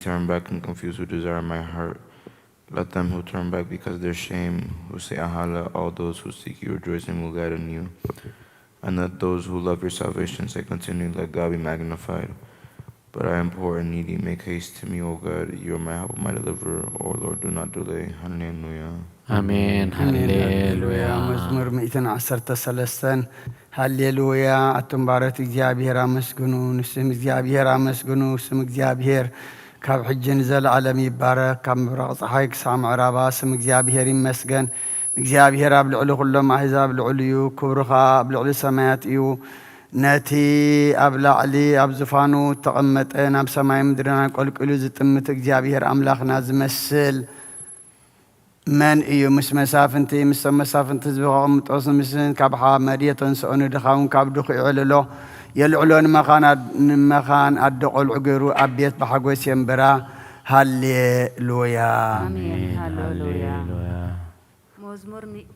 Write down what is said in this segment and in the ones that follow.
turn back and confuse who desire my heart. Let them who turn back because they're shame, who say, "Ahala," all those who seek you rejoicing will glad in you. And let those who love your salvation say continually, "Let God be magnified." But I am poor and needy. Make haste to me, O God. You are my help, my deliverer. O Lord, do not delay. Hallelujah. ኣሜን። ኣሜን። ሃሌሉያ። መዝሙር ሚእትን ዓሰርተ ሰለስተን። ሃሌሉያ። ኣቱም ባሮት እግዚኣብሔር ኣመስግኑ፣ ንስም እግዚኣብሔር ኣመስግኑ። ስም እግዚኣብሔር ካብ ሕጂ ንዘለዓለም ይባረክ። ካብ ምብራቕ ፀሓይ ክሳብ ምዕራባ ስም እግዚኣብሔር ይመስገን። እግዚኣብሔር ኣብ ልዕሊ ኩሎም ኣህዛብ ልዑል እዩ። ክብሩ ኸኣ ኣብ ልዕሊ ሰማያት እዩ። ነቲ ኣብ ላዕሊ ኣብ ዙፋኑ እተቐመጠ ናብ ሰማይ ምድርን ኣንቆልቂሉ ዝጥምት እግዚኣብሔር ኣምላኽና ዝመስል መን እዩ? ምስ መሳፍንቲ፣ ምስ ሰብ መሳፍንቲ ህዝቢ ከቐምጦ፣ ምስ ካብ ሓመድ የተንስኦ፣ ንድኻ እውን ካብ ድኹ የዕልሎ፣ የልዕሎ፣ ንመኻን ኣድ-፣ ንመኻን ኣደ ቖልዑ ገይሩ ኣብ ቤት ብሓጎስ የንብራ። ሃሌሉያ። ኣሜን። ሃሌሉያ። ሃሌሉያ። መዝሙር ሚ-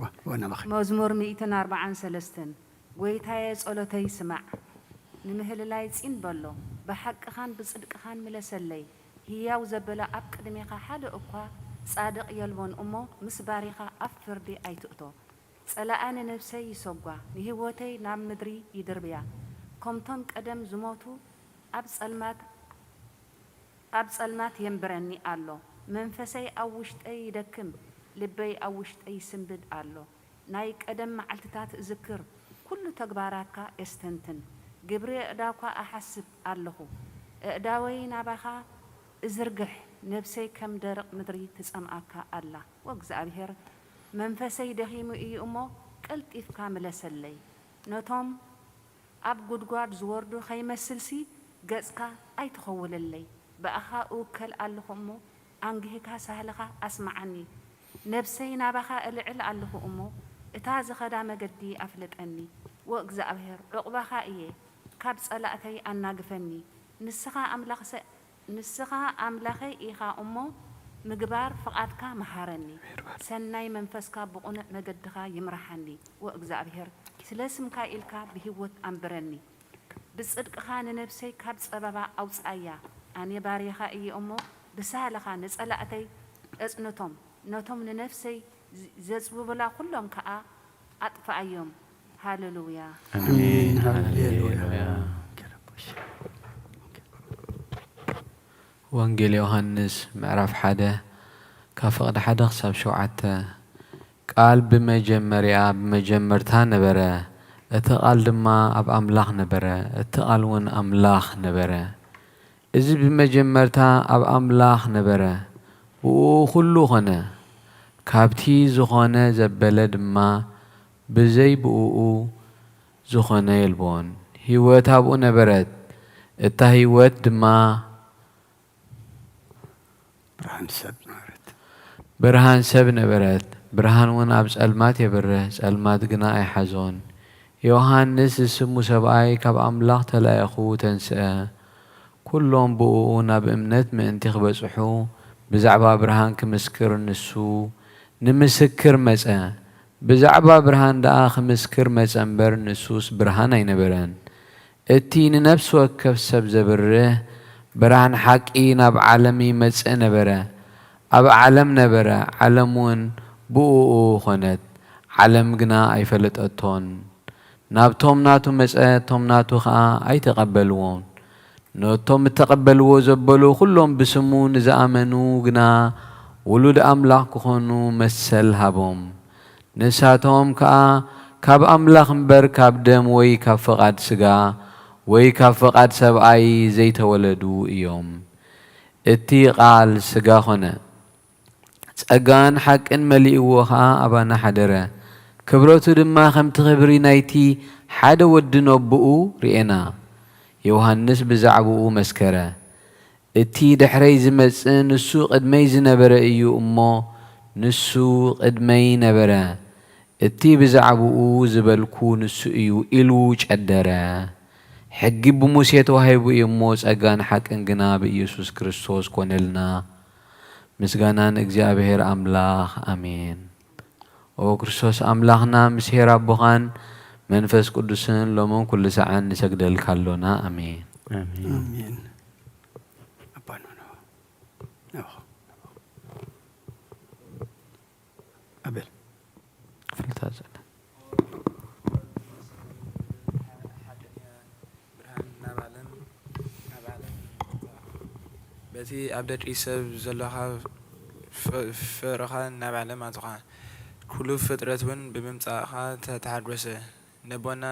ወ-፣ ወናባኺ። መዝሙር ሚእትን ኣርባዓን ሰለስተን። ጎይታየ፣ ጸሎተይ ስማዕ፣ ንምህልላይ ጺን በሎ፣ ብሓቅኻን ብጽድቅኻን ምለሰለይ። ህያው ዘበለ ኣብ ቅድሜኻ ሓደ እኳ ጻድቕ የልቦን እሞ፣ ምስ ባሪኻ ኣብ ፍርዲ ኣይትእቶ። ጸላኢ ንነብሰይ ይሰጓ፣ ንህይወተይ ናብ ምድሪ ይድርብያ። ከምቶም ቀደም ዝሞቱ ኣብ ጸልማት ኣብ ጸልማት የንብረኒ ኣሎ። መንፈሰይ ኣብ ውሽጠይ ይደክም፣ ልበይ ኣብ ውሽጠይ ይስንብድ ኣሎ። ናይ ቀደም መዓልትታት እዝክር፣ ኩሉ ተግባራትካ የስተንትን። ግብሪ ኣእዳውካ እሓስብ ኣለኹ። ኣእዳወይ ናባኻ እዝርግሕ፣ ነብሰይ ከም ደረቕ ምድሪ ትጸምኣካ ኣላ። ወእግዚኣብሔር፣ መንፈሰይ ደኺሙ እዩ እሞ፣ ቀልጢፍካ ምለሰለይ። ነቶም ኣብ ጉድጓድ ዝወርዱ ኸይመስልሲ፣ ገጽካ ኣይትኸውለለይ። ብኣኻ እውከል ኣለኹ እሞ፣ ኣንጊህካ ሳህልኻ ኣስምዓኒ። ነብሰይ ናባኻ እልዕል ኣለኹ እሞ፣ እታ ዝኸዳ መገዲ ኣፍልጠኒ። ወእግዚኣብሔር፣ ዕቑባኻ እየ፣ ካብ ጸላእተይ ኣናግፈኒ። ንስኻ ኣምላኽ ሰ-፣ ንስኻ ኣምላኸይ ኢኻ እሞ፣ ምግባር ፍቓድካ መሃረኒ። ሰናይ መንፈስካ ብቕኑዕ መገድኻ ይምርሓኒ። ወእግዚኣብሔር፣ ስለ ስምካ ኢልካ ብህይወት ኣንብረኒ። ብጽድቅኻ ንነብሰይ ካብ ጸበባ ኣውጽኣያ። ኣነ ባርያኻ እየ እሞ፣ ብሳህልኻ ንጸላእተይ ኣጽንቶም። ነቶም ንነፍሰይ ዝ-፣ ዘጽብቡላ ኩሎም ከኣ ኣጥፍኣዮም። ሃሌሉያ። ኣሜን። ሃሌሉያ። ወንጌል ዮሃንስ ምዕራፍ ሓደ ካብ ፍቕዲ ሓደ ክሳብ ሸውዓተ። ቃል ብመጀመርያ ብመጀመርታ ነበረ፣ እቲ ቃል ድማ ኣብ ኣምላኽ ነበረ፣ እቲ ቃል እውን ኣምላኽ ነበረ። እዚ ብመጀመርታ ኣብ ኣምላኽ ነበረ፣ ብእኡ ኩሉ ኾነ። ካብቲ ዝኾነ ዘበለ ድማ ብዘይ ብእኡ ዝኾነ የልቦን። ህይወት ኣብኡ ነበረት፣ እታ ህይወት ድማ ብርሃን ሰብ ነበረት። ብርሃን ሰብ ነበረት። ብርሃን እውን ኣብ ጸልማት የብርህ፣ ጸልማት ግና ኣይሓዞን። ዮሃንስ ዝስሙ ሰብኣይ ካብ ኣምላኽ ተላኢኹ ተንስአ። ኩሎም ብእኡ ናብ እምነት ምእንቲ ክበጽሑ ብዛዕባ ብርሃን ክምስክር ንሱ ንምስክር መጸ። ብዛዕባ ብርሃን ደኣ ክምስክር መጸ እምበር፣ ንሱስ ብርሃን ኣይነበረን። እቲ ንነፍሲ ወከፍ ሰብ ዘብርህ ብርሃን ሓቂ ናብ ዓለም ይመጽእ ነበረ። ኣብ ዓለም ነበረ፣ ዓለም እውን ብእኡ ኾነት፣ ዓለም ግና ኣይፈለጠቶን። ናብቶም ናቱ መጸ፣ እቶም ናቱ ኸኣ ኣይተቐበልዎን። ነቶም እተቐበልዎ ዘበሉ ኩሎም ብስሙ ንዝኣመኑ ግና ውሉድ ኣምላኽ ክኾኑ መሰል ሃቦም። ንሳቶም ከኣ ካብ ኣምላኽ እምበር ካብ ደም ወይ ካብ ፍቓድ ስጋ ወይ ካብ ፍቓድ ሰብኣይ ዘይተወለዱ እዮም። እቲ ቃል ስጋ ኾነ፣ ጸጋን ሓቅን መሊእዎ ኸኣ ኣባና ሓደረ። ክብረቱ ድማ ከምቲ ክብሪ ናይቲ ሓደ ወዲ ነቦኡ ርኤና። ዮሃንስ ብዛዕባኡ መስከረ። እቲ ድሕረይ ዝመጽእ ንሱ ቅድመይ ዝነበረ እዩ እሞ፣ ንሱ ቅድመይ ነበረ። እቲ ብዛዕባኡ ዝበልኩ ንሱ እዩ ኢሉ ጨደረ። ሕጊ ብሙሴ ተዋሂቡ እዩ እሞ፣ ጸጋን ሓቅን ግና ብኢየሱስ ክርስቶስ ኮነልና። ምስጋና ንእግዚኣብሔር ኣምላኽ፣ ኣሜን። ኦ ክርስቶስ ኣምላኽና፣ ምስ ኄር ኣቦኻን መንፈስ ቅዱስን ሎምን ኩሉ ሰዓን ንሰግደልካ ኣሎና፣ ኣሜን። ኣሜን። ኣሜን። ኣባ ኖኖ ናባኹ። ኣቤል። ክፍልታ ዘለ ሓደንያ ብርሃን ናብ ዓለም ናብ ዓለም ይምጻእ። በቲ ኣብ ደቂ ሰብ ዘሎኻ ፍ- ፍቕርኻ ናብ ዓለም ኣትኻ። ኩሉ ፍጥረት እውን ብምምጻእኻ ተ- ተሓጎሰ። ነቦና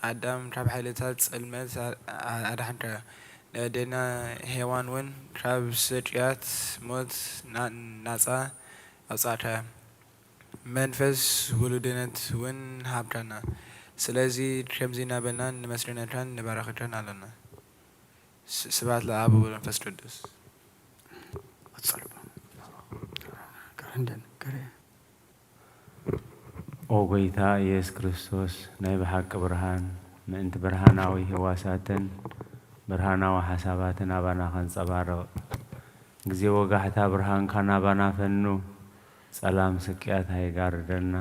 ኣዳም ካብ ሓይልታት ጽልመት ኣ- ኣ- ኣድሓንካዮ። ንኣዴና ሄዋን እውን ካብ ስቅያት ሞት ና- ናጻ ኣውጻእካያ። መንፈስ ውሉድነት እውን ሃብካና። ስለዚ ከምዚ እናበልና ነመስግነካን ንባርኸካን ኣሎና። ስ- ስብሐት ለኣብ ወወልድ ወመንፈስ ቅዱስ። ቀጽሉ። ከረንደን ከረ ኦ ጎይታ ኢየሱስ ክርስቶስ ናይ ብሓቂ ብርሃን፣ ምእንቲ ብርሃናዊ ህዋሳትን ብርሃናዊ ሓሳባትን ኣባና ከንጸባርቕ፣ ግዜ ወጋሕታ ብርሃንካ ናባና ፈኑ፣ ጸላም ስቅያት ኣይጋርደልና።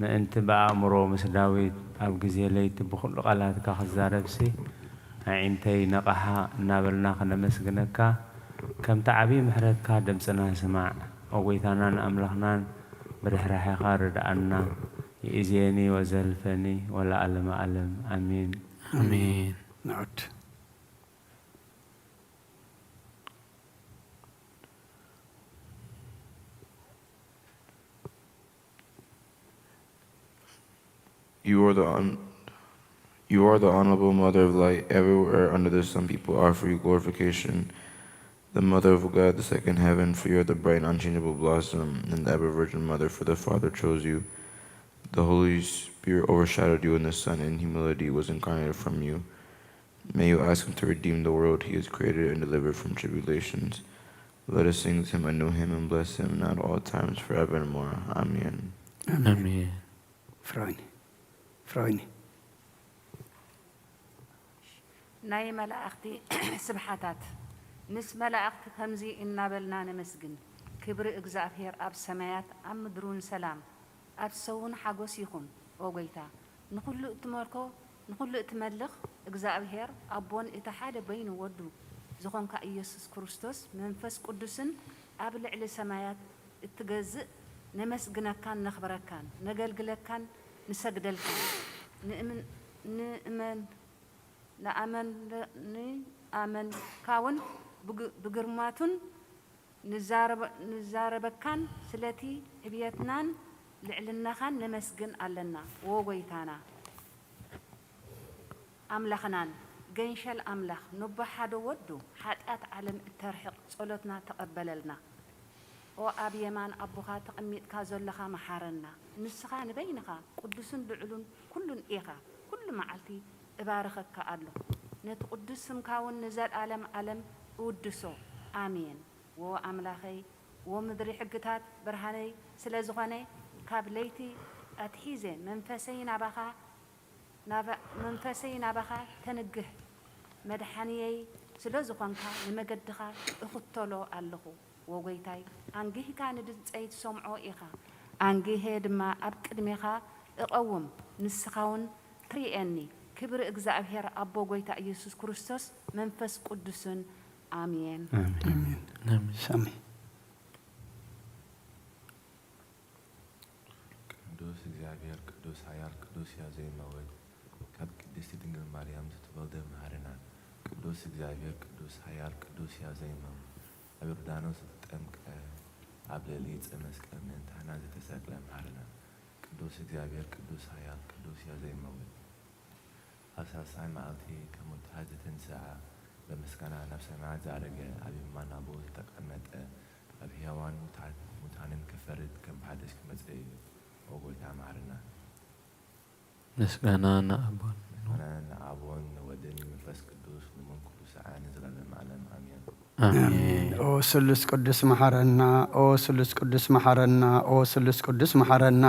ምእንቲ ብኣእምሮ ምስ ዳዊት ኣብ ግዜ ለይቲ ብኹሉ ቃላትካ ክዛረብሲ፣ ኣዒንተይ ነቓሓ እናበልና ከነመስግነካ፣ ከምቲ ዓብዪ ምሕረትካ ድምፅና ስማዕ። ኦ ጎይታናን ኣምላኽናን ብርሕራሕኻ ርድኣና። ይእዜኒ ወዘልፈኒ ወለዓለመ ዓለም ኣሜን። ኣሜን። ንዑድ። You are the un- you are the honorable mother of light. Everywhere under the sun people offer you glorification. The mother of God, the second heaven, for you are the bright and unchangeable blossom, and the ever virgin mother, for the Father chose you. The Holy Spirit overshadowed you, and the Son in humility was incarnated from you. May you ask him to redeem the world he has created and deliver from tribulations. Let us sing to him a new hymn and bless him at all times, forevermore. Amen. ኣሜን። ፍራዊኒ ፍራዊኒ ናይ መላእኽቲ ስብሓታት። ምስ መላእኽቲ ከምዚ እናበልና ነመስግን። ክብሪ እግዚኣብሔር ኣብ ሰማያት፣ ኣብ ምድሩን ሰላም፣ ኣብ ሰውን ሓጎስ ይኹን። ኦ ጐይታ፣ ንኹሉ እትመልኮ፣ ንኹሉ እትመልኽ እግዚኣብሔር ኣቦን እቲ ሓደ በይኑ ወዱ ዝኾንካ ኢየሱስ ክርስቶስ መንፈስ ቅዱስን ኣብ ልዕሊ ሰማያት እትገዝእ ነመስግነካን ነኽብረካን ነገልግለካን ንሰግደልካን ንእምን ንእመን ንኣመን ንኣመንካውን ብግ- ብግርማቱን ንዛረበ- ንዛረበካን ስለቲ ዕብየትናን ልዕልናኻን ነመስግን ኣለና። ዎ ጐይታና ኣምላኽናን ገንሸል ኣምላኽ ነቦ ሓደ ወዱ ሓጢኣት ዓለም እተርሕቕ ጸሎትና ተቐበለልና። ኦ ኣብ የማን ኣቦኻ ተቐሚጥካ ዘለኻ መሓረና። ንስኻ ንበይንኻ ቅዱስን ልዑልን ኩሉን ኢኻ። ኩሉ መዓልቲ እባርኸካ ኣለኹ። ነቲ ቅዱስ ስምካ እውን ንዘልኣለም ዓለም እውድሶ። ኣሜን። ዎ ኣምላኸይ፣ ዎ ምድሪ ሕግታት ብርሃነይ ስለ ዝኾነ፣ ካብ ለይቲ ኣትሒዘ መንፈሰይ ናባኻ ናባ- መንፈሰይ ናባኻ ተንግህ። መድሓንየይ ስለ ዝኾንካ ንመገድኻ እኽተሎ ኣለኹ። ዎ ጐይታይ፣ ኣንጊህካ ንድምፀይ ትሰምዖ ኢኻ። ኣንጊሄ ድማ ኣብ ቅድሜኻ እቐውም፣ ንስኻውን ትርእየኒ። ክብሪ እግዚኣብሔር ኣቦ ጐይታ ኢየሱስ ክርስቶስ መንፈስ ቅዱስን ኣሜን። ኣሜን። ሳሚ ቅዱስ እግዚኣብሔር ቅዱስ ኃያል ቅዱስ ሕያው ዘይመውት ካብ ቅድስቲ ድንግል ማርያም ዝተወልደ መሐረና። ቅዱስ እግዚኣብሔር ቅዱስ ኃያል ቅዱስ ሕያው ዘይመውት ኣብ ዮርዳኖስ ዝተጠምቀ ኣብ ልዕሊ ዕፀ መስቀል ምእንታና ዝተሰቅለ መሐረና። ቅዱስ እግዚኣብሔር ቅዱስ ኃያል ቅዱስ ሕያው ዘይመውት ኣብ ሳልሳይ መዓልቲ ካብ ሙታን ዝተንስኣ፣ ብምስጋና ናብ ሰማያት ዝዓረገ፣ ኣብ የማን ኣቦኡ ዝተቐመጠ፣ ኣብ ሕያዋን ሙታን- ሙታንን ክፈርድ ከም ብሓድሽ ክመጽእ እዩ። ኦ ጐይታ መሓረና። ምስጋና ንኣቦን ምስጋና ንኣቦን ንወድን ንመንፈስ ቅዱስ ንመንኩሉ ሰዓን ንዘለዓለም ዓለም ኣሜን። ኣሜን። ኦ ስሉስ ቅዱስ መሓረና፣ ኦ ስሉስ ቅዱስ መሓረና፣ ኦ ስሉስ ቅዱስ መሓረና።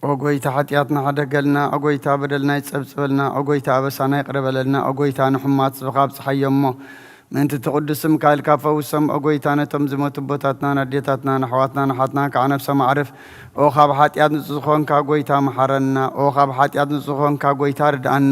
ኦ ጐይታ ሓጢኣትና ሓደገልና፣ ኦ ጐይታ በደልና ይጸብጽበልና፣ ኦ ጐይታ ኣበሳና ይቕረ በለልና፣ ኦ ጐይታ ንሕሙማት ስብኻ ኣብጽሓዮ እሞ ምእንቲ እቲ ቅዱስ ስምካ ኢልካ ፈውሶም። ኦ ጐይታ ነቶም ዝሞቱ ኣቦታትናን ኣዴታትናን ኣሕዋትናን ኣሓትናን ከዓ ነብሶም ኣዕርፍ። ኦ ካብ ሓጢኣት ንጹህ ዝኾንካ ጐይታ መሓረና፣ ኦ ካብ ሓጢኣት ንጹህ ዝኾንካ ጐይታ ርድኣና።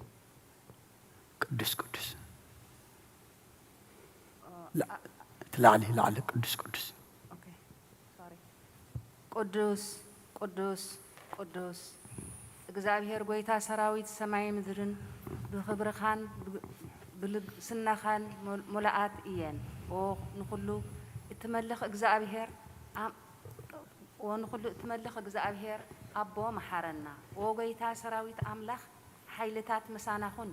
ቅዱስ ቅዱስ። ላ-፣ እቲ ላዕሊ፣ ላዕሊ ቅዱስ ቅዱስ። ኦኬ፣ ሶሪ። ቅዱስ ቅዱስ ቅዱስ እግዚኣብሔር ጐይታ ሰራዊት፣ ሰማይ ምድርን ብኽብርኻን ብ-፣ ብልግስናኻን ሞል-፣ ሙሉኣት እየን። ኦ ንኹሉ እትመልኽ እግዚኣብሔር ኣም-፣ ኦ ንኹሉ እትመልኽ እግዚኣብሔር ኣቦ፣ መሓረና። ኦ ጐይታ ሰራዊት ኣምላኽ፣ ሓይልታት ምሳና ኹን።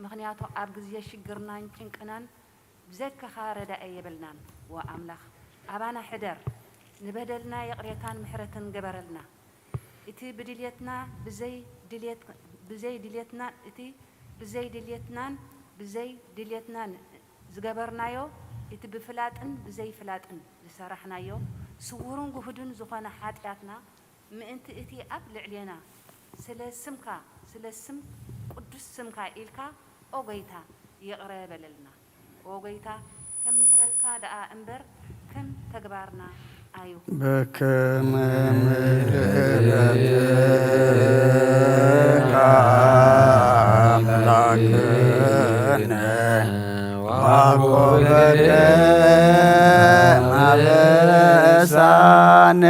ምኽንያቱ ኣብ ግዜ ሽግርናን ጭንቅናን ብዘይካኻ ረዳኢ የብልናን። ኦ ኣምላኽ፣ ኣባና ሕደር፣ ንበደልና ይቕሬታን ምሕረትን ግበረልና። እቲ ብድልየትና ብዘይ ድልየት-፣ ብዘይ ድልየትና፣ እቲ ብዘይ ድልየትናን ብዘይ ድልየትናን ዝገበርናዮ፣ እቲ ብፍላጥን ብዘይ ፍላጥን ዝሰራሕናዮ፣ ስዉርን ግሁድን ዝኾነ ሓጢኣትና፣ ምእንቲ እቲ ኣብ ልዕሌና ስለ ስምካ፣ ስለ ስም ቅዱስ ስምካ ኢልካ፣ ኦ ጐይታ፣ ይቕረ በለልና። ኦ ጐይታ፣ ከም ምሕረትካ ደኣ እምበር ከም ተግባርና ኣይኹን። በከመ ምሕረትካ ኣምላክነ ዋኮበከ ማበሳነ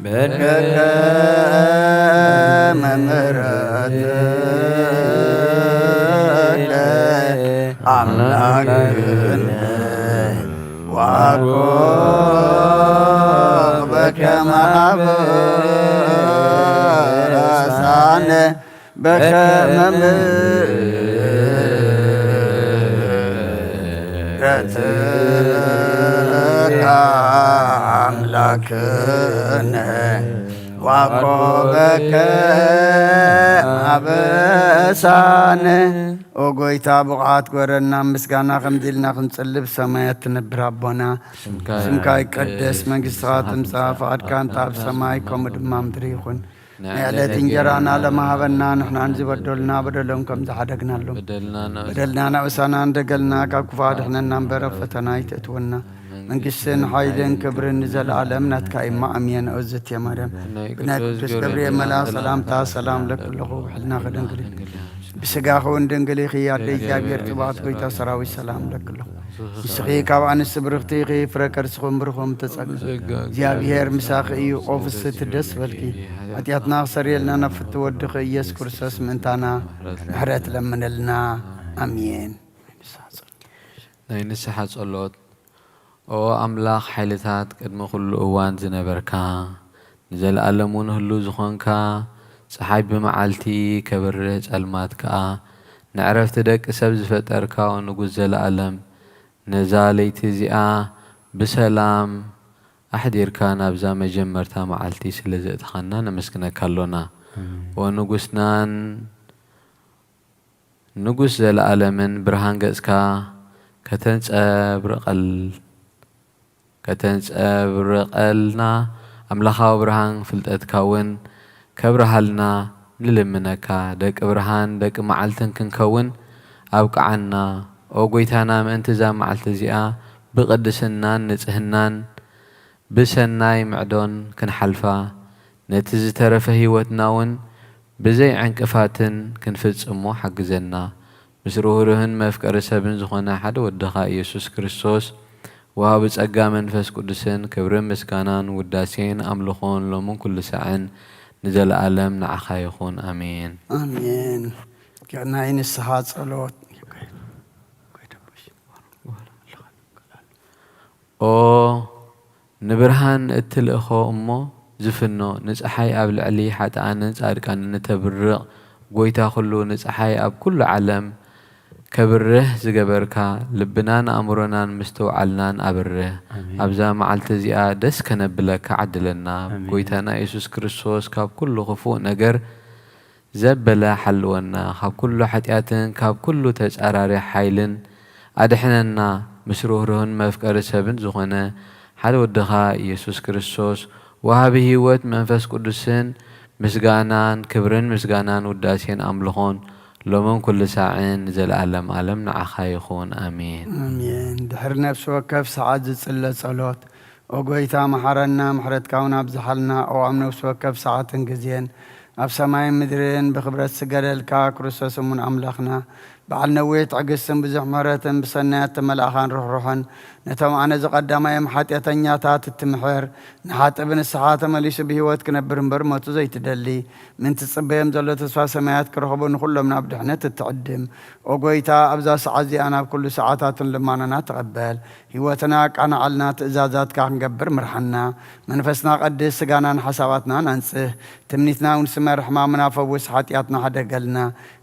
በከመ ምሕረትከ ኣምላክነ ዋኮ በከመ አበሳነ በከመ ምሕረትከ አምላክነ ዋኮበከ አበሳነ። ኦ ጎይታ፣ ብቑዓት ግበረና፣ ምስጋና ከምዚ ኢልና ክንጽሊ፣ ብሰማያት ትነብር ኣቦና፣ ስምካ ይቀደስ፣ መንግስትኻ ትምጻእ፣ ፍቓድካ እንተ ኣብ ሰማይ ከምኡ ድማ ምድሪ ይኹን። ናይ ዕለት እንጀራና ሎሚ ሃበና፣ ንሕናን ዝበደሉና በደሎም ከም ዝሓደግናሎም፣ በደልና ንእሳና እንደገልና፣ ካብ ክፉእ ኣድሕነና እምበር፣ ኣብ ፈተና ኣይተእትወና። መንግስትን ሓይልን ክብርን ንዘለኣለም ናትካ እማ፣ ኣሜን። ኦ ዝትየ ማርያም፣ ብናይ ቅዱስ ገብርኤል መልኣኽ ሰላምታ ሰላም ለኪ ኣለኹ፣ ብሕልና ከደንግል ብስጋኺ እውን ድንግል ኢኺ፣ ኣደ እግዚኣብሔር ጽባኦት ጎይታ ሰራዊት ሰላም ለኪ ኣለኹ። ንስኺ ካብ ኣንስቲ ብርኽቲ ኢኺ፣ ፍረ ከርስኹም ብሩኽ ተጸጋ። እግዚኣብሔር ምሳኺ እዩ፣ ኦ ፍስሕቲ ደስ በልኪ። ሓጢኣትና ክሰርየልና ናብ ፍትው ወድኺ ኢየሱስ ክርስቶስ ምእንታና ምሕረት ለምነልና። ኣሜን። ናይ ንስሓ ጸሎት። ኦ ኣምላኽ ሓይልታት፣ ቅድሚ ኹሉ እዋን ዝነበርካ፣ ንዘለኣለም እውን ህሉው ዝኾንካ፣ ጸሓይ ብመዓልቲ ከብርህ፣ ጸልማት ከኣ ንዕረፍቲ ደቂ ሰብ ዝፈጠርካ፣ ኦ ንጉስ ዘለኣለም፣ ነዛ ለይቲ እዚኣ ብሰላም ኣሕዲርካ ናብዛ መጀመርታ መዓልቲ ስለ ዘእተኻና ነመስግነካ ኣሎና። ኦ ንጉስናን ንጉስ ዘለኣለምን ብርሃን ገጽካ ከተንጸብርቐል-፣ ከተንጸብርቐልና፣ ኣምላኻዊ ብርሃን ፍልጠትካ እውን ከብርሃልና ንልምነካ። ደቂ ብርሃን ደቂ መዓልትን ክንከውን ኣብቅዓና። ኦ ጎይታና፣ ምእንቲ እዛ መዓልቲ እዚኣ ብቕድስናን ንጽህናን ብሰናይ ምዕዶን ክንሓልፋ፣ ነቲ ዝተረፈ ህይወትና እውን ብዘይ ዕንቅፋትን ክንፍጽሞ ሓግዘና። ምስ ርህሩህን መፍቀሪ ሰብን ዝኾነ ሓደ ወድኻ ኢየሱስ ክርስቶስ፣ ወሃቢ ጸጋ መንፈስ ቅዱስን፣ ክብርን ምስጋናን ውዳሴን ኣምልኾን ሎምን ኩሉ ሳዕን ንዘለኣለም ንዓኻ ይኹን። ኣሜን። ኣሜን። ናይ ንስሓ ጸሎት። ኦ ንብርሃን እትልእኾ እሞ ዝፍኖ፣ ንጸሓይ ኣብ ልዕሊ ሓጥኣንን ጻድቃንን እተብርቕ፣ ጐይታ ኹሉ፣ ንጸሓይ ኣብ ኩሉ ዓለም ከብርህ ዝገበርካ፣ ልብናን ኣእምሮናን ምስትውዓልናን ኣብርህ። ኣሜን። ኣብዛ መዓልቲ እዚኣ ደስ ከነብለካ ዓድለና። ኣሜን። ጐይታና የሱስ ክርስቶስ ካብ ኩሉ ክፉእ ነገር ዘበለ ሓልወና፣ ካብ ኩሉ ሓጢኣትን ካብ ኩሉ ተጻራሪ ሓይልን ኣድሕነና። ምስ ርህሩህን መፍቀሪ ሰብን ዝኾነ ሓደ ወድኻ ኢየሱስ ክርስቶስ፣ ወሃቢ ህይወት መንፈስ ቅዱስን ምስጋናን ክብርን ምስጋናን ውዳሴን ኣምልኾን ሎምን ኩሉ ሳዕን ንዘለኣለም ኣለም ንዓኻ ይኹን። ኣሜን። ኣሜን። ድሕሪ ነፍሲ ወከፍ ሰዓት ዝጽለ ጸሎት፣ ኦ ጎይታ መሓረና፣ ምሕረትካ እውን ኣብዝሓልና። ኦ ኣብ ነፍሲ ወከፍ ሰዓትን ግዜን ኣብ ሰማይን ምድርን ብኽብረት ዝስገደልካ ክርስቶስ እሙን ኣምላኽና፣ በዓል ነዊሕ ትዕግስትን ብዙሕ ምሕረትን ብሰናያት ተመላእኻን ርሕሩሕን፣ ነቶም ኣነ ዝቐዳማዮም ሓጢኣተኛታት እትምሕር፣ ንሓጥእ ብንስሓ ተመሊሱ ብህይወት ክነብር እምበር ሞቱ ዘይትደሊ፣ ምእንቲ ዝጽበዮም ዘሎ ተስፋ ሰማያት ክረኽቡ ንኹሎም ናብ ድሕነት እትዕድም። ኦ ጎይታ፣ ኣብዛ ሰዓት እዚኣ ናብ ኩሉ ሰዓታትን ልማናና ተቐበል። ህይወትና ኣቃናዓልና፣ ትእዛዛትካ ክንገብር ምርሓና። መንፈስና ቀድስ፣ ስጋናን ሓሳባትናን ኣንጽህ። ትምኒትና እውን ስመር፣ ሕማምና ፈውስ፣ ሓጢኣትና ሕደገልና።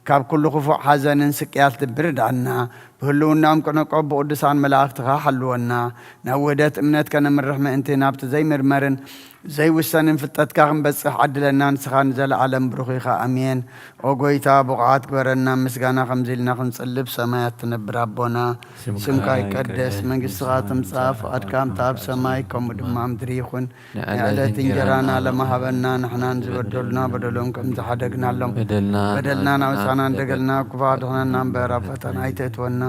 ካብ ኩሉ ክፉእ ሓዘንን ስቅያት ልቢ ርድኣና። ብህልውናኦም ክንዕቆብ ብቅዱሳን መላእኽትኻ ሓልወና። ናብ ውህደት እምነት ከነምርሕ ምእንቲ ናብቲ ዘይምርመርን ዘይውሰንን ፍልጠትካ ክንበጽሕ ዓድለና፣ ንስኻ ንዘለኣለም ብሩኽ ኢኻ። ኣሜን። ኦ ጎይታ፣ ብቑዓት ግበረና፣ ምስጋና ከምዚ ኢልና ክንጽሊ ብሰማያት ትነብር ኣቦና፣ ስምካ ይቀደስ፣ መንግስትኻ ትምጻእ፣ ፍቓድካ ከምታ ኣብ ሰማይ ከምኡ ድማ ኣብ ምድሪ ይኹን። ንዕለት እንጀራና ለማሃበና፣ ንሕናን ዝበደሉና በደሎም ከም ዝሓደግናሎም፣ በደልና በደልና ናውሳና እንደገልና፣ ክፉ ኣድሕነና እምበር፣ ኣብ ፈተና ኣይተእትወና።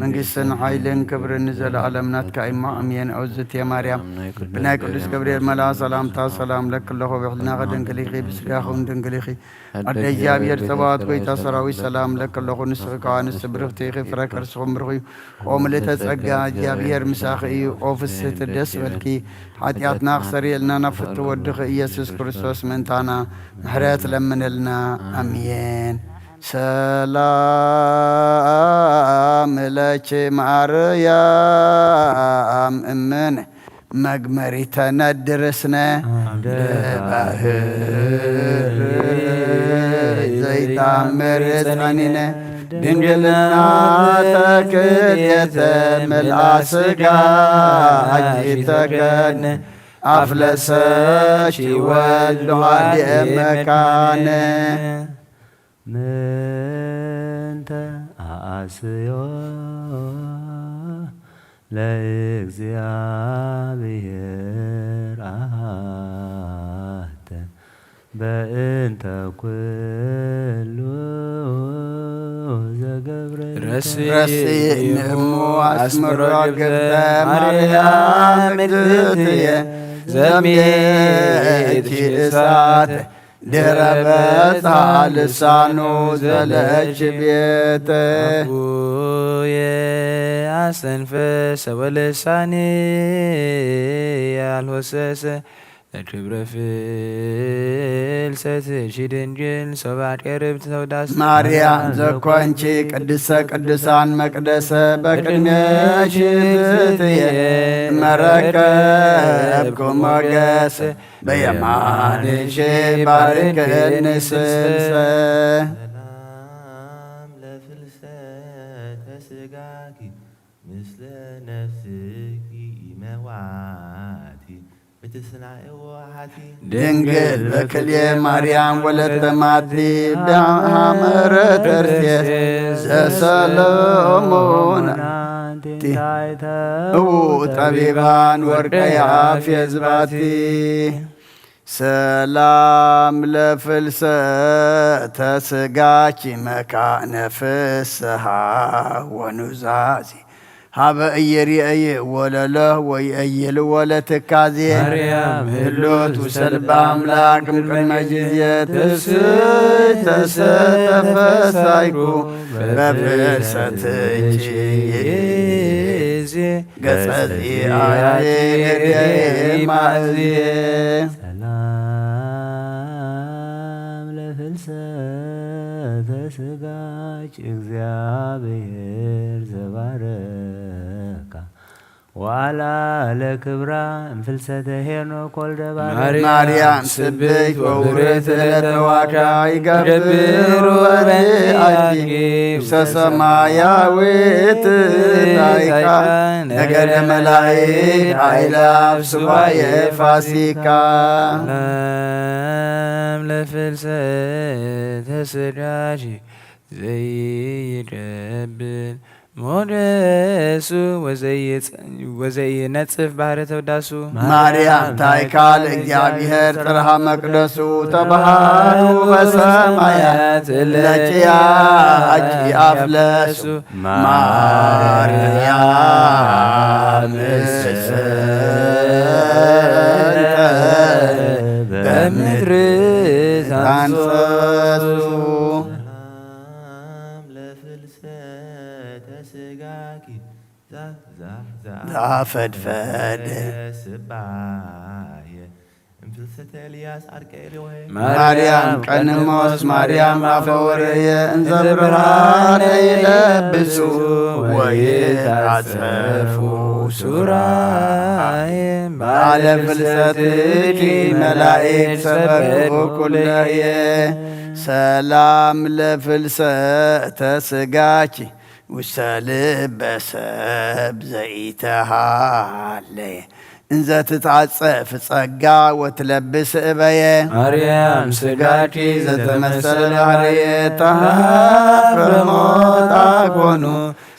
መንግስትን ሓይልን ክብርን ንዘለኣለም ናትካ እሞ፣ ኣሜን። ኦዝቴ ማርያም፣ ብናይ ቅዱስ ገብርኤል መልኣ ሰላምታ ሰላም ለኪ ኣለኹ፣ ብሕልና ከድንግል ኢኺ፣ ብስጋኹም ድንግል ኢኺ። ኣደ እግዚኣብሔር ጸባኦት ጎይታ ሰራዊት ሰላም ለኪ ኣለኹ፣ ንስኺ ከዋ ንስቲ ብርኽቲ ኢኺ፣ ፍረ ከርስኹም ብሩኽ እዩ። ኦ ምልእተ ጸጋ፣ እግዚኣብሔር ምሳኺ እዩ። ኦ ፍስህቲ ደስ በልኪ፣ ሓጢኣትና ክሰርየልና ናብ ፍቱ ወድኺ ኢየሱስ ክርስቶስ ምእንታና ምሕረት ለምንልና። ኣሜን። ሰላም ለኪ ማርያም እምነ መግመሪተ ነድር ስነ፣ አምደ ባህር ዘይታምር ጸኒነ፣ ድንግልና ተክልየተ ምልኣ ስጋ ኣጅተከን፣ ኣፍለሰች ወልድ ጓል መካነ። ምንተ አአስዮ ለእግዚአብሔር አተ በእንተ ኩሉ ዘገብረ ረስይ ረስይ እሙ እሙ አስምሮ አስምሮ ግብተ ግብተ ማርያም ማርያም እግዝእትየ እግዝእትየ ዘምየኪ ዘምየኪ እሳት እሳት ድረበት ልሳኑ ዘለች ቤት። አቡየ አስተንፈሰ ወልሳኔ ያልሆሰሰ ለክብረ ፍልሰትኪ ድንግል ሶባር ቀርብ ተውዳስ ማርያም ዘኮንቺ ቅድስተ ቅዱሳን መቅደሰ በቅድሜኪ ትትየ መረከብኩ ሞገስ በየማንኪ ባርክኒ ስልሰ። ሰላም ለፍልሰተ ስጋኪ ምስለ ነፍስኪ ኢመዋቲ ምትስናኤ ወሓቲ ድንግል በክልኤ ማርያም ወለተ ማቲ ብሃመረ ተርሴስ ዘሰለሙን እዉ ጠቢባን ወርቀ የአፌ ዝባቲ። ሰላም ለፍልሰተ ስጋኪ መካነ ፍስሃ ወኑዛዜ ሀበ እይርእይ ወለሎ ወይ እይል ወለትካዜ ማርያም ህሉት ውስተ ልበ አምላክ እምቅድመ ጊዜ ትስብእት ተሰተፈሳይኩ በፍልሰትኪ ጊዜ ገጸ ዚአየ ማእዝየ። ሰላም ለፍልሰተ ስጋኪ እግዚአብሔር ዘባረካ ዋላ ለክብራ እምፍልሰተ ሄኖክ ወልደ ባርያ። ማርያም ስብሕት ወብርህት ለተዋካ ይገብር ወበአኪ ውስተ ሰማያዊት ታይካ ነገደ መላእክት አእላፍ ሱባኤ ፋሲካ። ሰላም ለፍልሰተ ስጋኪ ዘይደብል ሞገሱ ወዘይጽ-፣ ወዘይነጽፍ ባህረ ተውዳሱ። ማርያም ታይካ ለእግዚአብሔር ጥርሃ መቅደሱ ተባሃሉ በሰማያት ለኪ አፍለሱ። ማርያም እሰንተ በምድር ታንጸሱ። ሰላም ለፍልሰ ዛፈድፈደ ስባየ እምፍልሰተ ኤልያስ ዓርቀ ኤልወይ ማርያም ቀንሞስ ማርያም ኣፈወረየ እንዘ ብርሃነ ይለብሱ ወይትዓጸፉ ሱራይ ባለ ፍልሰትኪ መላእክት ሰበኩ ኩለየ ሰላም ለፍልሰተ ስጋኪ ውስተ ልበ ሰብ ዘኢተሃለየ እንዘ ትትዓጸፍ ጸጋ ወትለብስ እበየ ማርያም ስጋኪ ዘተመሰለ ባህርየ ተሃፍረ ሞት ኣኮኑ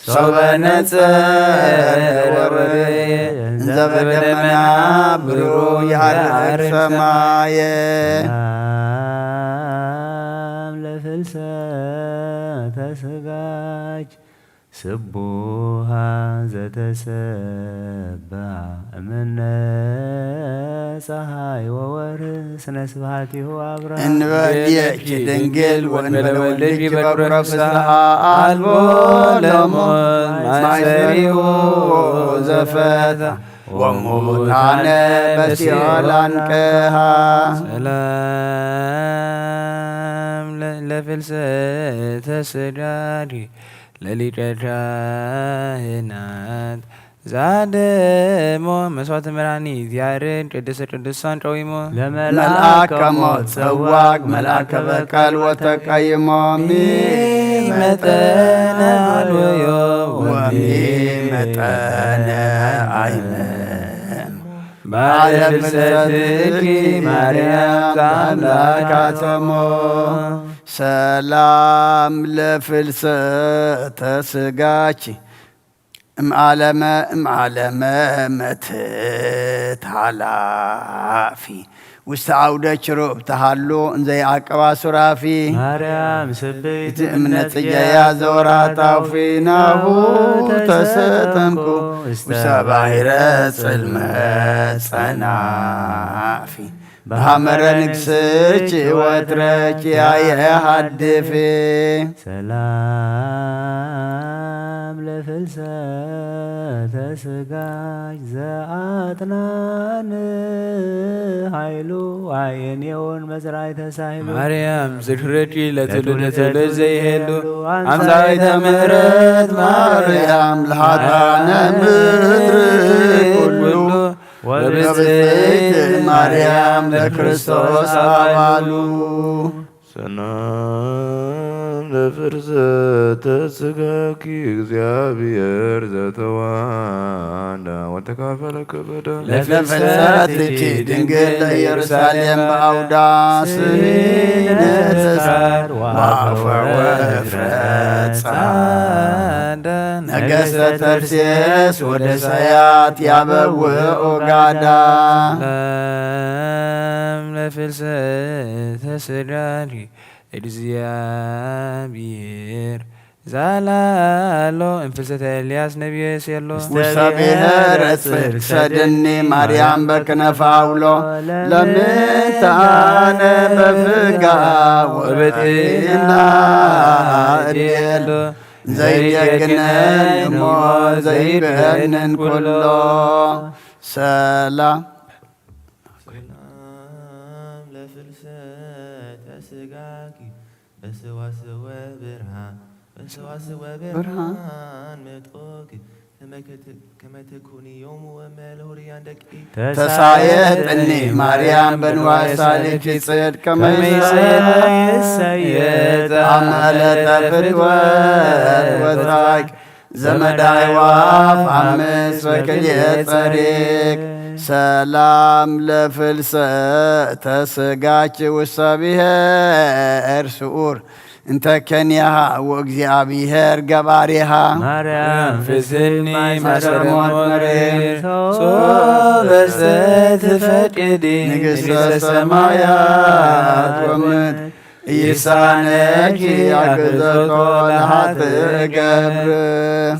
ሶበ ነጸረ ወረየ እንዘ በደመና ብሩህ ይዓርግ ሰማየ ሰላም ለፍልሰተ ስጋኪ ስቡሃ ዘተሰብሃ እምነ ጸሃይ ወወርህ ስነ ስብሃቲሁ ኣብርሃ እንበልየኪ ድንግል ወእንበለ ወልድኪ በኩረ ፍስሃ ኣልቦ ለሞት ማእሰሪሁ ዘፈታ ወሙታነ በሲኦል አንቀሃ ሰላም ለፍልሰተ ስጋኪ ለሊቀ ካህናት ዛደሞ መስዋዕተ መድኃኒት ያርድ ቅድስተ ቅዱሳን ቀዊሞ ለመልአከ ሞት ጸዋግ መልአከ በቀል ወተቀይሞ ሚመጠነ አልወዮ ወሚመጠነ አይመን ባለ ፍልሰትኪ ማርያም ዘአምላክ አጸሞ ሰላም ለፍልሰተ ስጋኪ እምዓለመ እምዓለመ መትት ሃላፊ ውስተ አውደ ችሩብ ተሃሉ እንዘ ይዓቅባ ሱራፊ ማርያም ስብይቲ እቲ እምነ ጽጌያ ዘወራ ታውፊ ናሁ ተሰተምኩ ውስተ ባሕረ ጽልመት ጸናፊ በሐመረ ንግስች ወትረኪ ያየ ሃድፊ ሰላም ለፍልሰተ ስጋች ዘአጥናን ኃይሉ አየኔውን መዝራይ ተሳሂሉ ማርያም ዝክረኪ ለትውልደ ትውልድ ዘይሄሉ አምሳይተ ምሕረት ማርያም ለሃጣነ ምድር ኩሉ ወብፅዕት ማርያም ለክርስቶስ አባሉ ሰላም ለፍልሰተ ስጋኪ እግዚአብሔር ዘተዋንዳ ወተካፈለ ክብደ ለፍልሰትኪ ድንግል ለኢየሩሳሌም በአውዳ ስነ ተሳር ወአፈ ወፍረ ጻዳ ነገስተ ተርሴስ ወደ ሰያት ያበው ኦጋዳ ሰላም ለፍልሰተ ስጋኪ እግዚአብሔር ዛላሎ እንፍልሰተ ኤልያስ ነቢየ የስየሎ ውስተ ብሔረ ጽድቅ ሰድኒ ማርያም በክነፋ አውሎ ለምንታነ በፍጋ ወበጤና እድየሎ ዘይደግነን እሞ ዘይበንን ኩሎ ሰላም ሰላም ለፍልሰተ ስጋኪ በሰዋስወ ብርሃን በሰዋስወ ብርሃን ምጥቁኪ ከመ ትኩኒ ዮሙ ወመ ለሁርያን ደቂ ተሳየጥኒ ማርያም በንዋይ ሳልኪ ጽድቅ ከመይሰ ይሰየጥ አመለጠ ፍትወት ወትራቅ ዘመዳይ ዋፍ አምስት በክልኤ ጸሪቅ ሰላም ለፍልሰተ ስጋኪ ውሰ ብሔር ስዑር እንተ ከኒሃ ወእግዚአብሔር ገባሪሃ ማርያም ፍስኒ ማሰረ ሞት መሪር ሶበሰ ትፈቅዲ ንግሥተ ሰማያት ወምድር ይሳነኪ አግዘቶ ለኃጥእ ገብር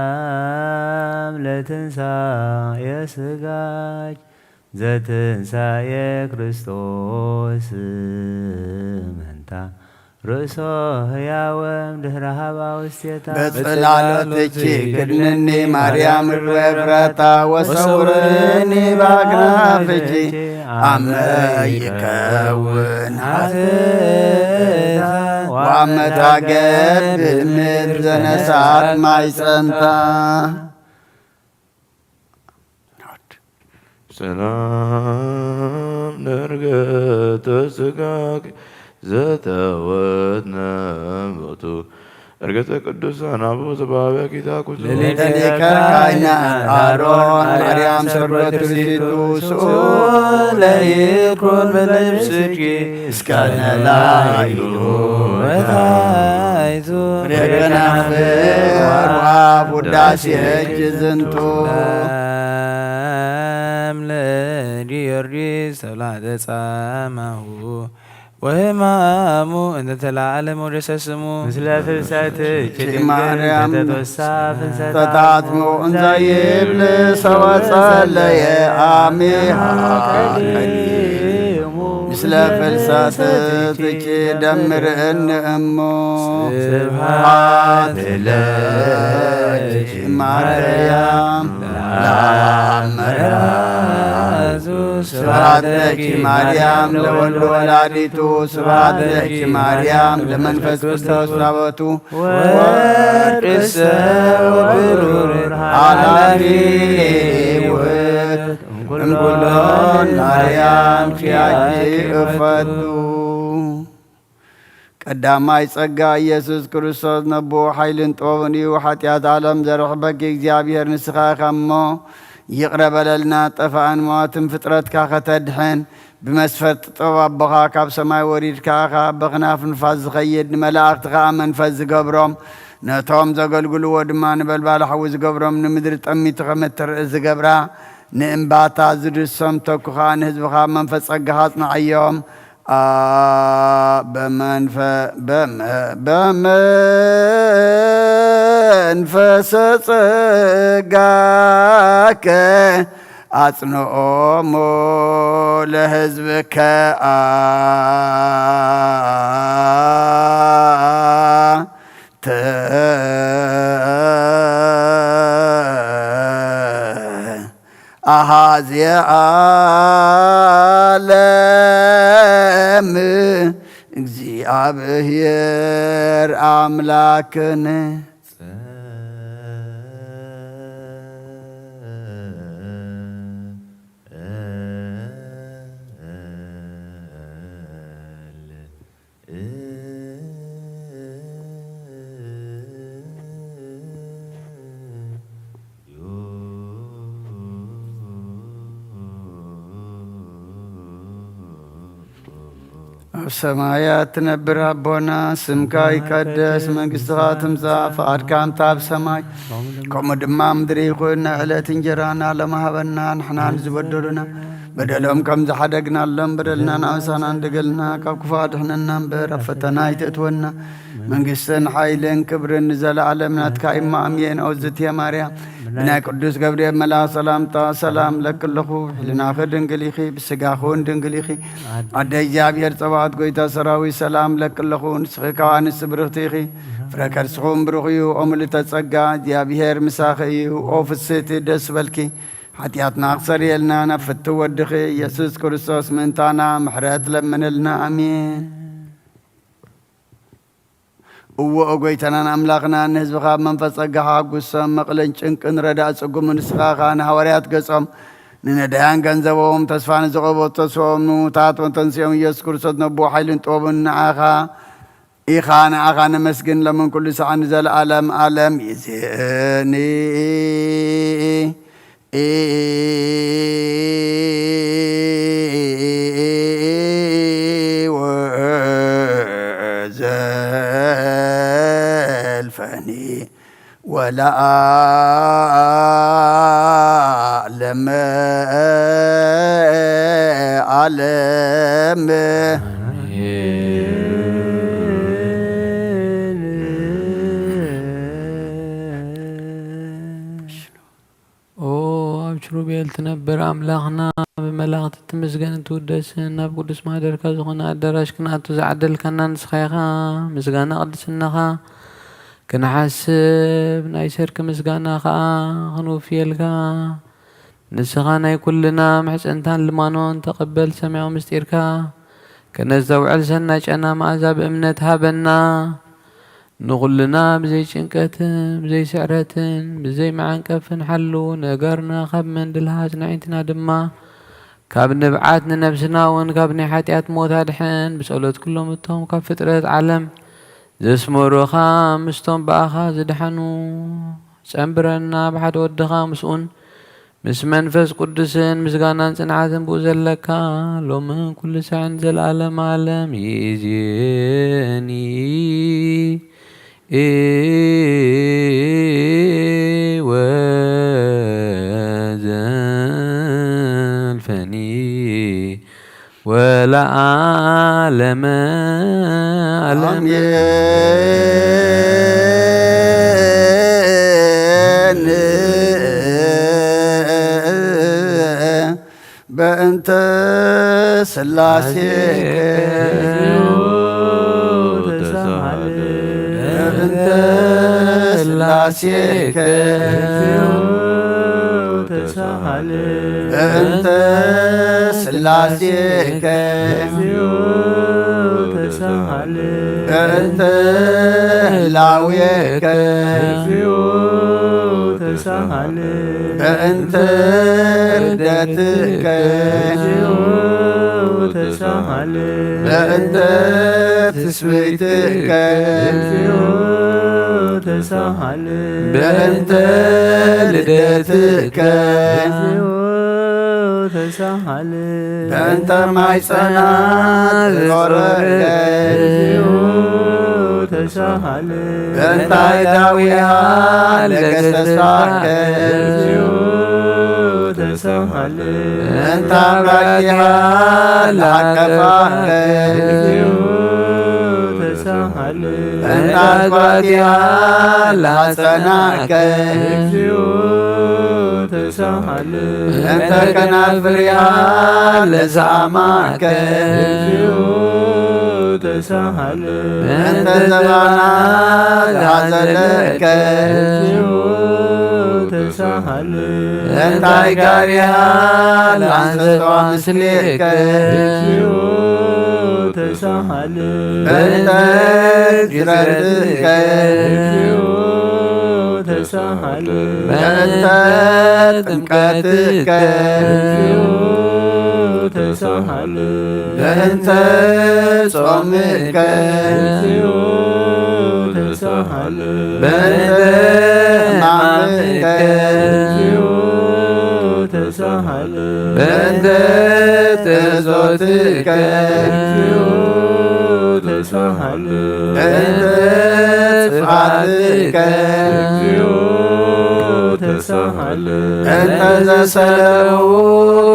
ሰላም ለትንሳኤ ስጋች ዘትንሳኤ ክርስቶስ መንታ ርእሶ ህያወም ድህረ ሃባ ውስቴታ በጽላሎትኪ ክድንኒ ማርያም ርበ ፍረታ ወሰውርኒ ባግናፍኪ ኣመ ይከውን ኣትታ ዋመታገድ ብምድር ዘነሳት ማይጸንታ ሰላም ለእርገተ ስጋኪ ዘተወትነ ቦቱ እርገተ ቅዱሳን አቡ ዘባበኪታ ኩቱ ለሊተኒከ ካይና አሮን ማርያም ሰርበት ርሲቱ ስኡ ለይኩን በልብስኪ እስከ ነላይሉ ወታይቱ ፍሬ ከናፍር ወአፍ ውዳሴ እጅ ዝንቱ ሰላም ለጊዮርጊስ ተብላ ተጻማሁ ወህማሙ እንተ ለዓለም ወደሰ ስሙ ምስለ ፍልሰት ችድንግል ማርያም ከተተወሳ ፍልሰታ ተታትሞ እንዘ ይብል ሰወ ጸለየ አሚሃ ቀዲሙ ምስለ ፍልሰት ትኪ ደምር እንእሞ ስብሐት ለኪ ማርያም ለአመራዙ ስብሐት ለኪ ማርያም ለወልድ ወላዲቱ ስብሐት ለኪ ማርያም ለመንፈስ ቅዱስ ታቦቱ ወርቅሰ ወብሩር ኃላፊ ውእቱ እምኩሎን ማርያም ኪያኪ እፈቱ። ቀዳማይ ጸጋ ኢየሱስ ክርስቶስ ነቦ ሓይልን ጥበብን እዩ። ሓጢኣት ዓለም ዘርሕበኪ እግዚኣብሔር ንስኻ ኢኻ እሞ ይቕረ በለልና። ጠፋእን ሞትን ፍጥረትካ ከተድሕን ብመስፈርት ጥበብ ኣቦኻ ካብ ሰማይ ወሪድካ ኢኻ። ብኽናፍ ንፋስ ዝኸይድ ንመላእኽቲ ኸኣ መንፈስ ዝገብሮም ነቶም ዘገልግልዎ ድማ ነበልባል ሓዊ ዝገብሮም ንምድሪ ጠሚቱ ከም እትርኢ ዝገብራ ንእምባታ ዝድሰም ተኩኻ ንህዝብኻ መንፈስ ጸጋኻ ኣጽንዓዮም። በመንፈ በመ በመንፈሰ ጸጋከ ኣጽንኦሞ ለህዝብከ ኣንተ ኣሃዜ ዓለም እግዚኣብሔር ኣምላክነ። ኣብ ሰማያት ትነብር ኣቦና፣ ስምካ ይቀደስ፣ መንግስትኻ ትምጻእ፣ ፍቓድካ እንተ ኣብ ሰማይ ከምኡ ድማ ምድሪ ይኹን። ናይ ዕለት እንጀራና ሎም ሃበና፣ ንሕና ንዝበደሉና በደሎም ከም ዝሓደግናሎም በደልና ንኣምሳና ንደገልና፣ ካብ ክፉ ኣድሕነና እምበር ኣብ ፈተና ኣይትእትወና። መንግስትን ሓይልን ክብርን ንዘለኣለም ናትካ እሞ ኣሜን። ኦዝትየ ማርያም ብናይ ቅዱስ ገብርኤል መልኣኽ ሰላምታ ሰላም ለኪ ኣለኹ። ሕሊናኺ ድንግል ኢኺ፣ ብስጋኺ እውን ድንግል ኢኺ። ኣደ እግዚኣብሔር ጸባኦት ጎይታ ሰራዊት ሰላም ለኪ ኣለኹ። ንስኺ ካብ ኣንስቲ ብርኽቲ ኢኺ፣ ፍረ ከርስኺ እውን ብሩኽ እዩ። ኦ ምልዕተ ጸጋ እግዚኣብሔር ምሳኺ እዩ። ኦ ፍስህቲ ደስ በልኪ፣ ሓጢኣትና ክሰርየልና ናብ ፍትው ወድኺ ኢየሱስ ክርስቶስ ምእንታና ምሕረት ለምንልና። ኣሜን። እወ፣ ኦ ጎይታናን ኣምላኽናን፣ ንህዝብኻ ብመንፈስ ጸጋኻ ኣጉሶም። መቕልን ጭንቅን ረዳእ ጽጉምን ንስኻ ኸኣ ንሃዋርያት ገጾም፣ ንነዳያን ገንዘቦም፣ ተስፋ ንዝቐበቱ ተስፍኦም፣ ንምዉታት ወተንሲኦም ኢየሱስ ክርስቶስ ነቦ ሓይልን ጥበብን ንዓኻ ኢኻ። ንዓኻ ነመስግን፣ ሎምን ኩሉ ሰዓት ንዘለኣለም ኣለም። ይእዜኒ ወዘልፈኒ ወለዓለመ ዓለም። ኦ ኣብ ሩቤል ትነብር ኣምላኽና፣ ብመላእኽቲ ትምስገንን ትውደስን፣ ናብ ቅዱስ ማሕደርካ ዝኾነ ኣዳራሽ ክንኣቱ ዝዓደልካና ንስኻ ኢኻ። ምስጋና ቅድስናኻ ክንሓስብ፣ ናይ ሰርክ ምስጋና ኸኣ ክንውፍየልካ። ንስኻ ናይ ኩልና ምሕጽንታን ልማኖን ተቐበል ሰማያዊ ምስጢርካ። ከነስተውዕል ሰናይ ጨና መኣዛ ብእምነት ሃበና። ንኹልና ብዘይ ጭንቀትን ብዘይ ስዕረትን ብዘይ መዓንቀፍን ሓልው፣ ነገርና ካብ መንድልሃ ኣጽናዒትና ድማ ካብ ንብዓት ንነብስና እውን ካብ ናይ ሓጢኣት ሞት ኣድሕን። ብጸሎት ኩሎም እቶም ካብ ፍጥረት ዓለም ዘስመሩኻ ምስቶም ብኣኻ ዝድሓኑ ጸንብረና። ብሓደ ወድኻ ምስኡን ምስ መንፈስ ቅዱስን ምስጋናን ጽንዓትን ብኡ ዘለካ ሎምን ኩሉ ሳዕን ዘለዓለም ዓለም። ይእዜኒ ወዘልፈኒ ወለዓለመ ዓለም። ኣሜን። በእንተ ስላሴ ተሳሃለ። በእንተ ስላሴ ተሳሃለ። በእንተ ስላሴ ተሳሃለ። በእንተ ህላዌከ ተሳሃለ። በእንተ ርደትከ ተሳሃለ። በእንተ ትስብእትከ ተሳሃለ። በእንተ ልደትከ ተሳሃለ። በእንተ ማይጸና ጾረከ ተሳሃለ። በእንተ ዳዊሃ ለገሰሳከ ተሳሃለ። በእንተ ብራኪሃ ለዓቀፋከ ተሳሃለ። በእንተ ኣግባቲሃ ለሃጸናከ ተሳሃለ። በእንተ ከናፍሪሃ ለሳማከ ተሳሃለ። በእንተ ዘባና ለሃዘለከ ተሳሃለ። በእንተ ኣይጋሪሃ ለሃንሰቷ ምስሌከ ተሳሃለ። በእንተ ግዝረትከ ተሳሃለ። በእንተ ጥምቀትከ ተሳሃለ። በእንተ ጾምከ ተሳሃለ። በእንተ ሕማምከ ተሳሃለ። በእንተ ትእዞትከ ተሳሃለ። በእንተ ጥፍኣትከ ተሳሃለ። በእንተ ዘሰለዉ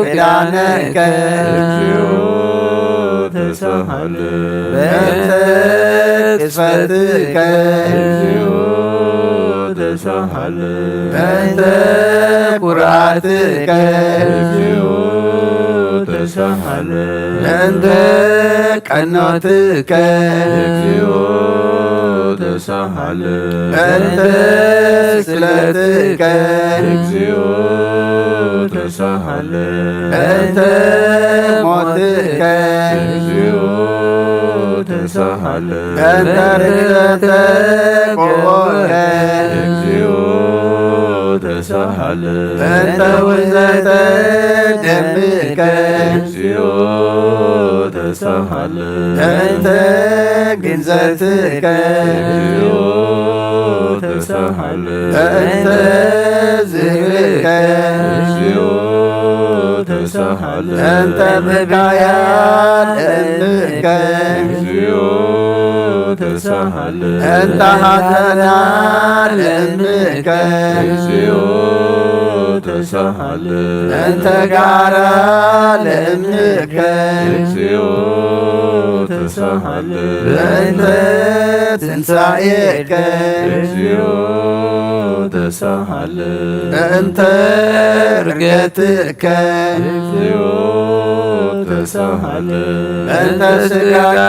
ክዳነከ ተሳሃለ። በእንተ ቅስፈትከ ተሳሃለ። በእንተ ኩርዓትከ ተሳሃለ። በእንተ ቀኖትከ ተሳሃለ። በእንተ ስለትከ ተሳሃለ። በእንተ ሞትከ ተሳሃለ። በእንተ ርደተ ቆቦከ ተሳሃለ። በእንተ ውዘተ ደምከ ተሳሃለ። በእንተ ግንዘትከ ተሳሃለ። በእንተ ዝህብከ ተሳሃለ። በእንተ ብካያ ለእምከ ተሳሃለ። በእንተ ሐዘና ለእምከ ተሳሃለ። እንተ ጋራ ለእምከ እግዚኦ ተሳሃለ። በእንተ ትንሳኤከ እግዚኦ ተሳሃለ። በእንተ ርገትከ እግዚኦ ተሳሃለ። በእንተ ስጋከ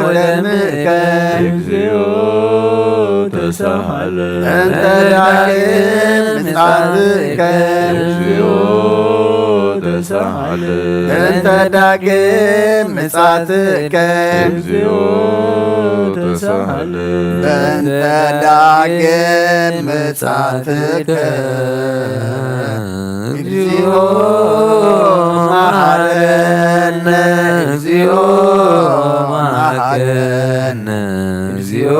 ወደምከ እግዚኦ ተሳሃለ። በእንተ ዳግም ምጻትከ እግዚኦ ተሳሃለ። በእንተ ዳግም ምጻትከ እግዚኦ ተሳሃለ። በእንተ ዳግም ምጻትከ እግዚኦ መሐረነ፣ እግዚኦ መሐረነ፣ እግዚኦ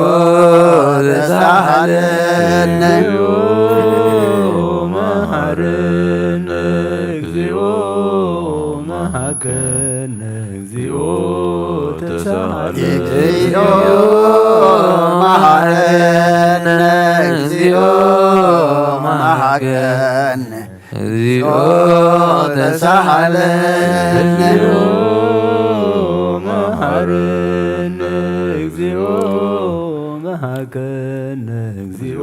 ተሳሃለነ። እግዚኦ መሐረነ፣ እግዚኦ መሐረነ፣ እግዚኦ ተሳሃለነ። እግዚኦ መሐረነ፣ እግዚኦ መሐረነ፣ እግዚኦ ተሳሃለነ። እግዚኦ መሐረነ፣ እግዚኦ መሐረነ፣ እግዚኦ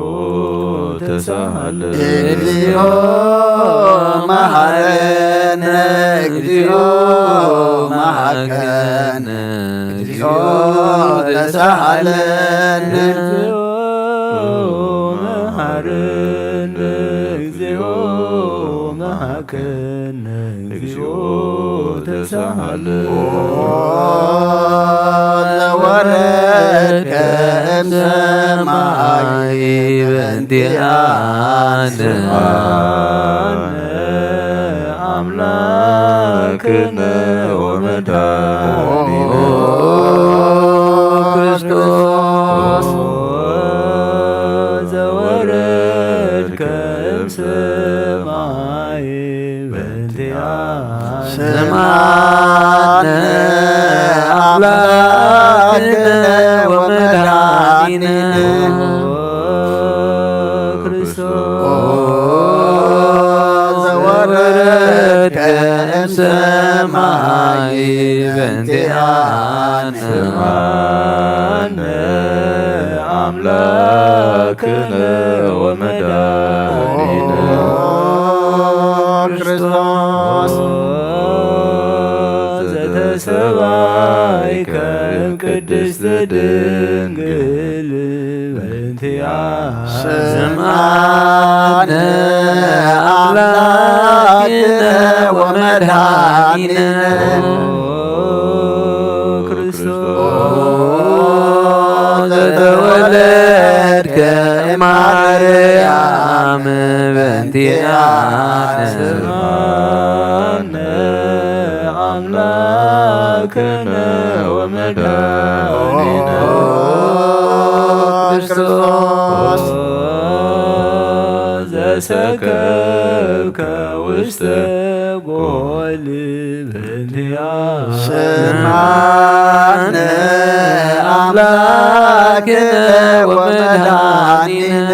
ተሳሃለነ። እግዚኦ መሐረነ፣ እግዚኦ መሐረነ፣ እግዚኦ ተሳሃለነ። እግዚኦ መሐረነ፣ እግዚኦ መሐረነ፣ እግዚኦ ተሳሃለነ። ዘወረድከ እምሰማይ በእንቲአነ። ስምዓነ አምላክነ ወመድኃኒነ ክርስቶስ ዘወረድከ እምሰማይ በእንቲአነ። ስምዓነ አምላክነ ወመድኃኒነ ክርስቶስ ዘወረድከ እምሰማይ በእንቲአነ። ስምዓነ አምላክነ ወመድኃኒነ ክርስቶስ ዘተሰባይከ እምቅድስት ድንግል በእንቲአነ። ስምዓነ አምላክነ ወመድኃኒነ ክርስቶስ ዘተወለድከ እማርያም በእንቲአነ። ስምዓነ አምላክነ ወመድኃኒነ ክርስቶስ ዘሰከብከ ውስተ ጎል በእንቲአነ። ስምዓነ አምላክነ ወመድኃኒነ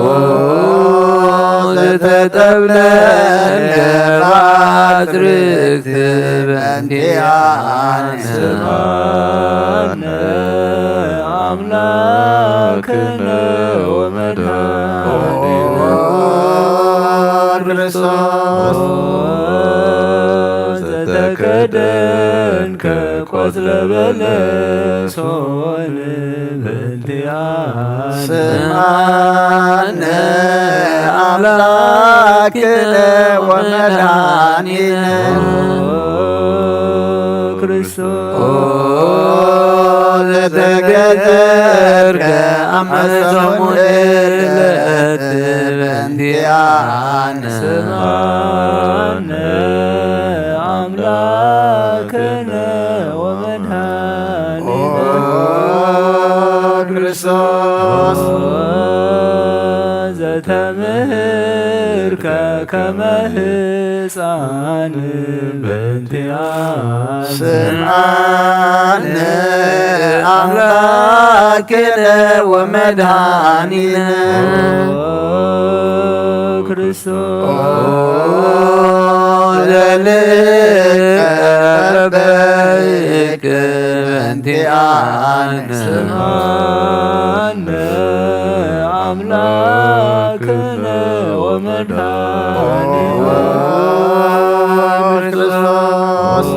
ክርስቶስ ዘተጠብለልከ በአጽርክት በእንቲአነ። ስምዓነ አምላክነ ወመድኃኒነ ክርስቶስ ዘተከደንከ ቆጽለ በለሶን በእንቲአነ። ስምዓነ አምላክነ ወመድኃኒነ ክርስቶስ ዘተገተርከ አመ ሰሙን ዕለት በእንቲአነ። ስምዓነ አምላክነ ወመድኃኒነ ኦ ክርስቶስ ዘተምህርከ ከከመ ህፃን በእንቲኣነ ስምዓነ ኣምላክነ ወመድኃኒነ ኦ ክርስቶስ ለልቀበይክ በእንቲኣነ ስምዓነ ኣምላክነ ወመድኃኒነ ክርስቶስ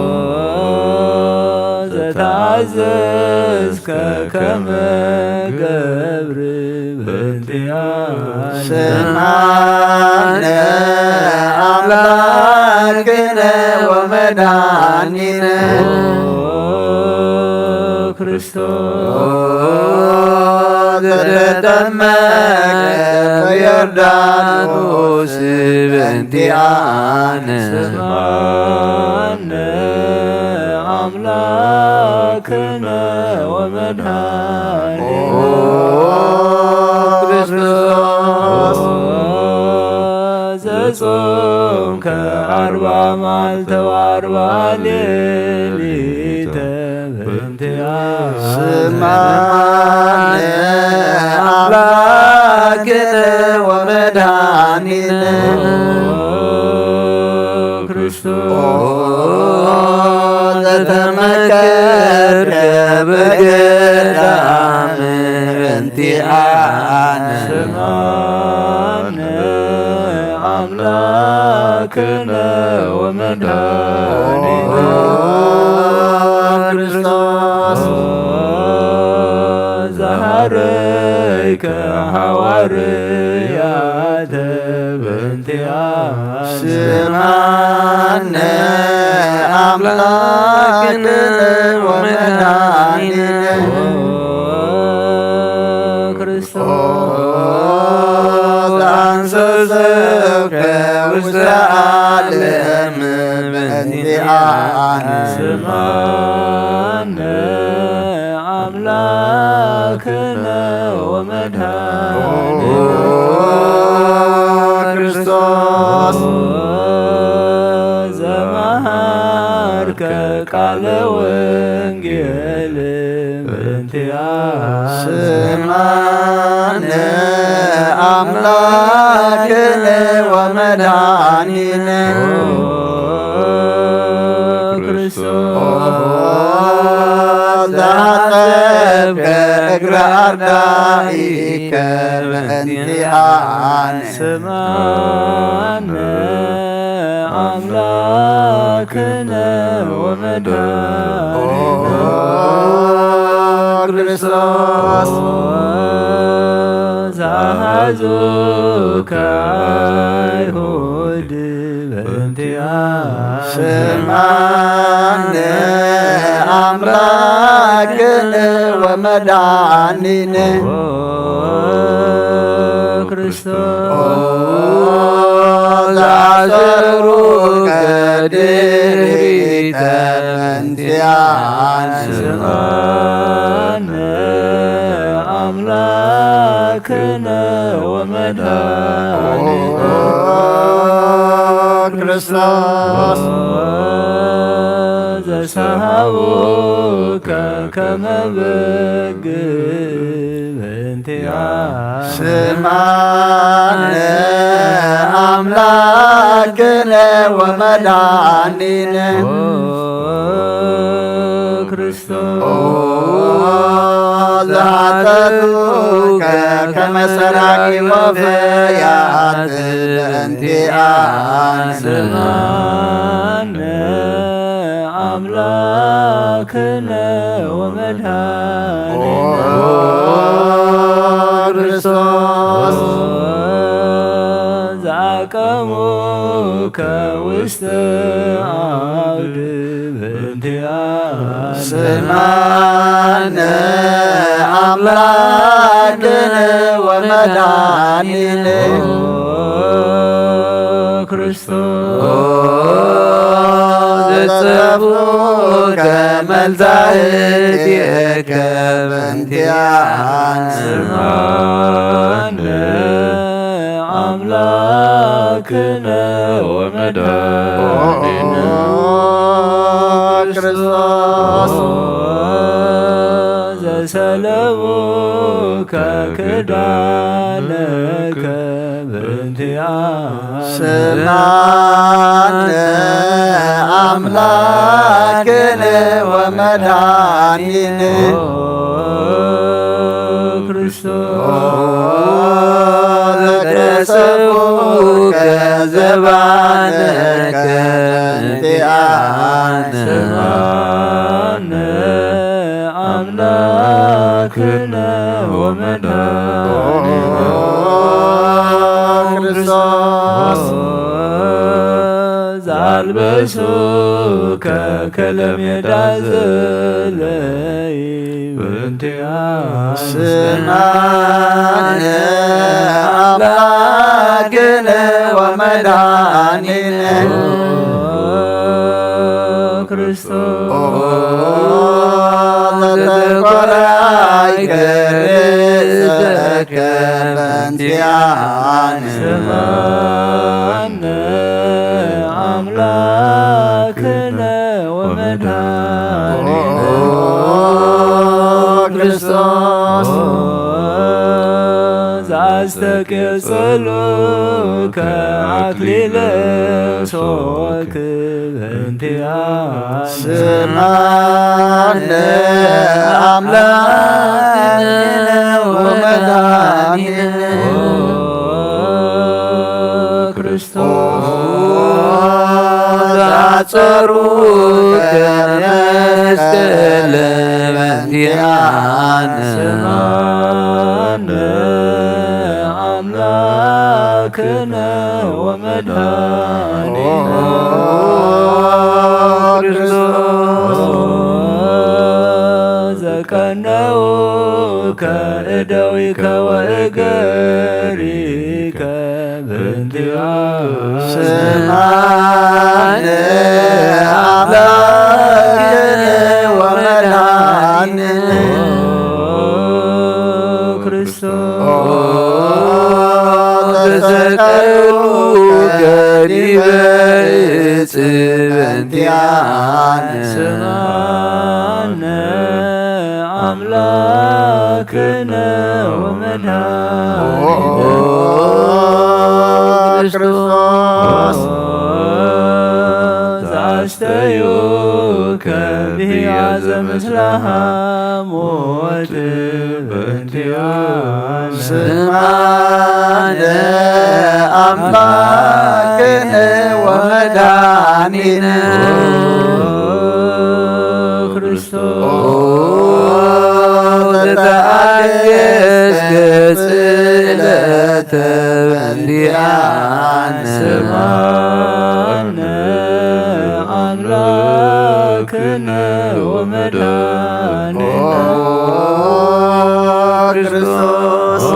ዘተኣዘዝከ ከመ ገብር በእንቲኣነ ስምዓነ ኣምላክነ ወመድኃኒነ ኦ ክርስቶስ ዘተጠመቀ በዮርዳኖስ በእንቲኣነ ስምዓነ ኣምላክነ ወመድኃኒነ ኦ ክርስቶስ ዘጾምከ ኣርባ መዓልተ ወኣርባ ሌሊተ በእንቲኣነ ስምዓነ ኣምላክነ ወመድኃኒነ ኦ ክርስቶስ ዘተመከርከ በገዳም በእንቲኣነ ስምዓነ ኣምላክነ ወመድኃኒነ ክርስቶስ ዘሃረይከ ሃዋርያተ በእንቲኣነ ስምዓነ ኣምላክነ ወመድኃኒነ ክርስቶስ ኣንሰሰከ ውስተ ዓለም በእንቲኣነ ስምዓነ ኣምላክነ ወመድኃኒነ ክርስቶስ ዘመሃርከ ቃለ ወንጌል በእንቲኣነ ስምዓነ ኣምላክነ ወመድኃኒነ ክርስቶስ ዘሓጸብከ እግረ ኣርዳኢከ በእንቲኣነ ስምዓነ ኣምላክነ ወመድኃኒነ ክርስቶስ ዘሓዙከ ኣይሁድ በእንቲኣነ ስምዓነ ኣምላክነ ወመድኃኒነ ኦ ክርስቶስ ዘኣሰሩከ ድሪተ በእንቲኣነ ስምዓነ ኣምላክነ ወመድኃኒነ ኦ ክርስቶስ ዘሰሃቡከ ከመ በግ በእንቲኣነ ስምዓነ ኣምላክነ ወመድኃኒነ ኦ ክርስቶስ ኦ ዘሓተቱከ ከመ ሰራቂ ወፈያት በእንቲኣነ ስምዓነ ኣምላክነ ወመድኃኒነ ኦ ክርስቶስ ዘኣቀሙከ ውስተ ዓውድ በእንቲኣነ ስምዓነ ኣምላክነ ወመድኃኒነ ኦ ክርስቶስ ኦ ዘጸፍኡከ መልዛህቲከ በእንቲኣነ ስምዓነ ኣምላክ ክነ ወመድኃኒነ ክርስቶስ ዘሰለሙከ ክዳነከ ብእንቲኣነ ስማነ አምላክነ ወመድኃኒነ ክርስቶስ ዘተሰፉከ ዘባነከ እንቲአነ ስማነ አምላክነ ወመድኃኒነ ክርስቶስ ዘአልበሱከ ከለሜዳ ዘለይ ብእንቲአነ ስማነ አምላክነ ወመድኃኒነ ክርስቶስ ዘተቆራይከ ርእሰከ በእንቲአነ ስማነ አምላክነ ወመድኃኒነ ክርስቶስ ዘአስተቄጽሉከ አክሊለ ሶክ እንቲአነ ስማነ አምላክነ ወመድኃኒነ ክርስቶስ ዛጸሩከ መስቀል በእንቲአነ ስማነ አምላክነ ወመድኃኒነ ክርስቶስ ዘቀነውከ እደዊከ ወእገሪከ በእንቲአነ ስማነ አምላክነ ወመድኃኒነ ክርስቶስ ዘሰቀሉከ ዲበ ዕፅ በእንቲአነ ስማነ አምላክነ ወመድኃኒነ ክርስቶስ ዘአስተዩከ ብህያዘ ምስለ ሐሞት በእንቲአነ ስማነ አምላክነ ወመድኃኒነ ክርስቶስ ዘተአገስከ ጽለተ በእንቲአነ ስማነ አምላክነ ወመድኃኒነ ክርስቶስ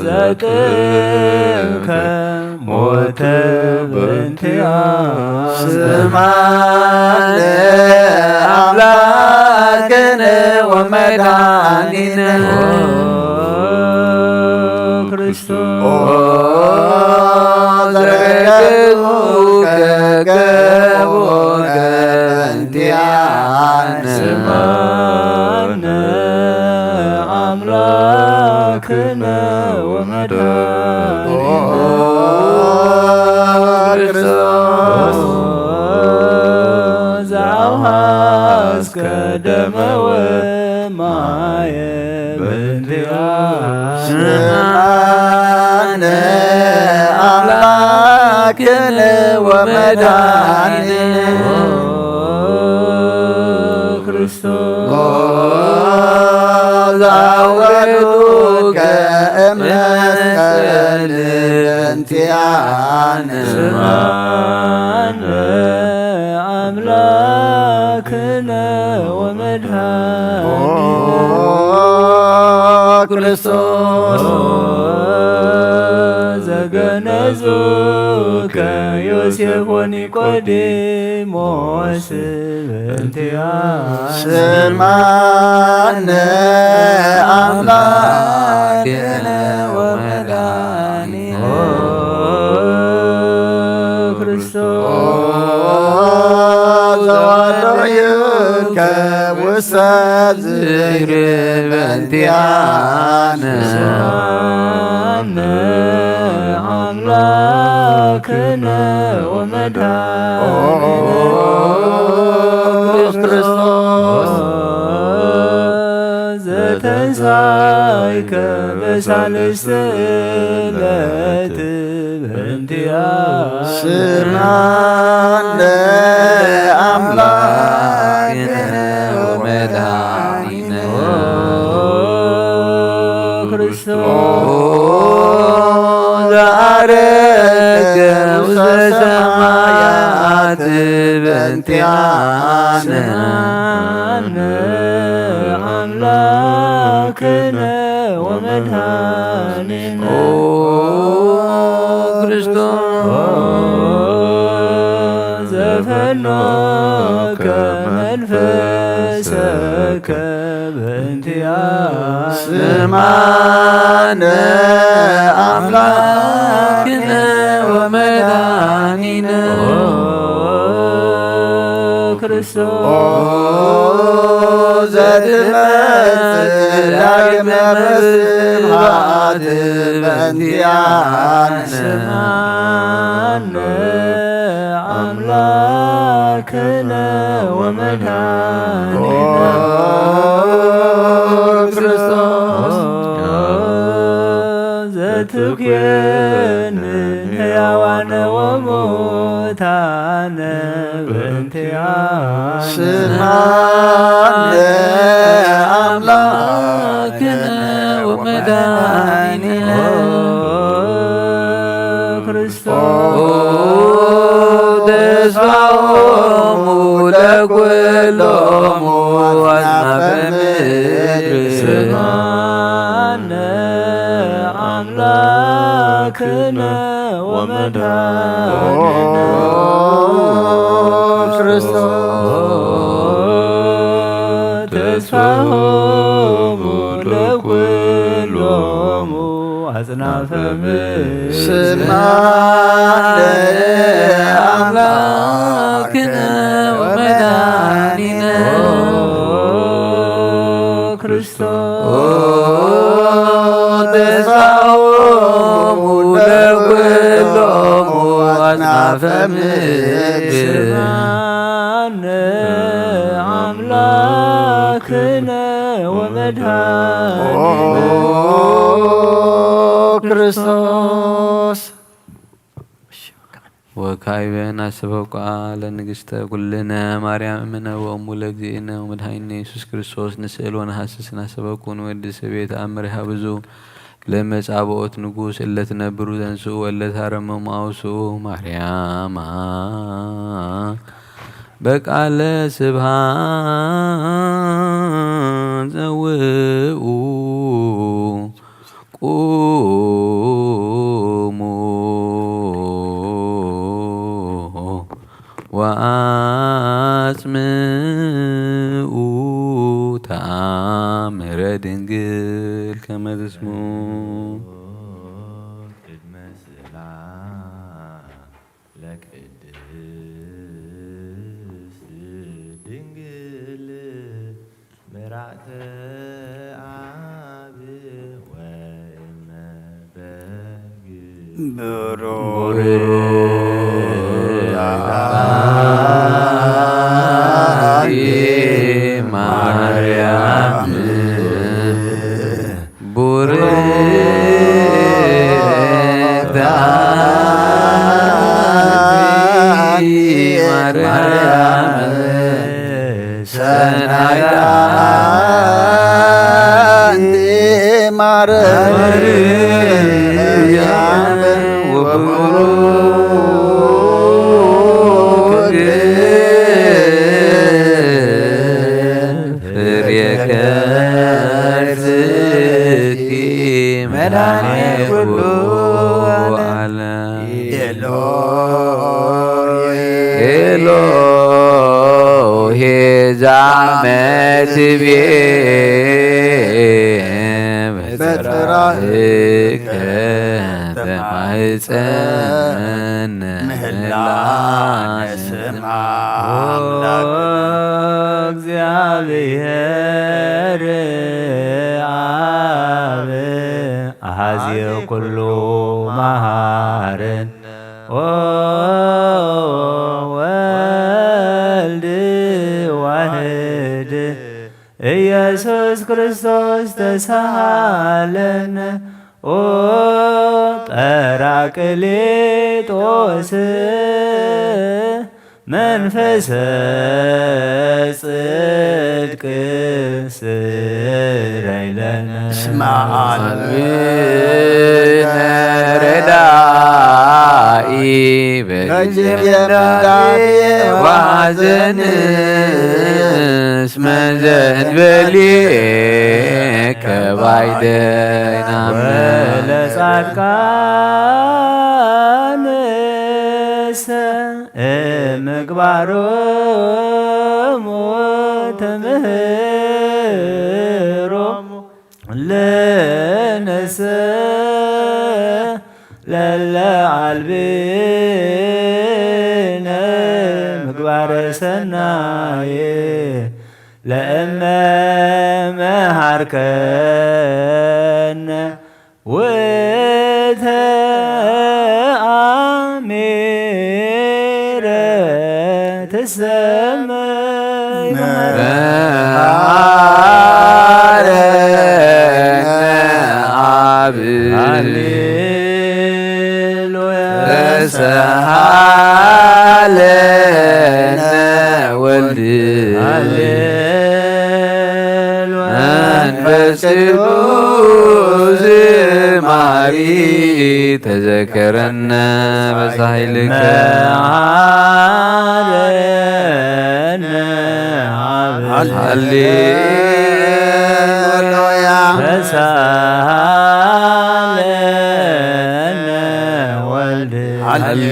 ዘጥንከ ሞተ በእንቲአነ ስማነ አምላክነ ወመድኃኒነ ክርስቶስ ዘረከብከ ገቦከ በእንቲአነ ስማነ አምላክነ ወመድኃኒነ ክርስቶስ ዘአውሃስከ ደመ ወማየ በእንቲአነ ስማነ አምላክነ ወመድኃኒነ ክርስቶስ ዘአውረዱከ እምነ መስቀል በእንቲአነ ስማነ አምላክነ ወመድኃኒነ ክርስቶስ ዘገነዙከ ዮሴፍ ወኒቆዲሞስ በእንቲአነ ስማነ አምላክነ ወመድኃኒነ ዝክሪ በእንቲኣነ። ስብሐነ ኣምላክነ ወመድኃኒነ ኦ ክርስቶስ ዘተንሳይከ በሳልስት ዕለት በእንቲኣ ስብሐነ ኣምላክነ ወመድኃኒነ ኦ ክርስቶስ ዘዐረገ ውስተ ሰማያት በእንቲኣነ ስብሐነ ኣምላክነ ወመድኃኒነ ኦ ክርስቶስ ዘፈኖከ መንፈሰከ በእንቲኣነ ስምዓነ ኣምላክነ ወመድኃኒነ ኦ ክርስቶስ ኦ ዘትመጽእ ዳግመ በስብሐት በእንቲኣነ ስምዓነ ኣምላክነ ወመድኃኒነ ኦ ክርስቶስ ዘትኩየንን ሕያዋነ ወሙታነ በእንቲኣነ ስምዓነ ኣምላክነ ወመድኃኒነ ኦ ክርስቶስ ተስፋሆሙ ለኩሎሙ ኣጽናፈ ምድር ስምዓነ ኣምላክነ ወመድኃኒነ ኦ ክርስቶስ ተስፋሆሙ ለኩሎሙ ኣጽናፈ ምድር ስምዓነ ኣምላክነ ወመድኃኒነ ኦ ክርስቶስ ተስፋሆሙ ለኩሎሙ ኣጽናፈ ምድር ስምዓነ ኣምላክነ ወመድኃኒነ ኦ ክርስቶስ ወካዕበ ናሰበኳ ለንግስተ ኩልነ ማርያም እምነ ወእሙ ለእግዚእነ ወመድኃኒነ ኢየሱስ ክርስቶስ ንስእል ወነሐስስ ናሰበኩ ንወድሰ ቤት ኣምር ሃብዙ ለመጻብኦት ንጉስ እለ ትነብሩ ተንስኡ ወለ ታረመሙ ኣውስኡ ማርያማ በቃለ ስብሐት ጸውኡ ቁሙ ወአጽምኡ ተአምረ ድንግል ከመ ትስምዑ። ቅድመ ስእላ ለቅድስት ድንግል ምርዓተ አብ ወእመ በግ ብሩክ አንቲ ማርያም ቡርክት አንቲ ማርያም ሰናይት አንቲ ማርያም ወቡሩክ ፍሬ ከርሥኪ መድኃኔ ኩሉ ዓለም። ኤሎሄ ኤሎሄ ዛመ ትቤ በጽራህከ ተማህፀነ ምህላ ስማ አምላክ እግዚኣብሔር ኣብ ኣሃዜ ኩሉ መሃርን ኦ ወልድ ዋህድ ኢየሱስ ክርስቶስ ተሳሃለነ ኦ ጳራቅሊጦስ መንፈሰ ጽድቅ ስረይለነ። እስመ አልብነ ረዳኢ በጊዜ በጊዜ ወሐዘን እስመ ዘእንበሌከ ባይደ ናምነ። ወለጻድቃንሰ እምግባሮሙ ትምህሮሙ ለነሰ ለለ አልብነ ምግባረ ሰናየ ለእመ መሃርከነ ወተአሚረ ትሰመይ መሃረነ አብ ሃሌሉያ ተሳሃለነ ወልድ ሃሌሉያ መንፈስ ቅዱስ ማሪ ተዘከረነ በሳይልከ መሃረነ አብ ሃሌሉያ ተሳሃለነ ወልድ ሃሌሉያ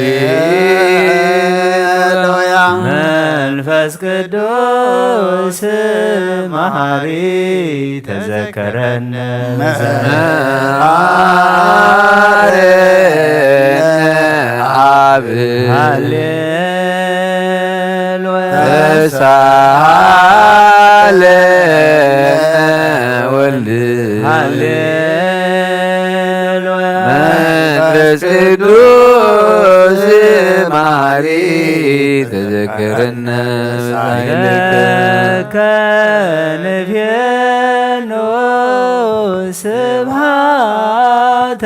መንፈስ ቅዱስ መሃሪ ተዘከረነ መሃረነ አብ ሃሌሉያ ተሳሃለነ ወልድ ሃሌሉያ መንፈስ ቅዱስ ማሪ ተዘከረነ ሳይልከ ከንፌኖ ስብሃተ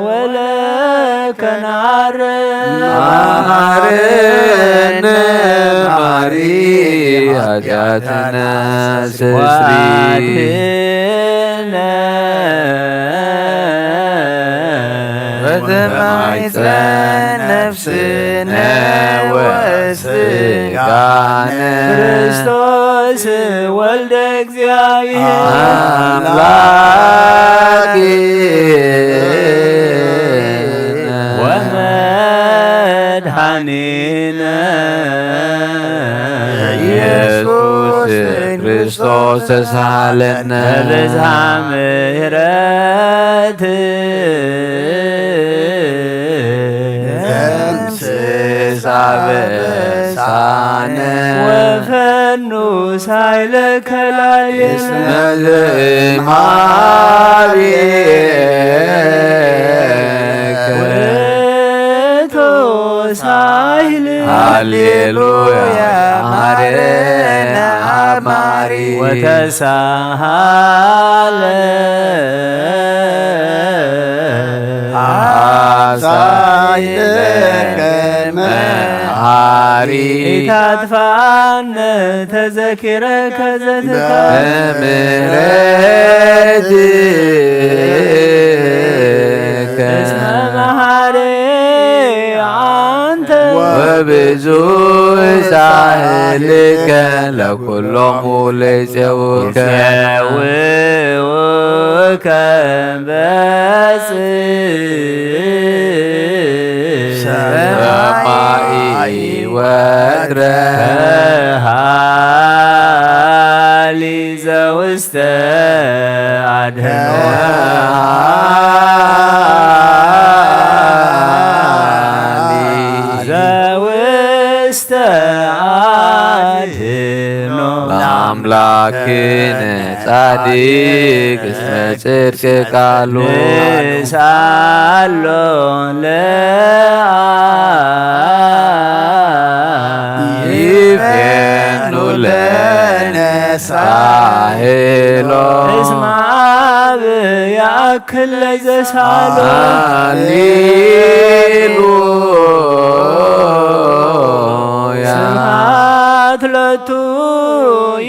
ወለከ ናርም መሃረነ ማሪ ኃጢአትነ ስስሪ ዋድነ በተማይፀን ነፍስነ ወስጋነ ክርስቶስ ወልደ እግዚአብሔር አምላክ ወመድኃኒነ ኢየሱስ ክርስቶስ ተሳሃለነ በብዝሃ ምሕረት ደምስስ አበሳነ ወፈኑ ሳይለ ከላልየነ እስመ ዘእምሃቤከ ውእቱ ሳይል ሃሌሉያ ማረነ አብ ማሪ ወተሳሃለ አሳይለ መሃሪ ኢታጥፋነ ተዘኪረ ከዘትካ በምሕረትከ እስመ መሃሪ አንተ ወብዙ ሳህልከ ለኩሎሙ ለይጼውከ ይጼውከ በጽ ሰማይ ወትረ ሃሊ ዘውስተ አድህኖ ዘውስተ አድህኖ ኣምላክነ ጻድቅ እስመ ጽድቅ ቃሉ። ንስኣሎ ለአብ ይፌኑ ለነ ሳሄሎ። እስመ አብ ያእክል ለዘሳሎ። ሃሌሉያ። ስብሐት ሎቱ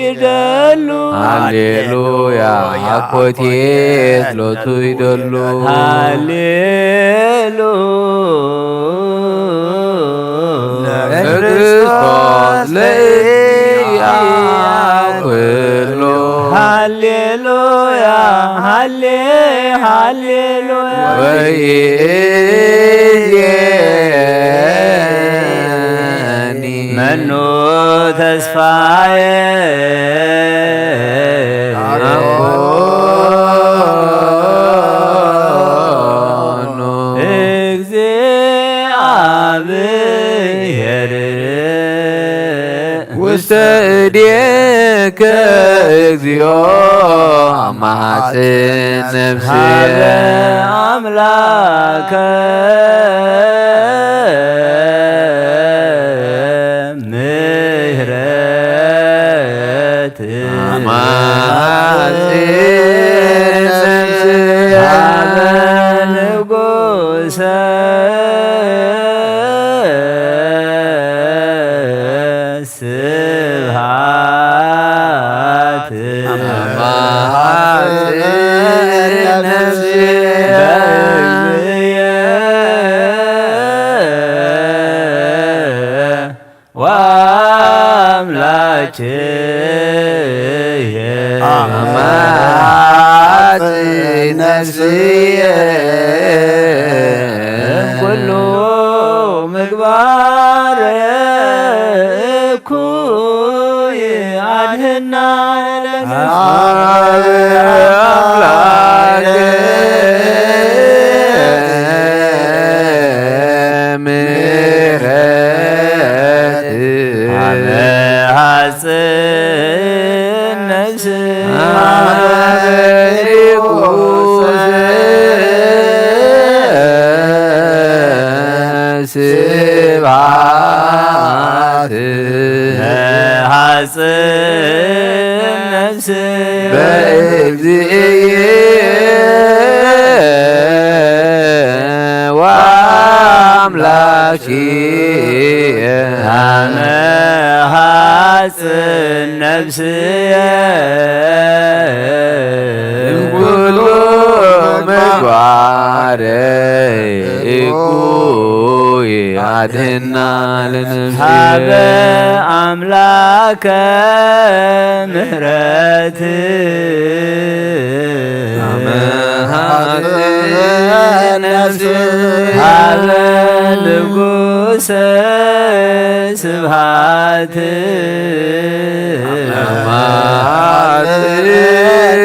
ይደሉ። ሃሌሉያ። አኮቴት ሎቱ ይደሉ። ሃሌሉያ። ለክርስቶስ ለኢያኩሎ። ሃሌሉያ። ሃሌ ሃሌሉያ። ወይእዜኒ መኑ ተስፋዬ። አኮኑ እግዚአብሔር። ውስተ እዴከ እግዚኦ አማጽን ነፍስየ። ሀበ አምላከ ምሕረት። አማጽን ነፍስየ። ሀበ ንጉሰ ስብሐት። አማጽን ነፍስየ። በእግዚእየ ወአምላክየ። አማጽን ነፍስየ። እምኩሉ ምግባር እኩይ አድህና። አምላክ ምሕረት። አመ ሐጽን ነፍስ። አመ ሪቁስ ስብሐት። ሐጽን ነፍስ። በእግዚእየ ወአምላክየ። አመ ሐጽን ነፍስየ። እምኩሉ ምግባር እኩይ አድህና ለነፍስየ። ሀበ አምላከ ምሕረት። አመ ሐጽን ነፍስየ። ሀበ ንጉሰ ስብሐት። አመ ሐጽን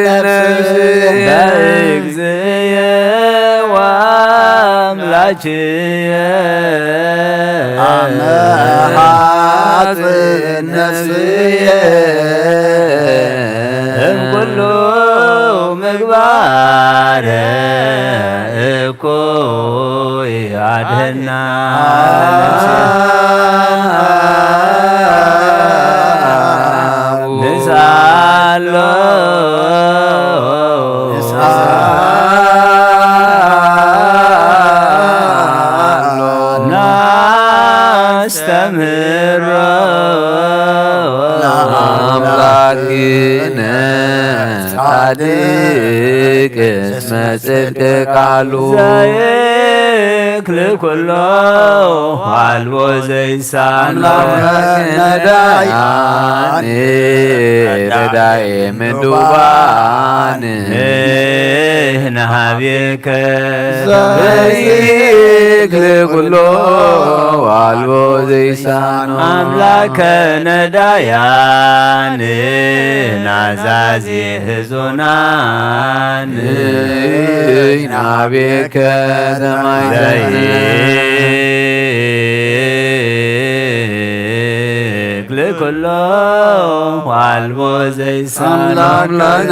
ነፍስየ። በእግዚእየ ወአምላክየ። አመ ሐጽን ነፍስየ። እምኩሉ ምግባር እኩይ አድህና። ንስአሎ ናስተምህሮ። አምላክነ ጻድቅ እስመ ጽድቅ ቃሉ። ዘይክል ኩሎ አልቦ ዘይሳኖ። አምላክነ ዳያነ ረዳኤ ምንዱባን። ንህብየከ ዘይክል ኩሎ አልቦ ዘይሳኖ። አምላከነ ዳያነ ናዛዚ ህዙናን። ንሕና ቤከ ሰማይ ዘይክል ኩሎ ዋልቦ ዘይሳኖ ኣምላክ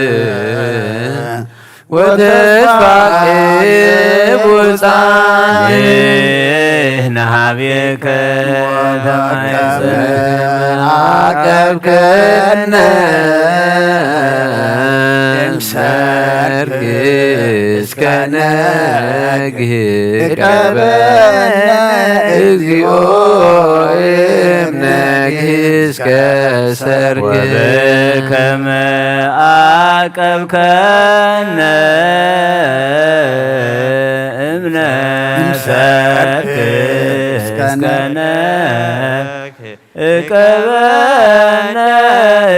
ለነዳያን ወተስፋ ቅቡጻን ንሃቤከ ተማይዘ ዓቀብከነ እምሰርክ እስከ ነግህ እቀበነ እግዚኦ እምነግህ እስከ ሰርክ ወበከመ ዓቀብከነ እምነ ሰርክ እስከ ነግህ እቀበነ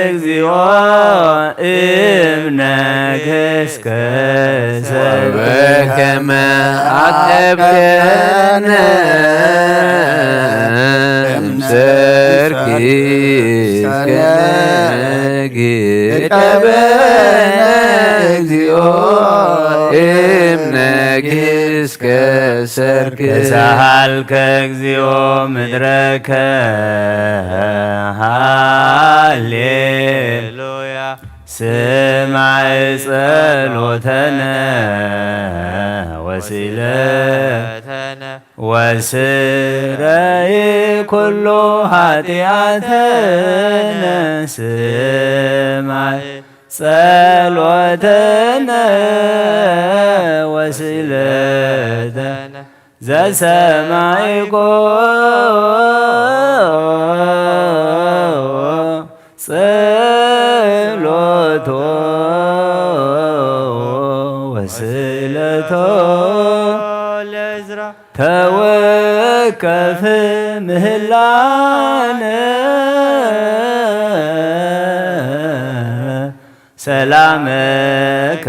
እግዚኦ እምነግህ እስከ ሰርክ ወበከመ ዓቀብከነ እምሰርክ እስከ ነግህ እቀበነ እግዚኦ እምነግህ እስከ ሰርክ ተሳሃልከ እግዚኦ ምድረከ ሃሌሉያ ስማዕ ጸሎተነ ወሲለተነ ወስረይ ኩሉ ኃጢአተነ ስማዕ ጸሎተነ ወሲለተነ ዘሰማዕኮ ጸሎቶ ወስእለቶ ለእዝራ ተወከፍ ምህላነ ሰላመከ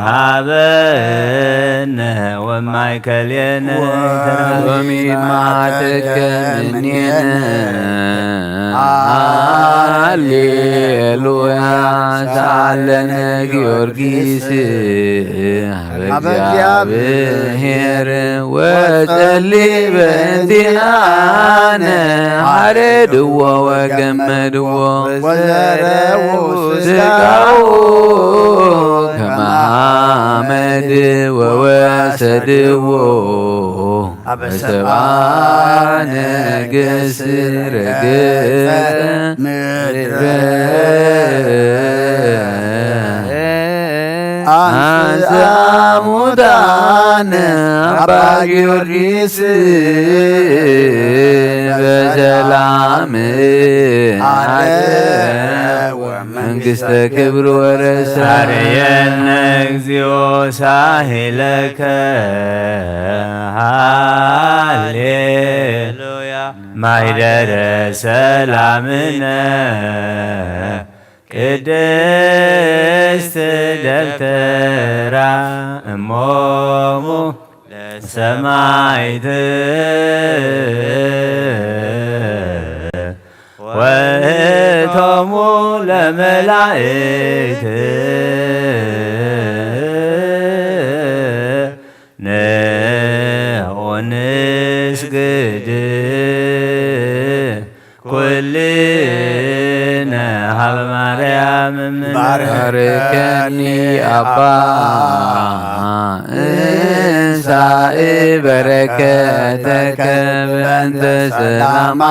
ሃበነ ወማእከሌነ ሎሚ መዓተከ ምኔነ ሃሌሉያ ሰአለነ ጊዮርጊስ ጊዮርጊስ ሀበ እግዚአብሔር ወጸሊ በእንቲአነ ሐረድዎ ወገመድዎ ወዘረው ስጋው ከመ አመድ ወወሰድዎ አበሰባ ነገስ ረገጸ ምድረ አንስአ ሙታነ አባ ጊዮርጊስ በሰላም አደ መንግስተ ክብር ወረሰ። አርየነ እግዚኦ ሳሂለከ ሃሌሉያ ማይደረ ሰላምነ ቅድስት ደብተራ እሞሙ ለሰማይት ወእቶሙ ለመላእክት ንዑ ንስግድ ኩልነ ሀበ ማርያም እምነ ባርከኒ አባ እንሳኢ በረከተከ በእንተ ሰላማ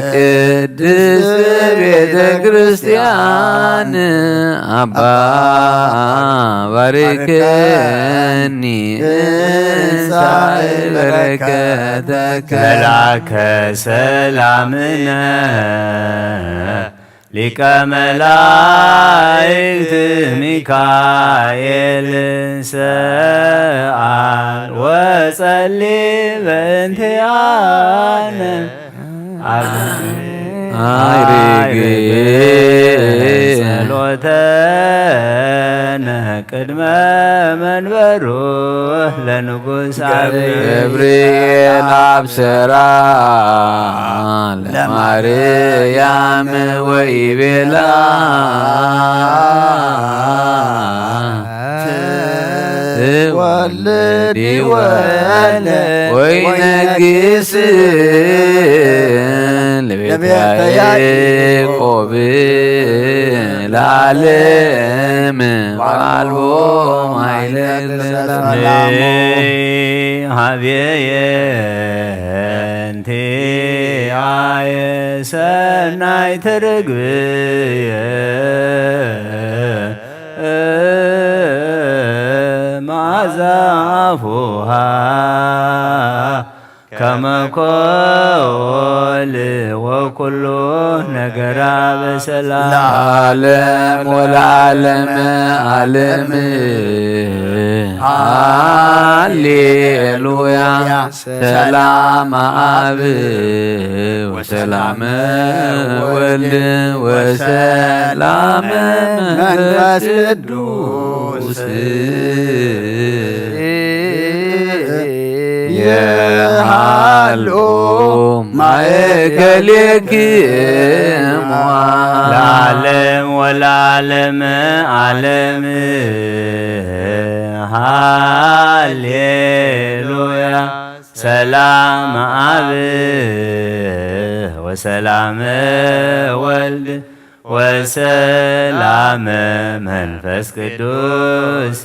ለቅድስት ቤተ ክርስቲያን አባ ባርከኒ እንሳኢ በረከተከ መልአከ ሰላምነ ሊቀ መላእክት ሚካኤል ሰአል ወጸሊ በእንቲአነ አብ አይርግ ጸሎተነ ቅድመ መንበሩ ለንጉስ አብ ገብርኤል አብሰራ ለማርያም ወይቤላ ትወልድ ይወልድ ወይነግስ ለቤተ ያዕቆብ ለዓለም ወአልቦ ማይለቅ ሰላሙ ሀቤየ እንቲአየ ሰናይት ርግብየ መዓዛ አፉሃ ከመ ኮል ወኩሉ ነገራ በሰላም ለዓለም ወለዓለመ ዓለም። ሃሌሉያ። ሰላም አብ ወሰላም ወልድ ወሰላም መንፈስ ቅዱስ የሃሉ ማእከሌክሙ ለዓለም ወለዓለም ዓለም። ሃሌሉያ። ሰላም አብ ወሰላም ወልድ ወሰላም መንፈስ ቅዱስ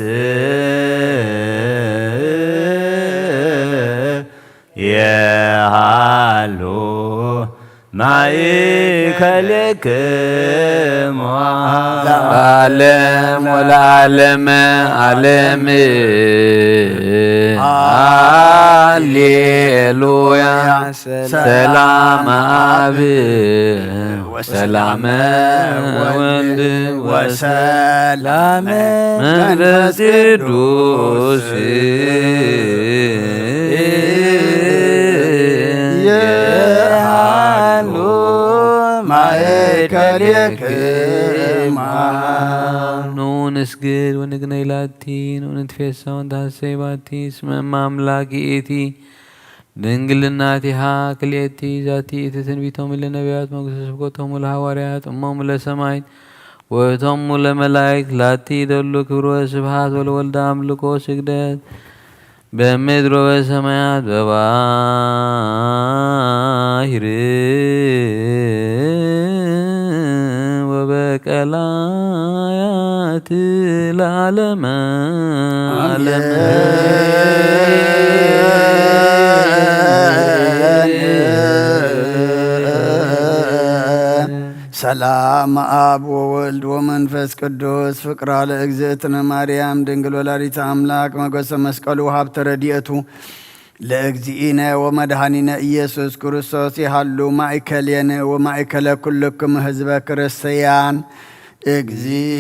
የሃሉ ማእከሌክሙ ለዓለም ወለዓለም ዓለም። ሃሌሉያ። ሰላም አብ ወሰላም ወልድ ወሰላም መንፈስ ቅዱስ የሃሉ ማእከሌክሙ። ኑ ንስግድ ወንግነይ ላቲ፣ ኑ ንትፌሳ ወንትሐሰይ ባቲ፣ እስመ እመ አምላክ ይእቲ ድንግልናቲሃ ክልኤቲ። ዛቲ ይእቲ ትንቢቶሙ ለነቢያት፣ መግስተ ስብከቶሙ ለሐዋርያት፣ እሞሙ ለሰማይት፣ ወእቶሙ ለመላእክት፣ ላቲ ይደሉ ክብር ወስብሐት፣ ወለወልደ አምልኮ ስግደት፣ በምድር ወበሰማያት፣ በባሕር ወበቀላያት ለዓለመ ዓለም። ሰላም አብ ወወልድ ወመንፈስ ቅዱስ። ፍቅራ ለእግዝእትነ ማርያም ድንግል ወላዲተ አምላክ፣ መገሰ መስቀሉ፣ ሀብተ ረድኤቱ ለእግዚእነ ወመድኃኒነ ኢየሱስ ክርስቶስ ይሃሉ ማእከሌነ ወማእከለ ኩልክም ህዝበ ክርስቲያን። እግዚእ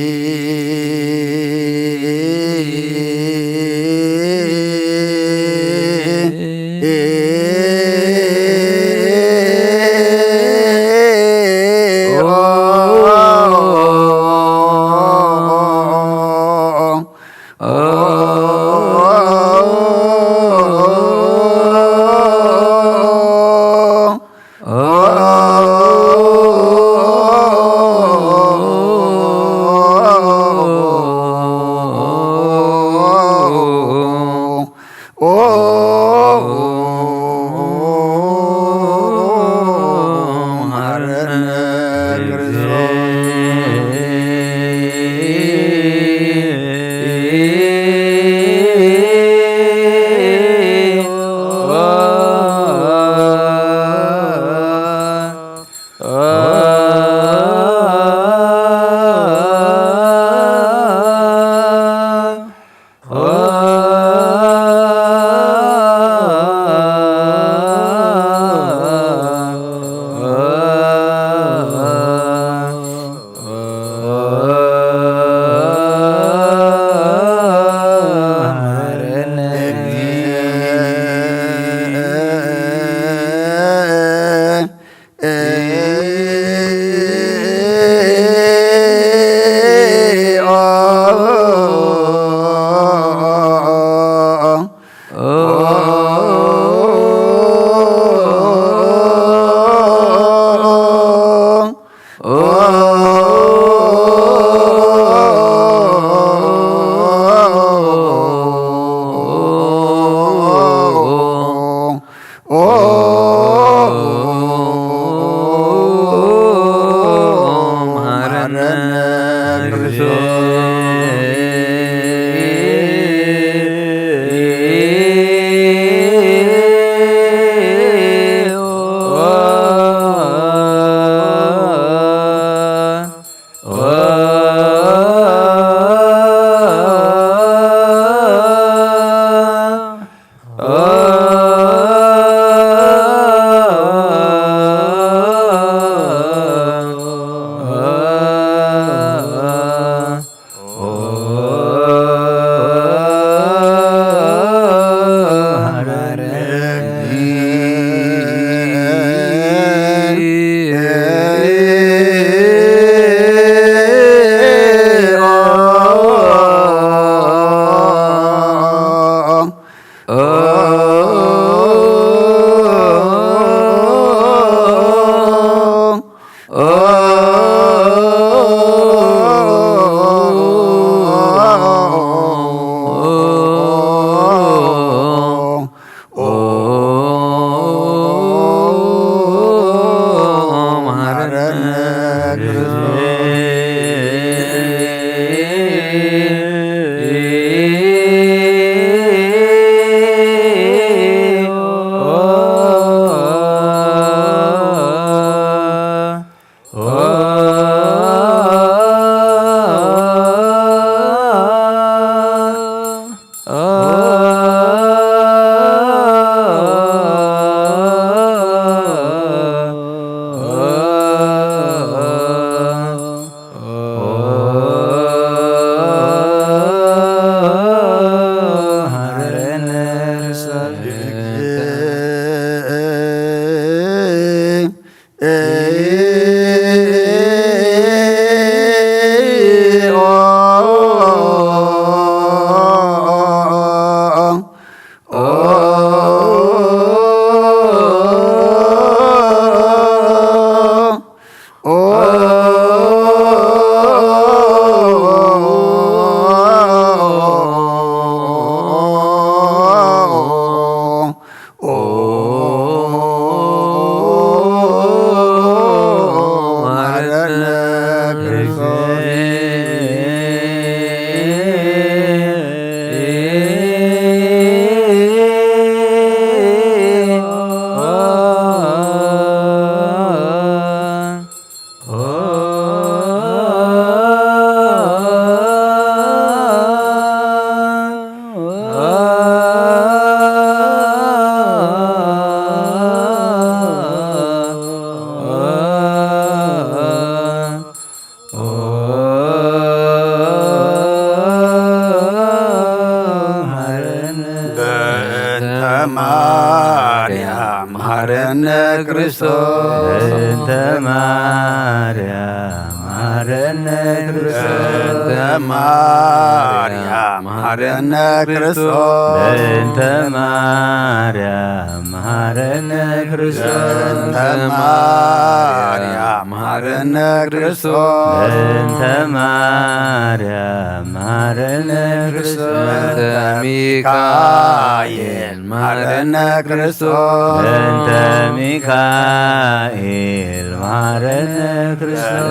በእንተ ማርያም መሐረነ ክርስቶስ። በእንተ ማርያም መሐረነ ክርስቶስ። በእንተ ማርያም መሐረነ ክርስቶስ። በእንተ ማርያም መሐረነ ክርስቶስ። በእንተ ማርያም መሐረነ ክርስቶስ። በእንተ ማርያም መሐረነ ክርስቶስ። በእንተ ሚካኤል መሐረነ ክርስቶስ። በእንተ ሚካኤል መሐረነ ክርስቶስ።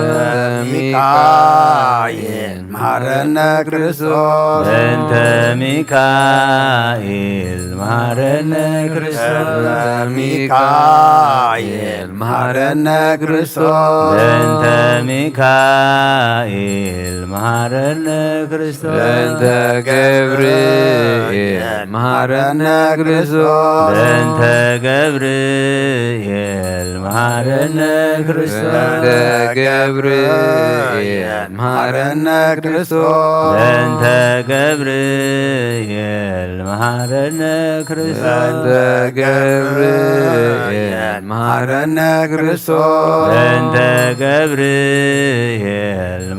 በእንተ ሚካኤል መሐረነ ክርስቶስ። በእንተ ሚካኤል መሐረነ ክርስቶስ። በእንተ ሚካኤል መሐረነ ክርስቶስ። በእንተ ሚካኤል መሐረነ ክርስቶስ። በእንተ ገብርኤል መሐረነ ክርስቶስ። በእንተ ገብርኤል መሐረነ ክርስቶስ። በእንተ ገብርኤል መሐረነ ክርስቶስ። በእንተ ገብርኤል መሐረነ ክርስቶስ። በእንተ ገብርኤል መሃረነ ክርስቶስ። በእንተ ገብርኤል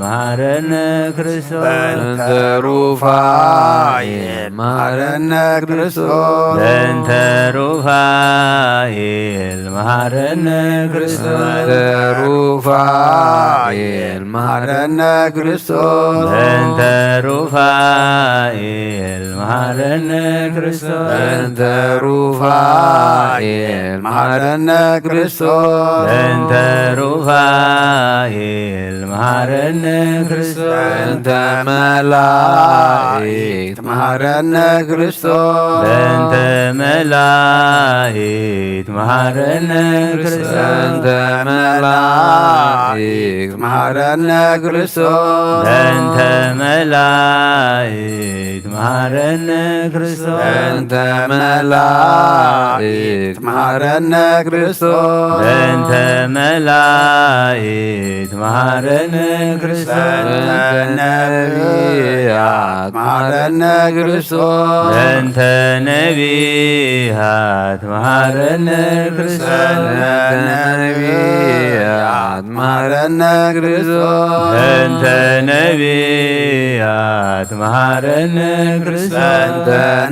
መሃረነ ክርስቶስ። በእንተ ሩፋኤል መሃረነ ክርስቶስ። በእንተ ሩፋኤል መሃረነ ክርስቶስ። በእንተ ሩፋኤል መሃረነ ክርስቶስ። በእንተ ሩፋኤል መሃረነ ክርስቶስ። በእንተ ሩፋኤል መሃረነ ክርስቶስ። በእንተ ሩፋኤል መሃረነ ክርስቶስ። በእንተ መላእክት መሃረነ ክርስቶስ። በእንተ መላእክት መሃረነ ክርስቶስ። በእንተ መላእክት መሃረነ ክርስቶስ። በእንተ መላእክት መሃረነ ክርስቶስ። በእንተ መላእክት መሃረነ ክርስቶስ። በእንተ መላእክት መሃረነ ክርስቶስ። በእንተ ነቢያት መሃረነ ክርስቶስ። በእንተ ነቢያት መሃረነ ክርስቶስ። በእንተ ነቢያት መሃረነ ክርስቶስ። በእንተ ነቢያት መሃረነ ክርስቶስ። በእንተ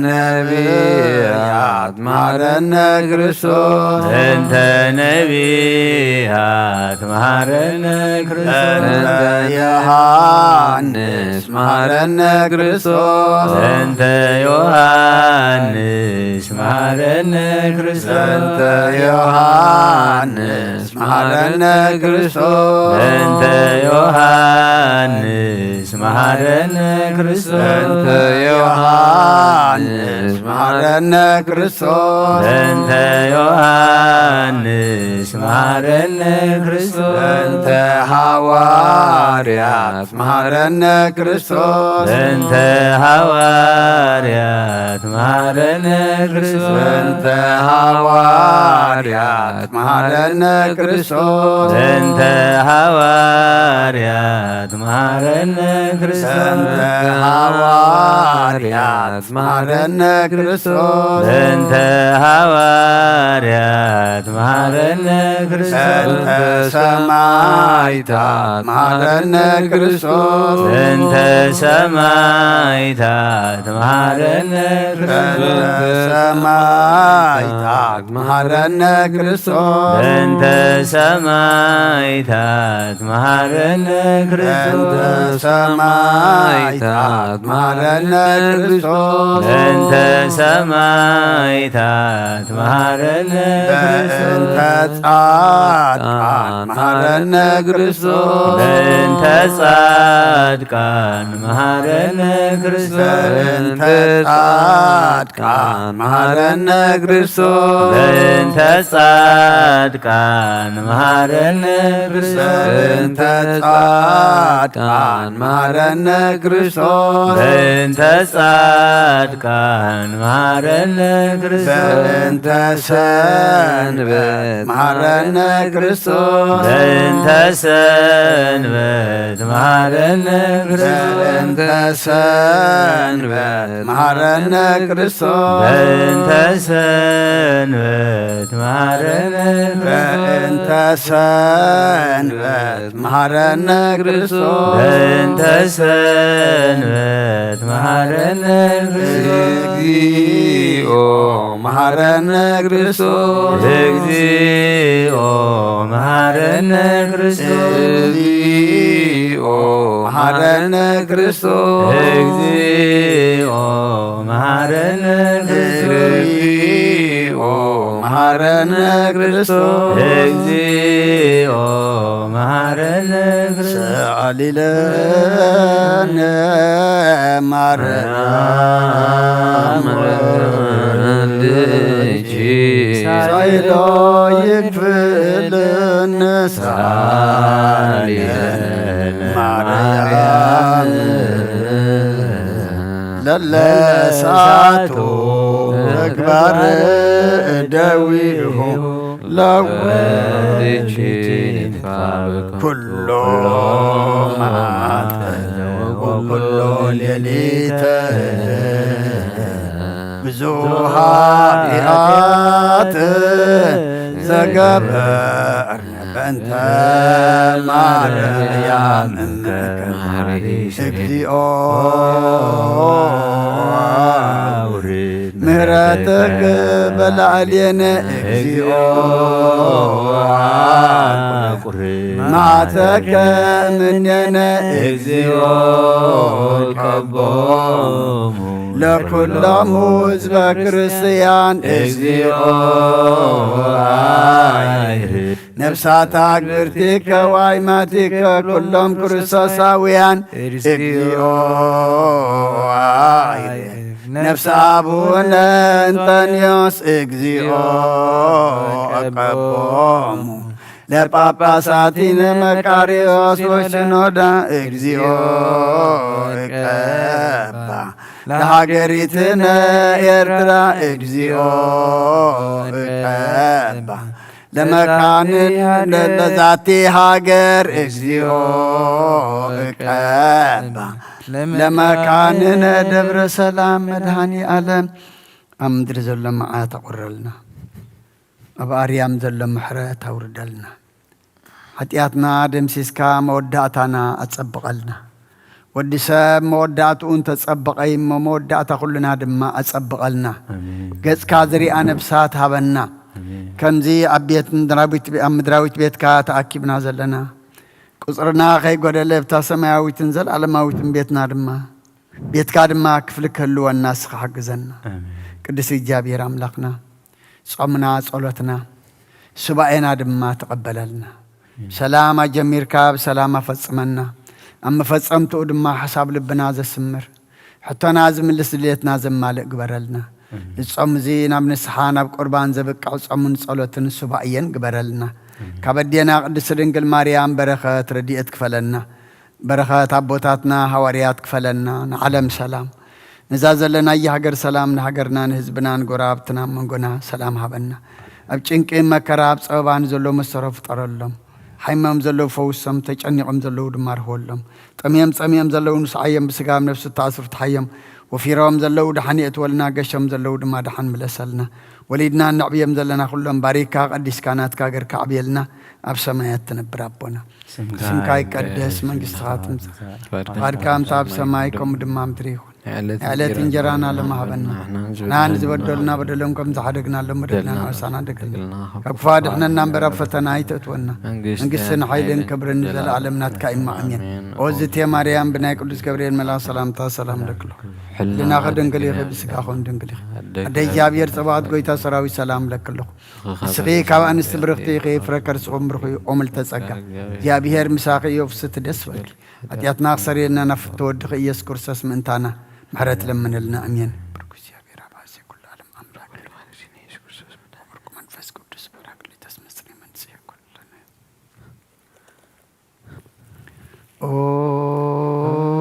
ነቢያት መሃረነ ክርስቶስ። በእንተ ነቢያት መሃረነ ክርስቶስ። በእንተ ዮሐንስ መሃረነ ክርስቶስ። በእንተ ዮሐንስ መሃረነ ክርስቶስ። በእንተ ዮሐንስ መሃረነ ክርስቶስ። በእንተ ዮሐንስ መሃረነ ክርስቶስ። በእንተ ዮሐንስ መሃረነ ክርስቶስ። በእንተ ዮሐንስ መሃረነ ክርስቶስ። በእንተ ሐዋርያት መሃረነ ክርስቶስ። በእንተ ሐዋርያት መሃረነ ክርስቶስ። በእንተ ሐዋርያት መሃረነ ክርስቶስ። በእንተ ሐዋርያት መሃረነ ክርስቶስ። በእንተ ሐዋርያት መሃረነ ክርስቶስ። በእንተ ሐዋርያት መሃረነ ክርስቶስ። በእንተ ሰማዕታት መሃረነ ክርስቶስ። በእንተ ሰማዕታት መሃረነ ክርስቶስ። በእንተ ሰማዕታት መሃረነ ክርስቶስ። በእንተ ሰማዕታት መሃረነ ክርስቶስ። በእንተ ሰማዕታት መሃረነ ክርስቶስ። በእንተ ሰማዕታት መሃረነ ክርስቶስ። በእንተ ጻድቃን መሃረነ ክርስቶስ። በእንተ ጻድቃን መሃረነ ክርስቶስ። በእንተ ጻድቃን መሃረነ ክርስቶስ። በእንተ ጻድቃን መሃረነ ክርስቶስ። በእንተ ጻድቃን መሃረነ ክርስቶስ። በእንተ ጻድቃን መሃረነ ክርስቶስ። በእንተ ሰንበት መሃረነ ክርስቶስ። በእንተ ሰንበት መሃረነ ክርስቶስ። በእንተ ሰንበት መሃረነ ክርስቶስ። በእንተ ሰንበት መሃረነ ክርስቶስ። በእንተ ሰንበት መሃረነ ክርስቶስ። በእንተ ሰንበት መሃረነ ክርስቶስ። እግዚኦ መሃረነ ክርስቶስ። እግዚኦ መሃረነ ክርስቶስ። እግዚኦ መሃረነ ክርስቶስ። እግዚኦ መሃረነ ክርስቶስ። እግዚኦ መሃረነ ክርስቶስ። እግዚኦ መሃረነ ክርስቶስ። ሰአሊ ለነ ማርያም ወልድኪ ሳይሎ ይክፍልን ሳሊ ለነ ማርያም ለለሳቱ ተግባር እደዊሁ ለወልድኪ ኩሎ መዓልተ ወኩሎ ሌሊተ ብዙ ኃጢአት ተገበርነ በእንተ ማርያም እምከ። እግዚኦ ምህረትክ በላዕሌነ። እግዚኦ መዓተከ ምኔነ። እግዚኦ ቀቦሙ ለኩሎሙ ህዝበ ክርስቲያን። እግዚኦ አይርፍ ነፍሳት አግብርቲከ ዋይማቲከ ኩሎም ክርስቶሳውያን። እግዚኦ አይርፍ ነፍስ አቡነ እንጠንዮስ። እግዚኦ ቀቦሙ ለጳጳሳቲነ መቃሪዎስ ወሽኖዳ። እግዚኦ እቀባ ለሃገሪትነ ኤርትራ። እግዚኦ እቀባ ለመካንን ለዛቲ ሃገር። እግዚኦ እቀባ ለመካንን ደብረ ሰላም። መድኃኔ ዓለም ኣብ ምድሪ ዘሎ መዓት ኣቑረልና። ኣብ ኣርያም ዘሎ ምሕረት ኣውርደልና። ሓጢኣትና ደምሲስካ መወዳእታና ኣጸብቐልና። ወዲ ሰብ መወዳእትኡ እንተጸብቐ እሞ መወዳእታ ኩልና ድማ ኣጸብቐልና። ኣሜን። ገጽካ ዝሪኣ ነብሳት ሃበና። ኣሜን። ከምዚ ኣብ ቤት ምድራዊት፣ ኣብ ምድራዊት ቤትካ ተኣኪብና ዘለና፣ ቁጽርና ከይጎደለ፣ ኣብታ ሰማያዊትን ዘለኣለማዊትን ቤትና ድማ፣ ቤትካ ድማ ክፍሊ ክህልወና ንስኻ ሓግዘና። ኣሜን። ቅዱስ እግዚኣብሔር ኣምላኽና፣ ጾምና፣ ጸሎትና፣ ሱባኤና ድማ ተቐበለልና። ኣሜን። ሰላም ኣጀሚርካ ብሰላም ኣፈጽመና። ኣብ መፈጸምትኡ ድማ ሓሳብ ልብና ዘስምር፣ ሕቶና ዝምልስ፣ ድሌትና ዘማልእ ግበረልና። ኣሜን። እዚ ጾም እዚ ናብ ንስሓ፣ ናብ ቁርባን ዘብቅዕ ጾምን ጸሎትን ሱባኤን ግበረልና። ኣሜን። ካብ ኣዴና ቅድስት ድንግል ማርያም በረኸት ረድኤት ክፈለና። በረኸት ኣቦታትና ሃዋርያት ክፈለና። ንዓለም ሰላም፣ ነዛ ዘለናያ ሃገር ሰላም፣ ንሃገርና፣ ንህዝብና፣ ንጎረባብትና፣ መንጎና ሰላም ሃበና። ኣብ ጭንቂ፣ መከራ፣ ኣብ ጸበባ ንዘለዉ መሰሮ ፍጠረሎም። ሓይሞም ዘለዉ ፈውሶም፣ ተጨኒቖም ዘለዉ ድማ ርህወሎም። ጠምዮም ጸሚኦም ዘለዉ ንስዓዮም፣ ብስጋ ኣብ ነፍሲ ተኣስሩ ፍትሓዮም። ወፊሮም ዘለዉ ደሓን የእትወልና፣ ገሾም ዘለዉ ድማ ደሓን ምለሰልና። ወሊድና እነዕብዮም ዘለና ኩሎም ባሪካ ቀዲስካ ናትካ ሃገርካ ኣዕብየልና። ኣብ ሰማያት ትነብር ኣቦና፣ ስምካ ስምካ ይቀደስ፣ ይቀደስ፣ መንግስትኻ ትምጻእ፣ ትምጻእ፣ ፍቃድካ ፍቃድካ ከምቲ ኣብ ሰማይ ከምኡ ድማ ኣብ ምድሪ ይኹን። የዕለት የዕለት እንጀራና እንጀራና ሎሚ ሃበና። ንሕና ንዝበደሉና በደሎም ከም ዝሓደግናሎም በደልና በደልና ንዓሳና ደገልና። ካብ ክፉእ ኣድሕነና እምበር ኣብ ፈተና ኣይተእትወና። መንግስትን መንግስትን ሓይልን ሓይልን ክብርን ዘለኣለም ናትካ እዩ። ኣሜን። ኣሜን። ኦዝቴ ማርያም ብናይ ቅዱስ ገብርኤል መልኣኽ ሰላምታ ሰላም ለክሎ። ሕልናኺ ድንግል ኢኺ፣ ብስጋኺ እውን ድንግል ኢኺ። ኣደ ኣደ እግዚኣብሔር ጸባኦት ጎይታ ሰራዊት ሰላም ለክሎ። ንስኺ ካብ ኣንስቲ ብርኽቲ ኢኺ፣ ፍረ ከርስኹም ብሩኽ እዩ። ኦ ምልዕተ ጸጋ፣ እግዚኣብሔር ምሳኺ እዩ። ፍስቲ ደስ በልኪ፣ ሓጢኣትና ክሰርየልና ናብ ፍትወድኺ ኢየሱስ ክርስቶስ ምእንታና ምሕረት ለምንልና። ኣሜን። ብሩክ እግዚኣብሔር ኣብ ኣዜ ኩሉ ዓለም ኣምላክ ኢየሱስ ክርስቶስ ምእንታና። ብሩክ መንፈስ ቅዱስ ፓራክሊቶስ መስሪ መንጽሔ ኩሉ ኦ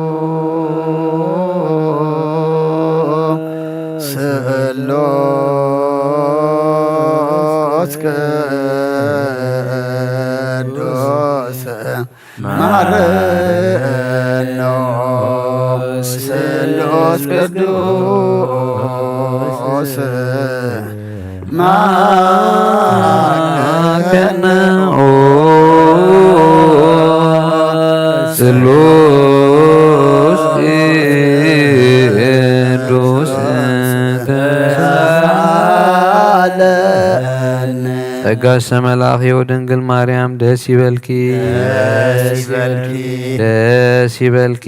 ስሉስ ቅዱስ ማረኖ ስሉስ ቅዱስ ማረነ ኦ ስሉስ ቅዱስ ተሳለነ። ጸጋ ሰመላኺ ወድንግል ማርያም ደስ ይበልኪ። ደስ ይበልኪ። ደስ ይበልኪ።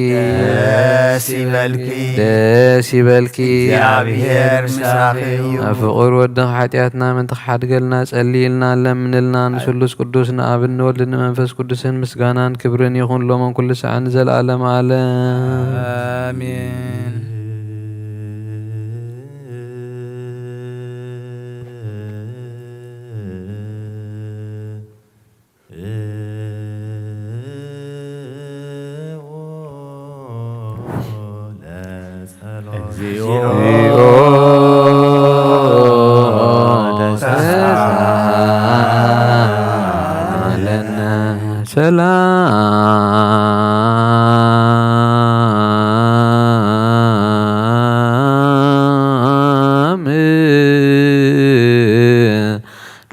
ደስ ይበልኪ። ደስ ይበልኪ። እግዚኣብሔር ምሳኺ እዩ። ኣብ ፍቕር ወድኺ ሓጢኣትና ምእንቲ ክሓድገልና ጸልይልና ለምንልና። ንስሉስ ቅዱስ ንኣብን ንወልድ ንመንፈስ ቅዱስን ምስጋናን ክብርን ይኹን ሎምን ኩሉ ሰዓን ንዘለዓለም ዓለም። ኣሜን። እግዚኦ ተሳሃለነ። ሰላም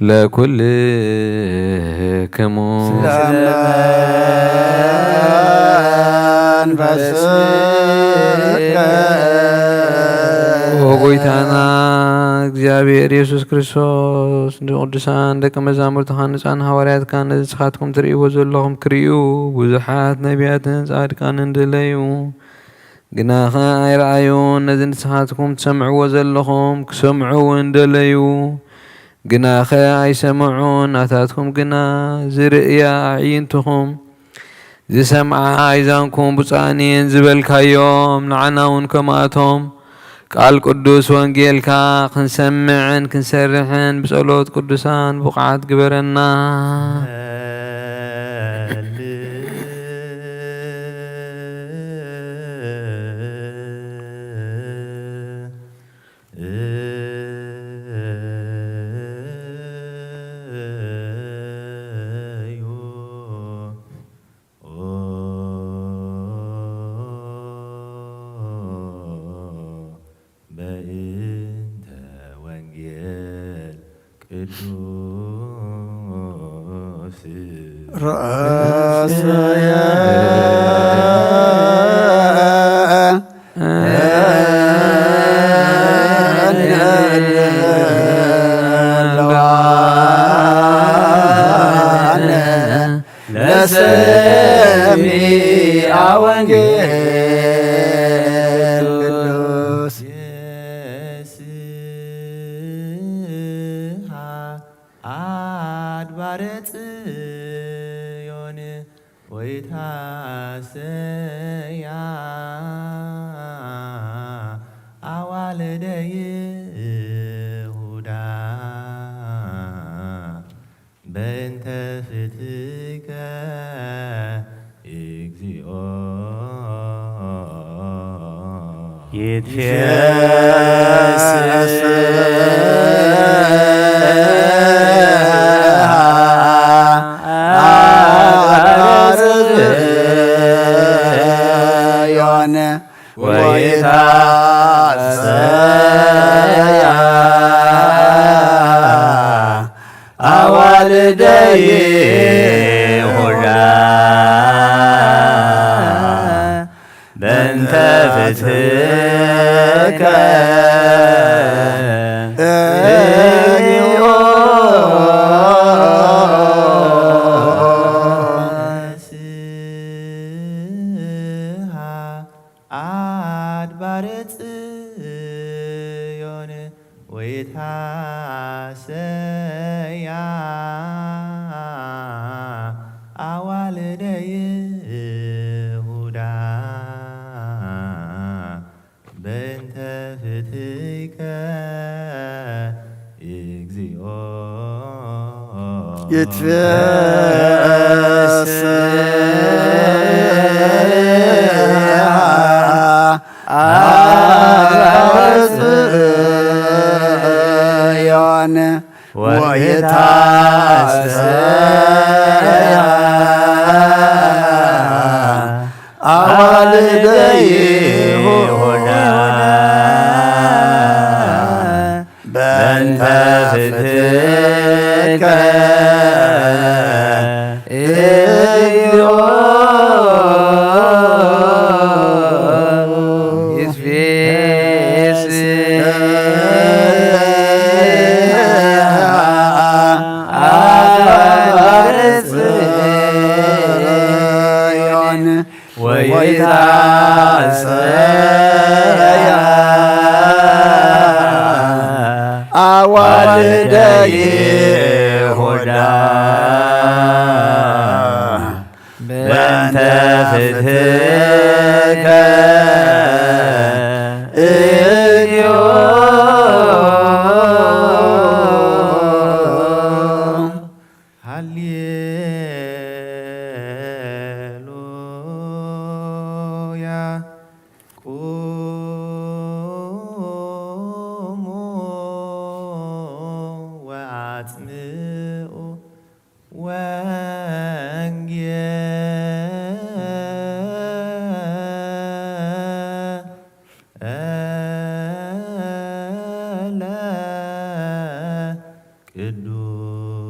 ለ ኩልክሙ። ስለ መንፈስከ። ኦ ጎይታና እግዚኣብሔር የሱስ ክርስቶስ፣ ንቅዱሳን ደቂ መዛሙርትኻን ንጹሓን ሃዋርያትካን ነዚ ንስኻትኩም ትርእይዎ ዘለኹም ክርእዩ ብዙሓት ነቢያትን ጻድቃንን ደለዩ፣ ግናኸ ኣይረኣዩን። ነዚ ንስኻትኩም ትሰምዕዎ ዘለኹም ክሰምዑ እውን ደለዩ፣ ግናኸ ኣይሰምዑን። ናታትኩም ግና ዝርእያ ኣዕይንትኹም፣ ዝሰምዓ ኣእዛንኩም ብፁዓን እየን ዝበልካዮም፣ ንዓና እውን ከምኣቶም ቃል ቅዱስ ወንጌልካ ክንሰምዕን ክንሰርሕን ብጸሎት ቅዱሳን ብቑዓት ግበረና። በእንተ ወንጌል ቅዱስ ርእስየ ለሰሚዐ ወንጌል ቅዱስ። የስሃ አድባረ ጽዮን ወይታሰያ አዋልደ ይሁዳ በእንተ ፍትከ እግዚኦ። ይትፌስህ አድባረ ጽዮን ወይታሰያ አዋልደ ይሁዳ በእንተ ፍትከ እግዚኦ። አድባረ ጽዮን ወይታሰያ አዋልደ ይሁዳ በእንተ ፍትከ እግዚኦ። ይትፌስህ አድባረ ጽዮን ወይታሰያ አዋልደ ይሁዳ በእንተ ፍትከ እግዚኦ። ይትፌስህ አድባረ ጽዮን ወይታሰያ አዋልደ ይሁዳ በእንተ ፍትከ እግዚኦ። ሃሌሉያ። ቁሙ ወአጽምዑ ወንጌለ ቅዱስ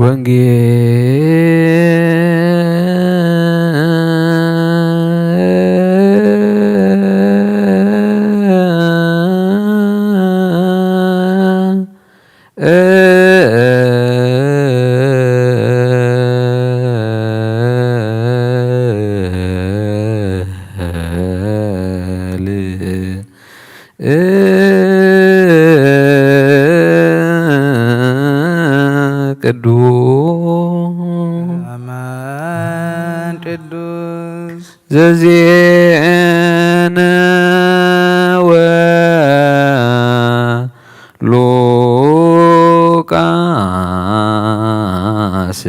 ወንጌል ቅዱስ አማን ቅዱስ ዘዜነ ወሉቃስ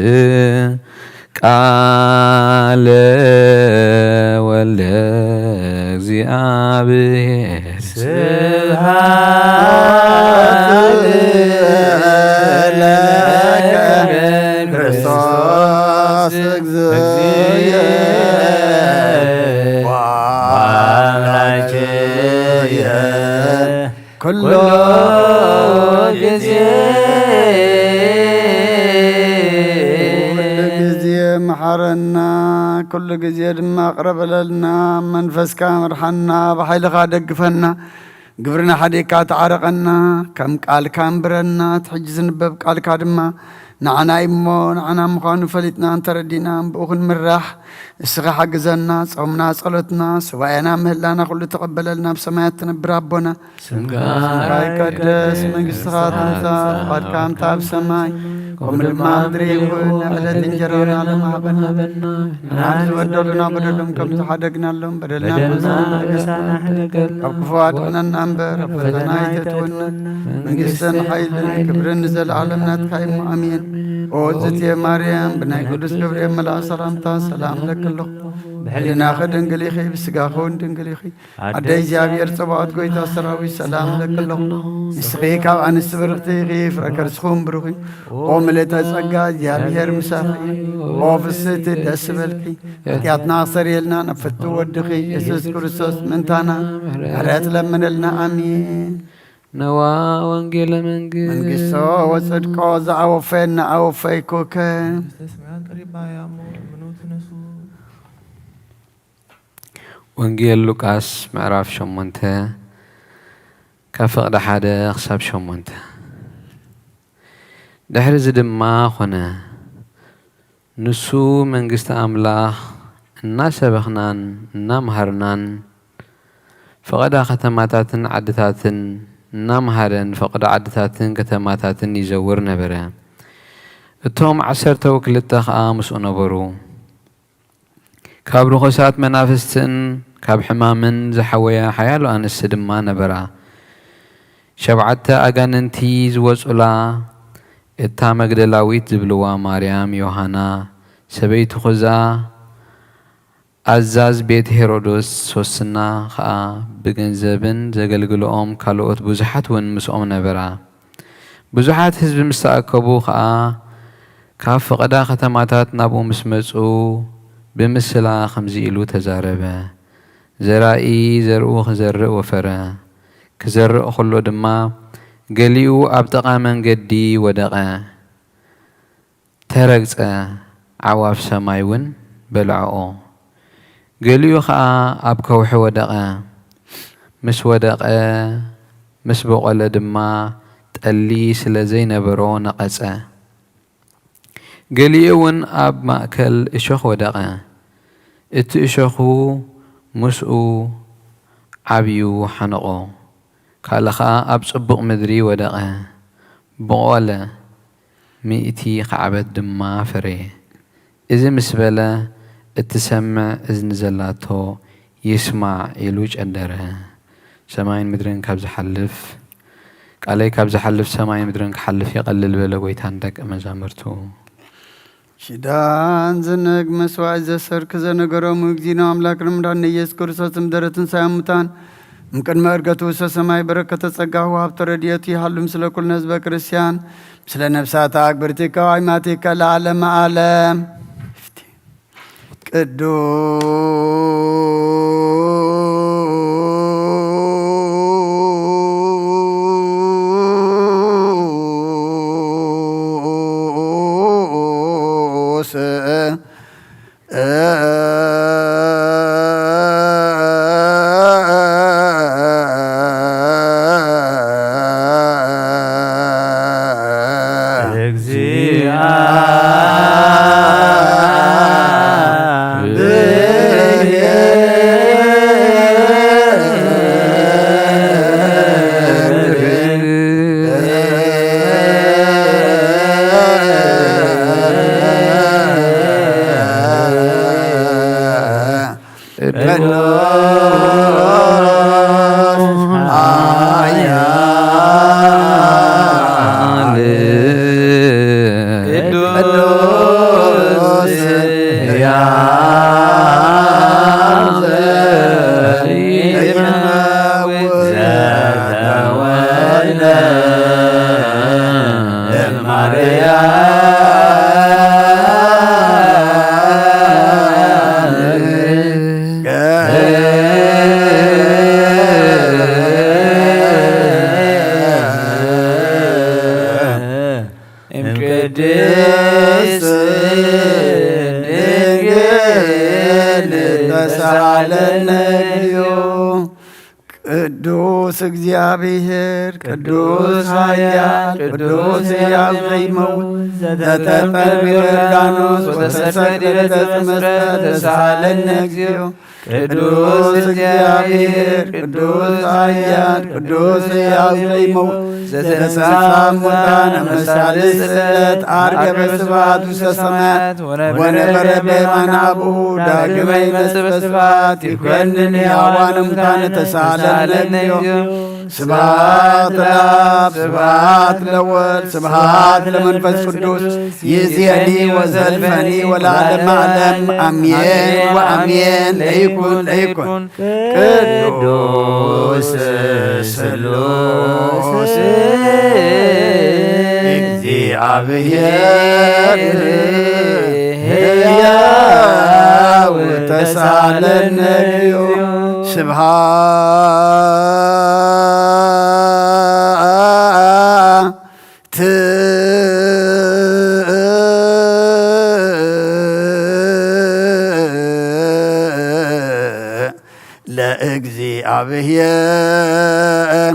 ቃለ ወልደ እግዚአብሔር። ስብሐት ለከ ክርስቶስ እግዚእየ ወአምላክየ ኩሎ ጊዜ። ኩሉ ጊዜ መሓረና፣ ኩሉ ጊዜ ድማ ቅረበለልና። መንፈስካ ምርሓና፣ ብሓይልኻ ደግፈና። ግብርና ሓዲግካ ተዓረቐና፣ ከም ቃልካ እንብረና። እቲ ሕጂ ዝንበብ ቃልካ ድማ ንዓና እዩ እሞ፣ ንዓና ምዃኑ ፈሊጥና እንተረዲእና፣ ብኡ ክንምራሕ እስኻ ሓግዘና። ጾምና፣ ጸሎትና፣ ሱባኤና፣ ምህላና ኩሉ ተቐበለልና። ኣብ ሰማያት ትነብር ኣቦና፣ ስምካ ይቀደስ፣ መንግስትኻ ትምጻእ፣ ፍቓድካ እንተ ኣብ ሰማይ ከምኡ ድማ ኣብ ምድሪ ይኹን። ዕለት እንጀራና ሎሚ ሃበና። ንዓና ዝበደሉና በደሎም ከም ዝሓደግናሎም በደልና በደልና ንመሳና ንሕደገልና። ካብ ክፉ ኣድሕነና እምበር፣ ኣብ ፈተና ኣይተእትወና። መንግስትን ሓይልን ክብርን ንዘለኣለም ናትካ እዩ እሞ፣ ኣሜን። ኦ እግዝእትየ ማርያም፣ ብናይ ቅዱስ ገብርኤል መልኣክ ሰላምታ ሰላም እለኪ ኣለኹ። ብሕሊናኺ ድንግል ኢኺ፣ ብስጋኺ እውን ድንግል ኢኺ። ኣደ እግዚኣብሔር ጸባኦት፣ ጎይታ ሰራዊት፣ ሰላም እለኪ ኣለኹ። ንስኺ ካብ ኣንስቲ ብርኽቲ ኢኺ፣ ፍረ ከርስኺ እውን ብሩኽ እዩ። ኦ ምልእተ ጸጋ፣ እግዚኣብሔር ምሳኺ እዩ። ኦ ፍስህቲ፣ ደስ ይበልኪ። ሓጢኣትና ኣስተሰርየልና፣ ናብ ፍቱ ወድኺ የሱስ ክርስቶስ ምእንታና ምሕረት ለምንልና። ኣሜን። ነዋ ወንጌለ መንግስት መንግስቶ ወጽድቆ ዘአወፈየና አወፈይኩከ። መንግስተ ሰማያት ቀሪባ እያ እሞ እመኑ ተነሱ። ወንጌል ሉቃስ ምዕራፍ ሸሞንተ ካብ ፍቕዲ ሓደ ክሳብ ሸሞንተ። ድሕሪ እዚ ድማ ኾነ፣ ንሱ መንግስቲ ኣምላኽ እናሰበኽናን እናምሃርናን፣ ፈቐዳ ከተማታትን ዓድታትን እናምሃረን፣ ፈቐዳ ዓድታትን ከተማታትን ይዘውር ነበረ። እቶም ዓሰርተው ክልተ ኸኣ ምስኡ ነበሩ። ካብ ርኹሳት መናፍስትን ካብ ሕማምን ዝሓወያ ሓያሎ ኣንስቲ ድማ ነበራ። ሸብዓተ ኣጋንንቲ ዝወጹላ፣ እታ መግደላዊት ዝብልዋ ማርያም፣ ዮሃና፣ ሰበይቲ ኹዛ፣ ኣዛዝ ቤት ሄሮዶስ፣ ሶስና ኸኣ፣ ብገንዘብን ዘገልግልኦም ካልኦት ብዙሓት እውን ምስኦም ነበራ። ብዙሓት ህዝቢ ምስ ተኣከቡ ኸኣ፣ ካብ ፈቐዳ ከተማታት ናብኡ ምስ መጹ፣ ብምስላ ኸምዚ ኢሉ ተዛረበ። ዘራኢ ዘርኡ ክዘርእ ወፈረ። ክዘርእ ኸሎ ድማ፣ ገሊኡ ኣብ ጥቓ መንገዲ ወደቐ፣ ተረግጸ፣ ኣዕዋፍ ሰማይ እውን በልዐኦ። ገሊኡ ኸኣ ኣብ ከውሒ ወደቐ። ምስ ወደቐ፣ ምስ በቖለ ድማ፣ ጠሊ ስለ ዘይነበሮ ነቐጸ። ገሊኡ እውን ኣብ ማእከል እሾኽ ወደቐ። እቲ እሾኹ ምስኡ ዓብዩ ሓነቖ። ካልእ ኸኣ ኣብ ጽቡቕ ምድሪ ወደቐ፣ በቖለ፣ ሚእቲ ኻዕበት ድማ ፈረየ። እዚ ምስ በለ፣ እትሰምዕ እዝኒ ዘላቶ ይስማዕ ኢሉ ጨደረ። ሰማይን ምድርን ካብ ዝሓልፍ፣ ቃለይ ካብ ዝሓልፍ ሰማይን ምድርን ክሓልፍ ይቐልል በለ ጐይታ ንደቀ መዛሙርቱ። ሽዳን ዝንግ መስዋዕት ዘሰርክ ዘነገሮም እግዚእነ ኣምላክ ንምዳን ኢየሱስ ክርስቶስ ምደረ ትንሳኤ ሙታን እምቅድመ እርገቱ ውስተ ሰማይ በረከተ ጸጋሁ ሀብተ ረድኤቱ ይሃሉ ምስለ ኩልነ ህዝበ ክርስቲያን ምስለ ነፍሳተ ኣግብርቲከ ወአይማቲከ ለዓለመ ዓለም። ቅዱስ ቅዱስ ኃያል ቅዱስ ሕያው ዘይመውት ዘተወልደ እማርያም እምቅድስት ድንግል ተሳለነ እግዚኦ። ቅዱስ እግዚአብሔር፣ ቅዱስ ኃያል፣ ቅዱስ ሕያው ዘይመውት፣ ዘተጠምቀ ዮርዳኖስ ወተሰቅለ ገጸ መስቀል ተሳለነ እግዚኦ። ቅዱስ እግዚአብሔር፣ ቅዱስ ኃያል፣ ቅዱስ ሕያው ዘይመውት፣ ዘተንሥአ እሙታን እምሳልስት ዕለት ዐርገ በስብሐት ውስተ ሰማያት ወነበረ በየማነ አቡሁ ዳግመ ይመጽእ በስብሐት ይኮንን ሕያዋን እሙታን ተሳለነ እግዚኦ። ስብሐት ለአብ ስብሐት ለወልድ ስብሐት ለመንፈስ ቅዱስ ይእዜኒ ወዘልፈኒ ወለዓለመ ዓለም አሜን ወአሜን። ለይኩን ለይኩን። ቅዱስ ስሉስ እግዚአብሔር ሕያው ተሳለነ። ስብሐት ለእግዚአብሔር።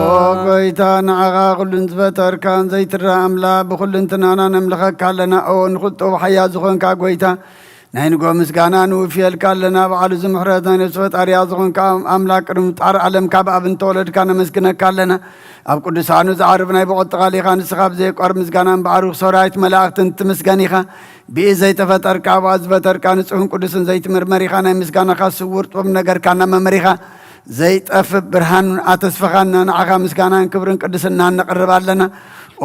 ኦ ጎይታ፣ ንዓኻ ኩሉን ዝፈጠርካን ዘይትረኣ ኣምላኽ፣ ብኹልንትናና ነምልኸካ ኣለና። ኦ ንኹሉ ጥበብ ሓያል ዝኾንካ ጎይታ፣ ናይ ንጎ ምስጋና ንውፍየልካ ኣለና። በዓሉ ዝምሕረት ናይ ነፍሲ ፈጣሪያ ዝኾንካ ኣምላኽ፣ ቅድሚ ምፍጣር ዓለም ካብ ኣብ እንተወለድካ ነመስግነካ ኣለና። ኣብ ቅዱሳኑ ዝዓርብ ናይ ብቐጥታ ቃል ኢኻ። ንስኻ ብዘየቋርብ ምስጋና እምበኣር፣ ሰራዊት መላእኽትን ትምስገን ኢኻ። ብኢድ ዘይተፈጠርካ፣ ኣብ ዝፈጠርካ ንጹሕን ቅዱስን ዘይትምርመር ኢኻ። ናይ ምስጋናኻ ስውር ጥበብ ነገርካና መምህር ኢኻ። ዘይጠፍእ ብርሃን ኣተስፈኻና፣ ንዓኻ ምስጋናን ክብርን ቅድስናን ነቕርብ ኣለና።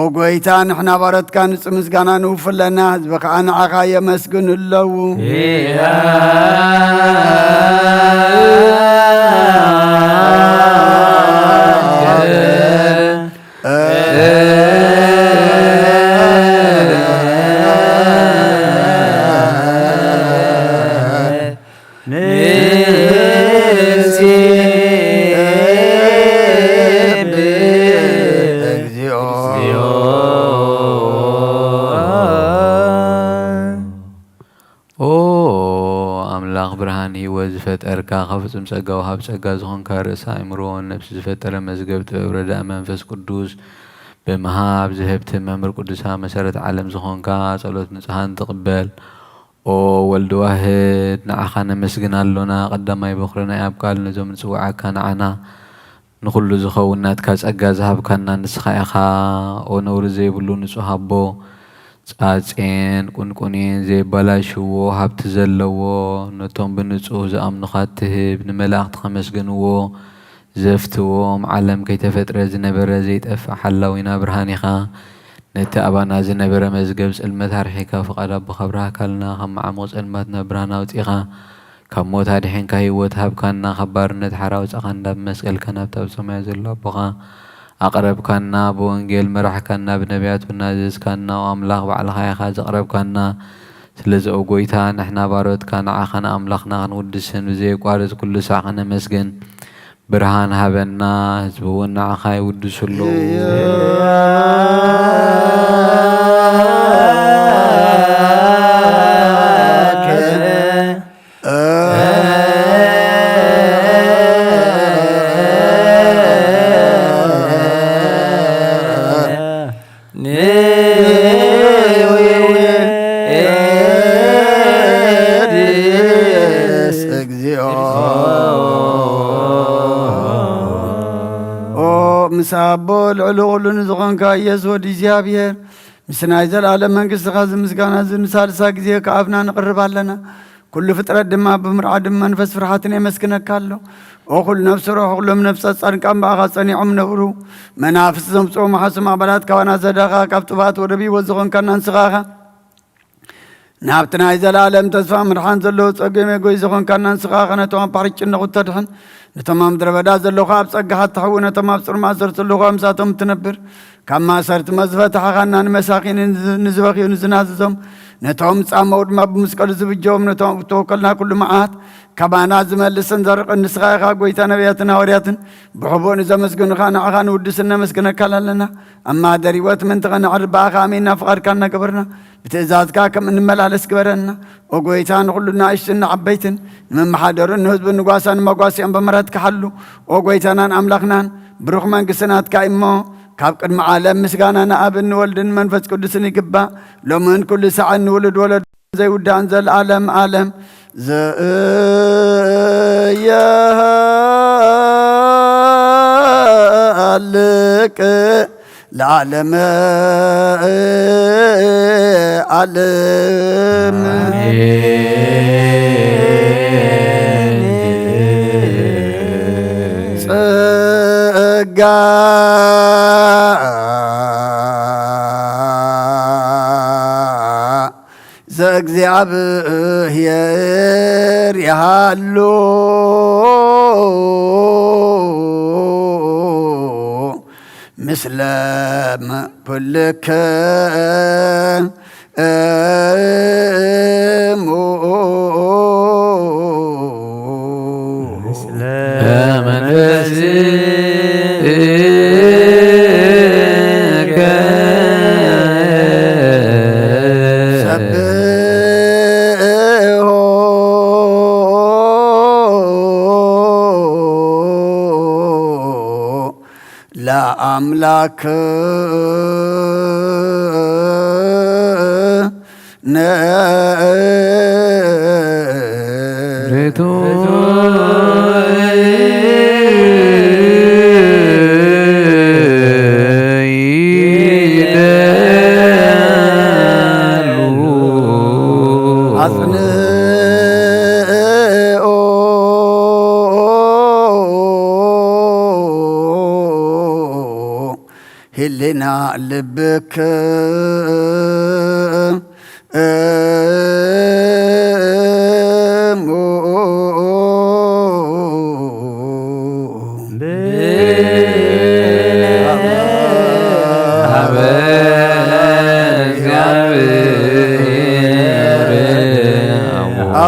ኦ ጎይታ፣ ንሕና ባሮትካ ንጹህ ምስጋና ንውፍለና፣ ህዝቢ ኸኣ ንዓኻ የመስግኑ ኣለዉ። ንሴብህ እግዚኦ። ኦ ኣምላኽ ብርሃን ህይወት ዝፈጠርካ፣ ካብ ፍጹም ጸጋ ወሃብ ጸጋ ዝኾንካ፣ ርእሰ ኣእምሮ ነፍሲ ዝፈጠረ መዝገብ ጥበብ ረዳኢ መንፈስ ቅዱስ ብምሃብ ዝህብቲ መምህር ቅዱሳን መሰረት ዓለም ዝኾንካ፣ ጸሎት ንጹሃን ትቕበል። ኦ ወልድ ዋህድ፣ ንዓኻ ነመስግን ኣሎና። ቀዳማይ በኹሪ ናይ ኣብ ቃል ነዞም ንጽውዓካ ንዓና ንኹሉ ዝኸውን ናትካ ጸጋ ዝሃብካና ንስኻ ኢኻ። ኦ ነውሪ ዘይብሉ ንጹህ ኣቦ፣ ጻጼን ቁንቁኔን ዘይበላሽዎ ሃብቲ ዘለዎ፣ ነቶም ብንጹህ ዝኣምኑኻ እትህብ፣ ንመላእኽቲ ከመስግንዎ ዘፍትዎም፣ ዓለም ከይተፈጥረ ዝነበረ ዘይጠፍእ ሓላዊና ብርሃን ኢኻ። ነቲ ኣባና ዝነበረ መዝገብ ጽልመት ኣርሒኻ ፍቓድ ኣቦኻ ኣብርሃካልና፣ ካብ መዓሙቕ ጸልማት ናብ ብርሃን ኣውጺኻ፣ ካብ ሞት ኣድሒንካ ህይወት ሃብካና፣ ካብ ባርነት ሓራ ኣውጻኻና፣ ብመስቀልካ ናብታ ኣብ ሰማይ ዘሎ ኣቦኻ ኣቕረብካና፣ ብወንጌል መራሕካና፣ ብነቢያት እውን ኣዘዝካና፣ ኦ ኣምላኽ ባዕልኻ ኢኻ ዘቕረብካና። ስለዚ ኦ ጎይታ፣ ንሕና ባሮትካ ንዓኻን ኣምላኽና ክንውድስን ብዘየቋርጽ ኩሉ ሳዕ ከነመስግን፣ ብርሃን ሃበና፣ ህዝቢ እውን ንዓኻ ይውድሱ ኣለዉ። እግዚኦ። ኦ ምስ ኣቦ ልዕሊ ኩሉ ንዝኾንካ ኢየሱስ ወዲ እግዚኣብሔር፣ ምስ ናይ ዘለኣለም መንግስትኻ እዚ ምስጋና እዚ ንሳልሳ ግዜ ከኣፍና ንቕርብ ኣለና። ኩሉ ፍጥረት ድማ ብምርዓድን መንፈስ ፍርሃትን የመስግነካ ኣሎ። ኦ ኩሉ ነፍሲ ርሑቕ ሎም ነፍሰ ጻድቃን ብኣኻ ጸኒዖም ነብሩ። መናፍስቲ ዘምጽኦ መሓሱ ማዕበላት ካባና ዘዳኻ ካብ ጥፋኣት ወደብ ህይወት ዝኾንካና ንስኻ ኢኻ። ናብቲ ናይ ዘለኣለም ተስፋ ምድሓን ዘለዎ ጸገም የጎይ ዝኾንካና ንስኻ ኢኻ። ነቶም ኣብ ባሕሪ ጭነቑ ተድሕን፣ ነቶም ኣብ ምድረ በዳ ዘለኹ ኣብ ጸጋኻ እትሕዊ፣ ነቶም ኣብ ጽሩይ ማእሰርቲ ዘለኹ ምሳቶም እትነብር፣ ካብ ማእሰርቲ መዝፈታሕኻና ንመሳኪንን ንዝ-፣ ንዝበኽዩ ንዝናዝዞም፣ ነቶም ጻመው ድማ ብመስቀሉ ዝብጀዎም፣ ነቶም እተወከልና ኩሉ መዓት ካባና ዝመልስን ዘርቕን ንስኻ ኢኻ። ጎይታ ነቢያትን ሃዋርያትን ብሕቡእ ንዘመስግኑኻ ንዓኻ ንውድስን ነመስግነካ ኣለና። ኣብ ማህደር ህይወት ምእንቲ ኸነዕርፍ ብኣኻ ኣሚንና ፍቓድካ እናገበርና ብትእዛዝካ ከም እንመላለስ ግበረና። ኦ ጎይታ ንኹሉ ንኣሽቱን ንዓበይትን ንመመሓደሩን ንህዝቡን ንጓሳን መጓስያን ብምሕረትካ ሓሉ። ኦ ጎይታናን ኣምላኽናን ብሩኽ መንግስቲ ናትካ እሞ ካብ ቅድሚ ዓለም ምስጋና ንኣብን ንወልድን መንፈስ ቅዱስን ይግባእ፣ ሎምን ኩሉ ሳዕን ንውሉድ ወለዶ ዘይውዳእን ዘለዓለም ዓለም። ዘየሃልቅ ለዓለመ ዓለም። ጸጋ ዘእግዚኣብሔር ይሃሉ ምስለ ኩልክሙ። ለአምላክ ነ አጽንኦ ህሊና ልብክ እሙ።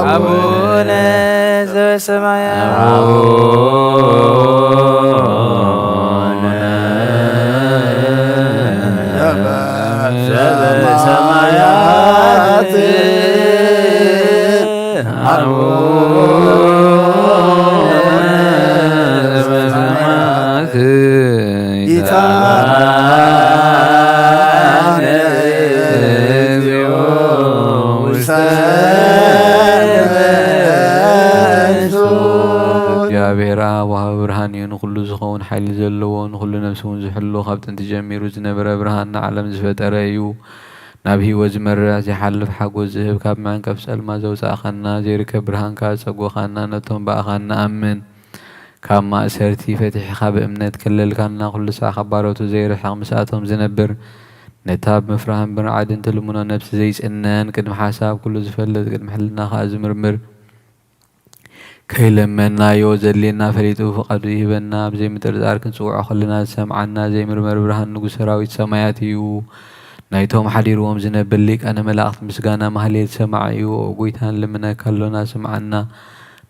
አቡነ ዘበሰማያት። ዘበሰማያት። አቡነ ዘበሰማያት። ኢታነ እግዚኦ ውስተ እግዚአብሔር አብ ወሃበ ብርሃን እዩ። ንኹሉ ዝኸውን ሓይሊ ዘለዎ፣ ንኹሉ ነፍሲ እውን ዝሕሉ፣ ካብ ጥንቲ ጀሚሩ ዝነበረ፣ ብርሃን ንዓለም ዝፈጠረ እዩ። ናብ ህይወት ዝመርሕ፣ ዘይሓልፍ ሓጎስ ዝህብ፣ ካብ መዕንቀፍ ጸልማት ዘውጻእኻና፣ ዘይርከብ ብርሃንካ ዘጸጎኻና፣ ነቶም ብኣኻ እንኣምን፣ ካብ ማእሰርቲ ፈቲሕኻ ብእምነት ከለልካና፣ ኩሉ ሳዕ ካብ ባሮቱ ዘይርሕቕ፣ ምስኣቶም ዝነብር፣ ነታ ብምፍራህን ብምርዓድን ትልምኖ ነፍሲ ዘይጽነን፣ ቅድሚ ሓሳብ ኩሉ ዝፈልጥ፣ ቅድሚ ሕልና ከኣ ዝምርምር፣ ከይለመንናዮ ዘድልየና ፈሊጡ ፍቓዱ ይህበና። ብዘይ ምጥርጣር ክንጽውዖ ከለና ዝሰምዓና ዘይምርመር ብርሃን ንጉስ ሰራዊት ሰማያት እዩ። ናይቶም ሓዲርዎም ዝነብር ሊቃነ መላእኽት ምስጋና ማህሌት ሰማዒ እዩ። ኦ ጎይታ ንልምነካ ኣሎና ስምዓና።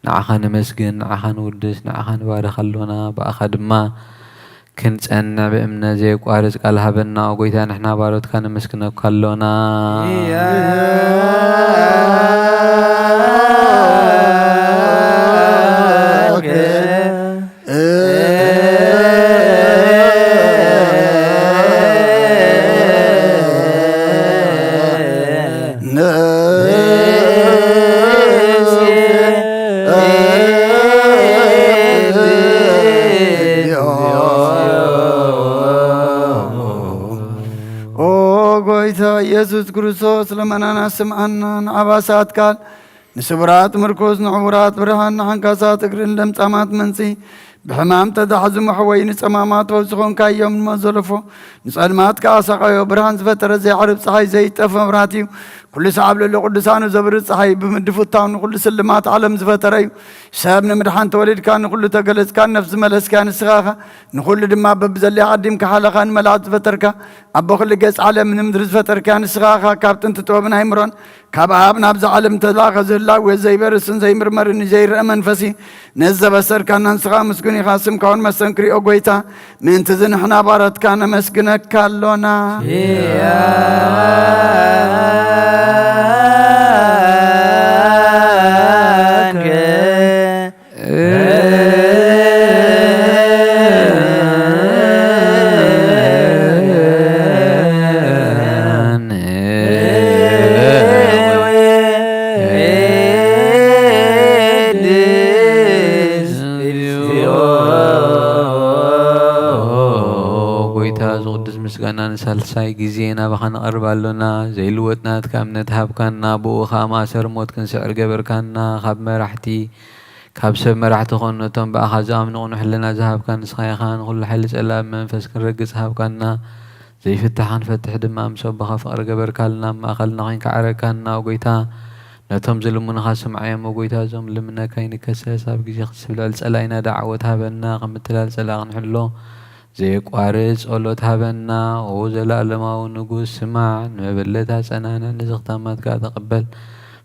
ንዓኻ ነመስግን፣ ንዓኻ ንውድስ፣ ንዓኻ ንባርኽ ኣሎና። ብኣኻ ድማ ክንጸንዕ ብእምነት ዘየቋርጽ ቃል ሃበና። ኦ ጎይታ ንሕና ባሮትካ ነመስግነካ ኣሎና። ጎይታ ኢየሱስ ክርስቶስ፣ ልመናና ስምዓና። ንዓባሳት ቃል፣ ንስቡራት ምርኩስ፣ ንዕውራት ብርሃን፣ ንሓንካሳት እግርን ለምጻማት መንጺ፣ ብሕማም ተታሕዙ መሕወይ፣ ንጸማማት ፈውሲ ኾንካዮም፣ ንመዘለፎ ንጸልማት ከኣ ኣሳቐዮ። ብርሃን ዝፈጠረ ዘይዓርብ ጸሓይ፣ ዘይጠፍ መብራህቲ እዩ። ኩሉ ሰዓብ ልዕሊ ቅዱሳኑ ዘብርህ ጸሓይ፣ ብምድፍታው ንኹሉ ስልማት ዓለም ዝፈጠረ እዩ። ሰብ ንምድሓን ተወሊድካ፣ ንኹሉ ተገለጽካ፣ ነፍሲ መለስካ፣ ንስኻ ኢኻ። ንኹሉ ድማ በብዘለያ ዓዲምካ ሓለኻ ንመላእክት ዝፈጠርካ፣ ኣቦ ኩሉ ገጽ ዓለም ንምድሪ ዝፈጠርካ ንስኻ ኢኻ። ካብ ጥንቲ ጥበብን ኣይምሮን ካብ ኣብ ናብዛ ዓለም ተላኸ ዝህላው ዘይበርስን ዘይምርመርን ዘይረአ መንፈሲ ነዚ ዘበሰርካና ንስኻ ምስጉን ኢኻ። ስምካ እውን መስተንክር እዩ፣ ኦ ጎይታ። ምእንቲ እዚ ንሕና ባሮትካ ነመስግነካ ኣሎና። ጎይታ፣ እዚ ቅዱስ ምስጋና ንሳልሳይ ግዜ ናባኻ ንቐርብ ኣሎና። ዘይልወጥ ናትካ እምነት ሃብካና፣ ብኡ ኸኣ ማእሰር ሞት ክንስዕር ገበርካና። ካብ መራሕቲ፣ ካብ ሰብ መራሕቲ ኾኑ ነቶም ብኣኻ ዝኣምኑ ቅኑዕ ህልና ዝሃብካ ንስኻ ኢኻ። ንኹሉ ሓይሊ ጸላኢ ብመንፈስ ክንረግጽ ሃብካና። ዘይፍታሕ ክንፈትሕ ድማ ምስ ኣቦኻ ፍቕሪ ገበርካልና። ኣብ ማእኸልና ኾይንካ ዓረግካና፣ ኦ ጎይታ። ነቶም ዝልምኑኻ ስምዓዮም፣ ኦ ጎይታ። እዞም ልምነካ ይንከሰስ። ኣብ ግዜ ክስብ ልዕሊ ጸላኢና ደኣ ዓወት ሃበና። ከም ምትላል ጸላኢ ክንሕሎ ዘየቋርጽ ጸሎት ሃበና። ኦ ዘለኣለማዊ ንጉስ፣ ስማዕ። ንመበለት ኣጸናንዕ፣ ንዝኽታማት ከኣ ተቐበል።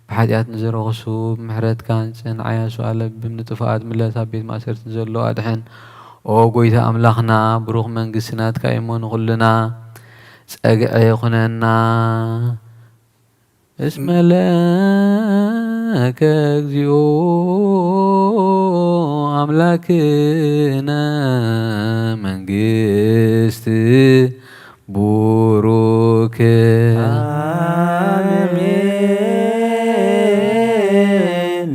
ብሓጢኣት ንዝረኽሱ ብምሕረትካ ኣንጽን። ዓያሱ ኣለብም፣ ንጥፉኣት ምለስ፣ ኣብ ቤት ማእሰርቲ ንዘለዉ ኣድሕን። ኦ ጎይታ ኣምላኽና፣ ብሩኽ መንግስቲ ናትካ እዩሞ ንኹልና ጸግዒ ኩነና። እስመ ለከ እግዚኦ ኣምላክነ መንግስት ቡሩክ። አሜን።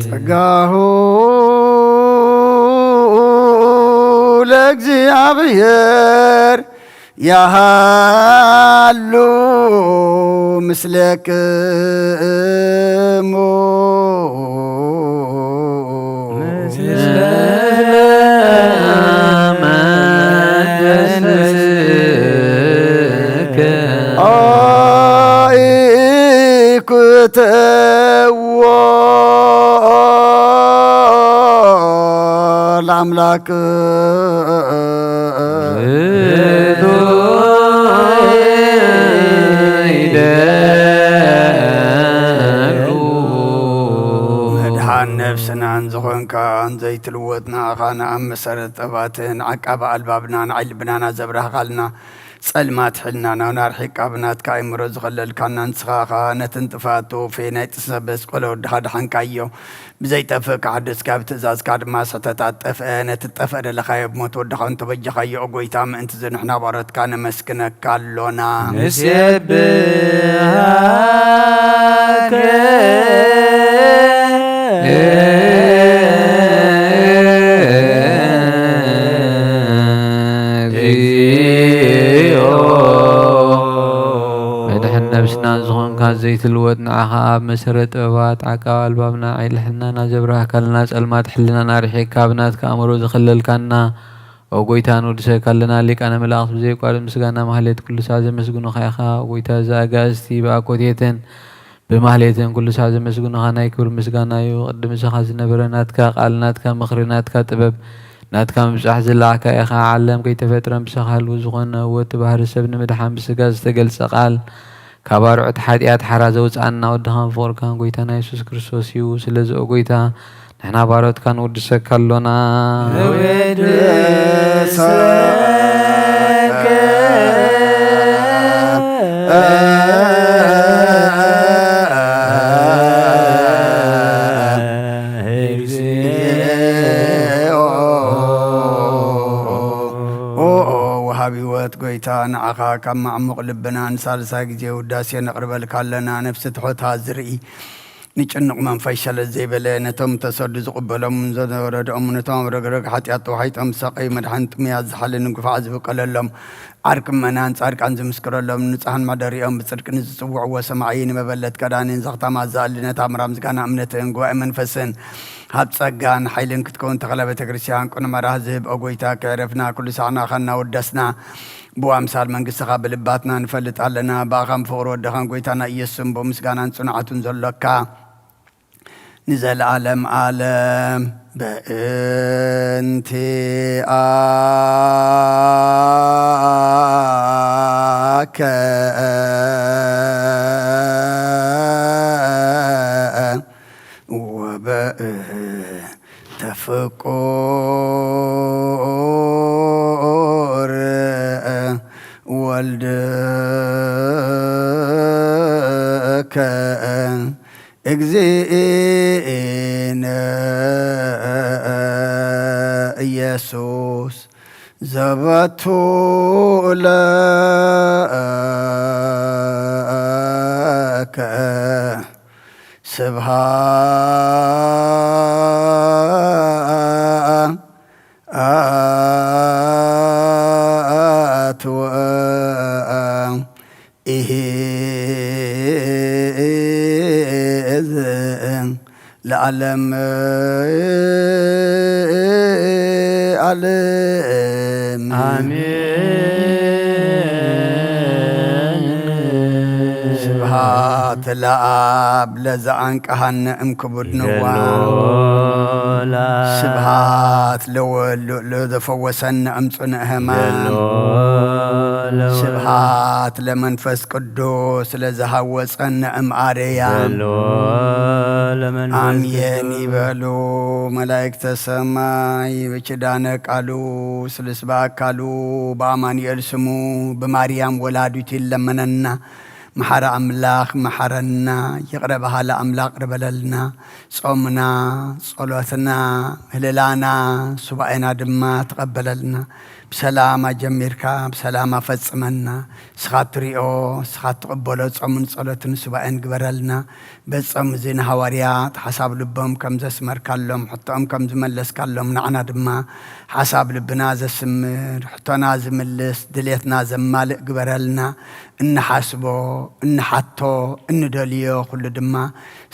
ጸጋሁ ለእግዚኣብሔር ያሃሉ ምስሌክሙ። ምስለ መንፈስከ። ኢኩተዎ ለአምላክ። መድሓን ነፍስናን ዝኾንካን ዘይትልወጥ ንኣኻን ኣብ መሰረት ጠባትን ዓቃቢ ኣልባብናን ዓይኒ ልብናና ዘብራህኻልና ጸልማት ሕልናና እውን ኣርሒቕካ ብናትካ ኣእምሮ ዝኸለልካና ንስኻ ኢኻ። ነቲ ንጥፍኣት ተወፌ ናይ ጥሰ በስቆለ ወድኻ ደሓንካዮ። ብዘይጠፍእ ከሓደስካ ብትእዛዝካ ድማ ስሕተታት ጠፍአ። ነቲ ጠፍአ ደለኻዮ ብሞት ወድኻ እውን ተበጀኻዮ። ኦ ጎይታ፣ ምእንቲ እዚ ንሕና ባሮትካ ነመስግነካ ኣሎና። ንሴብሐከ እግዚኦ። መድሕን ነብስና ዝኾንካ ዘይትልወጥ ንዓኻ ኣብ መሰረት ጥበባት ዓቃብ ኣልባብና ዓይኒ ሕልናና ዘብራህካልና ጸልማት ሕልናና ርሒቕካ ብናትካ ኣእምሮ ዝኸለልካና ኦ ጎይታ ንውድሰካ ኣለና። ሊቃነ መላእኽት ብዘየቋርጥ ምስጋና ማህሌት ኩሉ ሳዕ ዘመስግኑኻ ኢኻ። ኦ ጎይታ እዚ ኣጋእዝቲ ብኣኮቴትን ብማህሌትን ኩሉ ሳዕ ዘመስግኑኻ ናይ ክብሪ ምስጋና እዩ። ቅድሚ ንስኻ ዝነበረ ናትካ ቃል ናትካ ምኽሪ ናትካ ጥበብ ናትካ ምብጻሕ ዝለኣኽካ ኢኻ። ዓለም ከይተፈጥረ ምሳኻ ህልው ዝኾነ ወቲ ባህሪ ሰብ ንምድሓን ብስጋ ዝተገልጸ ቃል ካብ ኣርዑት ሓጢኣት ሓራ ዘውጽኣና ወድኻን ፍቕርካን ጎይታና የሱስ ክርስቶስ እዩ። ስለዚ ኦ ጎይታ ንሕና ባሮትካ ንውድሰካ ኣሎና። ንውድሰከ እግዚኦ። ኦ፣ ኦ፣ ወሃቢ ህይወት ጎይታ፣ ንዓኻ ካብ ማዕሙቕ ልብና ንሳልሳይ ግዜ ውዳሴ ነቕርበልካ ኣለና። ነፍሲ ትሑት ዝርኢ፣ ንጭኑቕ መንፈስ ሸለል ዘይበለ፣ ነቶም ተሰዱ ዝቕበሎም፣ ንዘረድኦም፣ ነቶም ኣብ ረግረግ ሓጢኣት ተዋሒጦም ዝሳቐዩ መድሓኒ ጥሙያት ዝሓሊ ንግፋዕ ዝብቀለሎም፣ ዓርኪ ምእመናን ጻድቃን ዝምስክረሎም፣ ንጹሓን መሕደሪኦም ብጽድቂ ንዝጽውዕዎ ሰማዒ፣ ንመበለት ከዳኒን ዘኽታማት ዝኣሊ፣ ነታ ምራም ዝጋና እምነትን ጉባኤ መንፈስን ሃብ ጸጋን ሓይልን ክትከውን ተኽለ ቤተ ክርስቲያን ቅኑዕ መራህ ዝህብ፣ ኦ ጎይታ፣ ከዕረፍና ኩሉ ሳዕ ንኣኻ እናወደስና፣ ብኡ ኣምሳል መንግስትኻ ብልባትና ንፈልጥ ኣለና። ብኣኻን ፍቕሪ ወድኻን ጎይታና ኢየሱስን ብኡ ምስጋናን ጽንዓቱን ዘሎካ ንዘለዓለም ዓለም በእንቲኣከ ወበእንተ ፍቁር ወልድከ እግዚእነ ኢየሱስ ዘበቱ ለከ ስብሃት ወእሂዝ ለዓለም ዓለም። ኣሜን። ስብሃት ለኣብ ለዘኣንቀሃነ እምክቡድ ንዋ። ስብሃት ለወሉ ለዘፈወሰነ እምጽኑዕ ህማም። ስብሃት ለመንፈስ ቅዱስ ለዘሃወጸነ እምኣርያም። ኣሜን ይበሉ መላእክተ ሰማይ። ብኪዳነ ቃሉ ስሉስ በአካሉ በአማኑኤል ስሙ ብማርያም ወላዲቱ ይለመነና። መሓሪ ኣምላኽ መሓረና፣ ይቕረ በሃሊ ኣምላኽ ይቕረ በለልና። ጾምና፣ ጸሎትና፣ ምህልላና፣ ሱባኤና ድማ ተቐበለልና። ብሰላም ኣጀሚርካ ብሰላም ኣፈጽመና። ንስኻ እትሪኦ፣ ንስኻ እትቕበሎ ጾምን ጸሎትን ሱባኤን ግበረልና። በዚ ጾም እዚ ንሃዋርያት ሓሳብ ልቦም ከም ዘስመርካሎም፣ ሕቶኦም ከም ዝመለስካሎም፣ ንዓና ድማ ሓሳብ ልብና ዘስምር፣ ሕቶና ዝምልስ፣ ድሌትና ዘማልእ ግበረልና። እንሓስቦ፣ እንሓቶ፣ እንደልዮ ኩሉ ድማ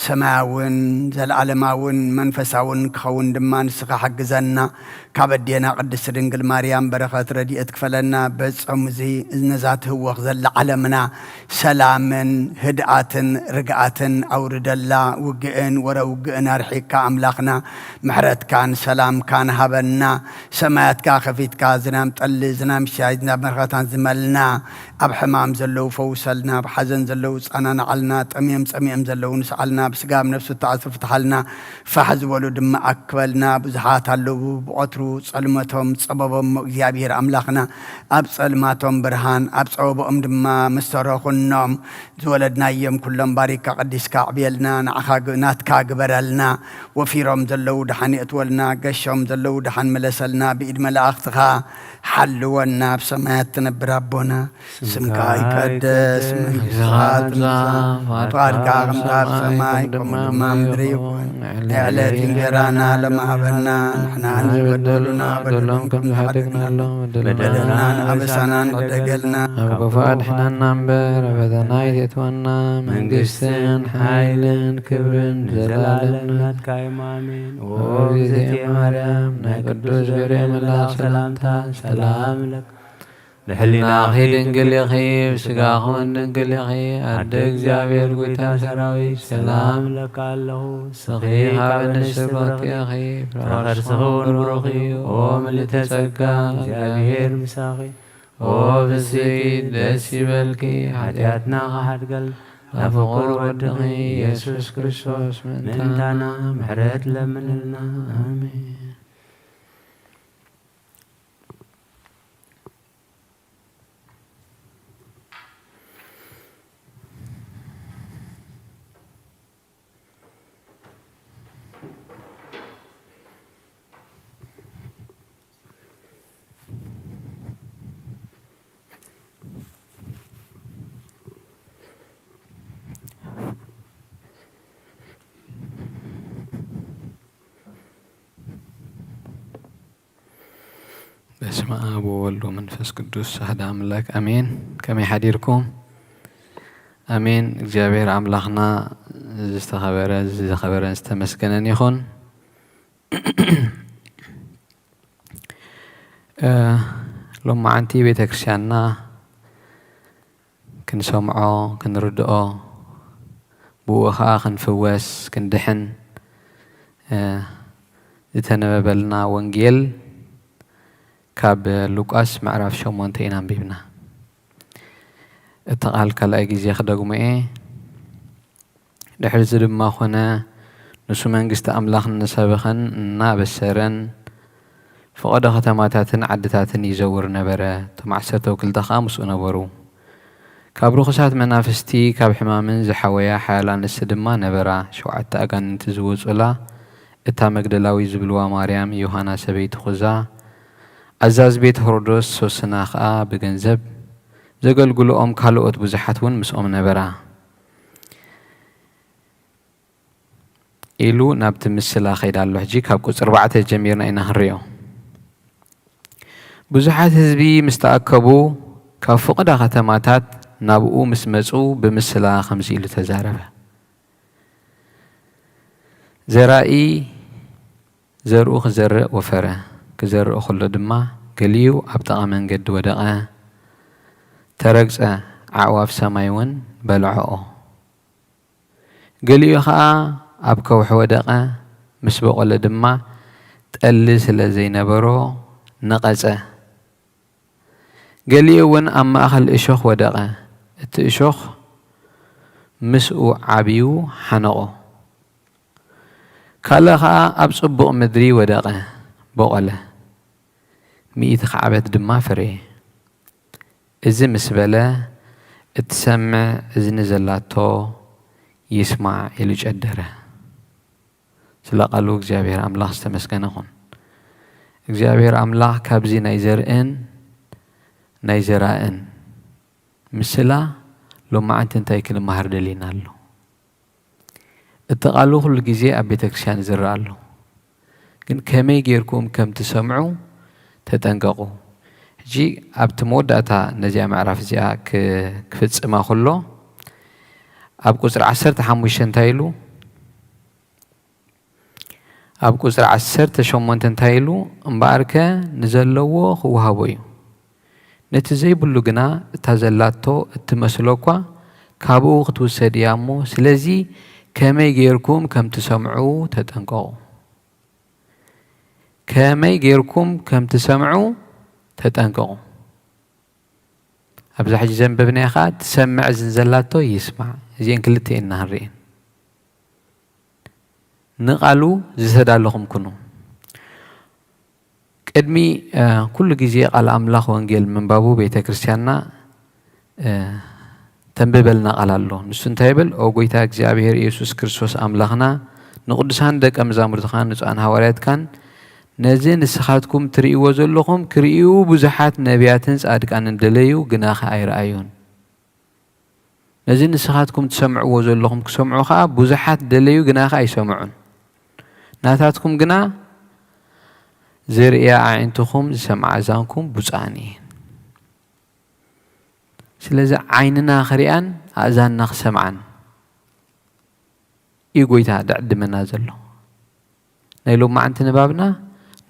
ሰማያውን ዘለዓለማውን መንፈሳውን ክኸውን ድማ ንስኻ ሓግዘና። ካብ ኣዴና ቅድስቲ ድንግል ማርያም በረኸት ረድኤት ክፈለና። በዚ ጾም እዚ ነዛ ትህወኽ ዘላ ዓለምና ሰላምን ህድኣትን ርግኣትን ኣውርደላ። ውግእን ወረ ውግእን ኣርሒቅካ ኣምላኽና ምሕረትካን ሰላምካን ሃበና። ሰማያትካ ከፊትካ ዝናም ጠሊ፣ ዝናም ሻይ፣ ዝናም በረኸታን ዝመልና። ኣብ ሕማም ዘለዉ ፈውሰልና፣ ኣብ ሓዘን ዘለዉ ጸናንዓልና፣ ጠምዮም ጸሚኦም ዘለዉ ንስዓልና፣ ብስጋ ኣብ ነፍሲ ተኣስሩ ፍትሓልና፣ ፋሕ ዝበሉ ድማ ኣክበልና። ብዙሓት ኣለዉ ብቐትሩ ጸልመቶም ጸበቦም፣ እግዚኣብሔር ኣምላኽና ኣብ ጸልማቶም ብርሃን፣ ኣብ ጸበቦኦም ድማ መሰሮ ኩኖም። ዝወለድናዮም ኩሎም ባሪካ ቀዲስካ ኣዕብየልና፣ ንዓኻ ግ-፣ ናትካ ግበረልና። ወፊሮም ዘለዉ ደሓን የእትወልና፣ ገሾም ዘለዉ ደሓን ምለሰልና፣ ብኢድ መላእኽትኻ ሓልወና። ኣብ ሰማያት ትነብር ኣቦና፣ ስምካ ይቀደስ፣ መንግስትኻ ትምጻእ፣ ፍቓድካ ከምታ ኣብ ሰማይ ከምኡ ድማ ኣብ ምድሪ ይኹን። ናይ ዕለት እንጀራና ሎሚ ሃበና፣ ንሕና ንዝበደሉና በደሎም ከም ዝሓደግናሎም፣ በደልናን ኣበሳናን ዕደገልና። ካብ ክፉእ ኣድሕነና እምበር፣ ኣብ ፈተና ኣይተእትወና፣ መንግስትን ሓይልን ክብርን ንዘለዓለም ናትካ እዮም። ኣሜን። ኦ እግዝእትየ ማርያም፣ ናይ ቅዱስ ገብርኤል መልኣኽ ሰላምታ ሰላም እብለኪ። ንሕሊናኺ ድንግል ኢኺ፣ ብስጋኺ እውን ድንግል ኢኺ። ኣደ እግዚኣብሔር፣ ጎይታ ሰራዊት፣ ሰላም እብለኪ ኣለኹ። ንስኺ ካብ ኣንስቲ ብርኽቲ ኢኺ፣ ፍረ ከርስኺ እውን ብሩኽ እዩ። ኦ ምልእተ ጸጋ፣ እግዚኣብሔር ምሳኺ። ኦ ብስኪ ደስ ይበልኪ፣ ሓጢኣትና ክሓድገልና፣ ናብ ፍቁር ወድኺ ኢየሱስ ክርስቶስ ምእንታና ምሕረት ለምንልና። ኣሜን። በስመ አብ ወወልድ ወመንፈስ ቅዱስ አሐደ አምላክ አሜን። ከመይ ሓዲርኩም? አሜን። እግዚኣብሔር ኣምላኽና ዝተኸበረ ዝኸበረን ዝተመስገነን ይኹን። እ፣ ሎማዓንቲ ቤተ ክርስቲያንና ክንሰምዖ፣ ክንርድኦ፣ ብኡ ኸዓ ክንፍወስ፣ ክንድሕን፣ እ፣ ዝተነበበልና ወንጌል ካብ ሉቃስ ምዕራፍ ሸሞንተ ኢና ኣንቢብና። እቲ ቃል ካልኣይ ግዜ ክደግሞ እየ። ድሕሪ እዚ ድማ ኾነ፣ ንሱ መንግስቲ ኣምላኽ እናሰበኸን እናበሰረን፣ ፈቐዶ ከተማታትን ዓድታትን ይዘውር ነበረ። እቶም ዓሰርተ ወክልተ ኸኣ ምስኡ ነበሩ። ካብ ርኹሳት መናፍስቲ፣ ካብ ሕማምን ዝሓወያ ሓያል ኣንስቲ ድማ ነበራ። ሸውዓተ ኣጋንንቲ ዝወጹላ፣ እታ መግደላዊት ዝብልዋ ማርያም፣ ዮሃና ሰበይቲ ኹዛ፣ ኣዛዚ ቤት ሄሮዶስ ሶስና ኸኣ ብገንዘብ፣ ዘገልግልኦም ካልኦት ብዙሓት እውን ምስኦም ነበራ። ኢሉ ናብቲ ምስላ ኸይዳ ኣሎ። ሕጂ ካብ ቁጽሪ ኣርባዕተ ጀሚርና ኢና ክንሪኦ። ብዙሓት ህዝቢ ምስ ተኣከቡ፣ ካብ ፍቕዳ ከተማታት ናብኡ ምስ መጹ፣ ብምስላ ኸምዚ ኢሉ ተዛረበ። ዘራኢ ዘርኡ ክዘርእ ወፈረ። ክዘርእ ኸሎ ድማ፣ ገሊኡ ኣብ ጥቓ መንገዲ ወደቐ፣ ተረግጸ፣ ኣዕዋፍ ሰማይ እውን በልዐኦ። ገሊኡ ኸኣ ኣብ ከውሒ ወደቐ፣ ምስ በቖለ ድማ፣ ጠሊ ስለ ዘይነበሮ፣ ነቐጸ። ገሊኡ እውን ኣብ ማእከል እሾኽ ወደቐ፣ እቲ እሾኽ ምስኡ ዓብዩ ሓነቖ። ካልእ ኸኣ ኣብ ጽቡቕ ምድሪ ወደቐ፣ በቖለ፣ ሚእቲ ካዕበት ድማ ፈረየ። እዚ ምስ በለ፣ እትሰምዕ እዝኒ ዘላቶ ይስማዕ ኢሉ ጨደረ። ስለ ቃሉ እግዚኣብሔር ኣምላኽ ዝተመስገነ ይኹን። እግዚኣብሔር ኣምላኽ ካብዚ ናይ ዘርእን ናይ ዘራእን ምስላ ሎማዓንቲ እንታይ ክንመሃር ደሊና ኣሎ? እቲ ቃሉ ኩሉ ግዜ ኣብ ቤተ ክርስቲያን ይዝራእ ኣሎ። ግን ከመይ ጌርኩም ከም ትሰምዑ ተጠንቀቑ። ሕጂ ኣብቲ መወዳእታ ነዚኣ ምዕራፍ እዚኣ ክ-፣ ክፍጽማ ከሎ ኣብ ቁጽሪ ዓሰርተ ሓሙሽተ እንታይ ኢሉ? ኣብ ቁጽሪ ዓሰርተ ሸሞንተ እንታይ ኢሉ? እምበኣርከ ንዘለዎ ክወሃቦ እዩ። ነቲ ዘይብሉ ግና እታ ዘላቶ እትመስሎ እኳ ካብኡ ክትውሰድ እያ እሞ፣ ስለዚ ከመይ ጌርኩም ከም ትሰምዑ ተጠንቀቑ። ከመይ ጌርኩም ከም ትሰምዑ ተጠንቀቑ። ኣብዛ ሕጂ ዘንበብናዮ ኸኣ ትሰምዕ እዝኒ ዘላቶ ይስማዕ። እዚኤን ክልተ እየን ንሪኤን። ንቓሉ ዝተዳለኹም ኩኑ። ቅድሚ፣ እ፣ ኩሉ ግዜ ቃል ኣምላኽ ወንጌል ምንባቡ ቤተ ክርስቲያንና፣ እ፣ ተንብበልና ቃል ኣሎ። ንሱ እንታይ ይብል? "ኦ ጎይታ እግዚኣብሔር ኢየሱስ ክርስቶስ ኣምላኽና፣ ንቅዱሳን ደቀ መዛሙርትኻን ንጹኣን ሃዋርያትካን፣ ነዚ ንስኻትኩም ትርእይዎ ዘለኹም ክርእዩ ብዙሓት ነቢያትን ጻድቃንን ደለዩ፣ ግናኸ ኣይረኣዩን። ነዚ ንስኻትኩም ትሰምዕዎ ዘለኹም ክሰምዑ ኸኣ ብዙሓት ደለዩ፣ ግናኸ ኣይሰምዑን። ናታትኩም ግና ዝርእያ ኣዒንትኹም፣ ዝሰምዓ እዛንኩም ብፁዓን እየን።" ስለዚ ዓይንና ክሪኣን ኣእዛንና ክሰምዓን እዩ ጎይታ ድዕድመና ዘሎ። ናይ ሎማዓንቲ ንባብና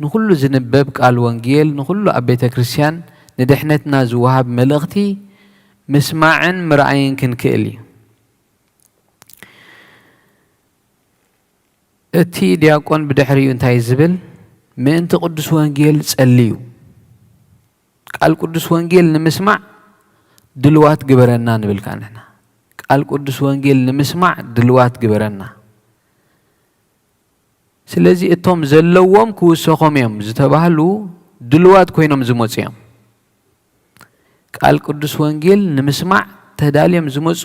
ንኹሉ ዝንበብ ቃል ወንጌል፣ ንኹሉ ኣብ ቤተ ክርስቲያን ንድሕነትና ዝወሃብ መልእኽቲ ምስማዕን ምርኣይን ክንክእል እዩ። እቲ ዲያቆን ብድሕሪኡ እንታይ ዝብል? "ምእንቲ ቅዱስ ወንጌል ጸልዩ፣ ቃል ቅዱስ ወንጌል ንምስማዕ ድልዋት ግበረና" ንብል ከኣ ንሕና። "ቃል ቅዱስ ወንጌል ንምስማዕ ድልዋት ግበረና።" ስለዚ እቶም ዘለዎም ክውሰኾም እዮም ዝተባህሉ ድልዋት ኮይኖም ዝመጹ እዮም። ቃል ቅዱስ ወንጌል ንምስማዕ ተዳልዮም ዝመጹ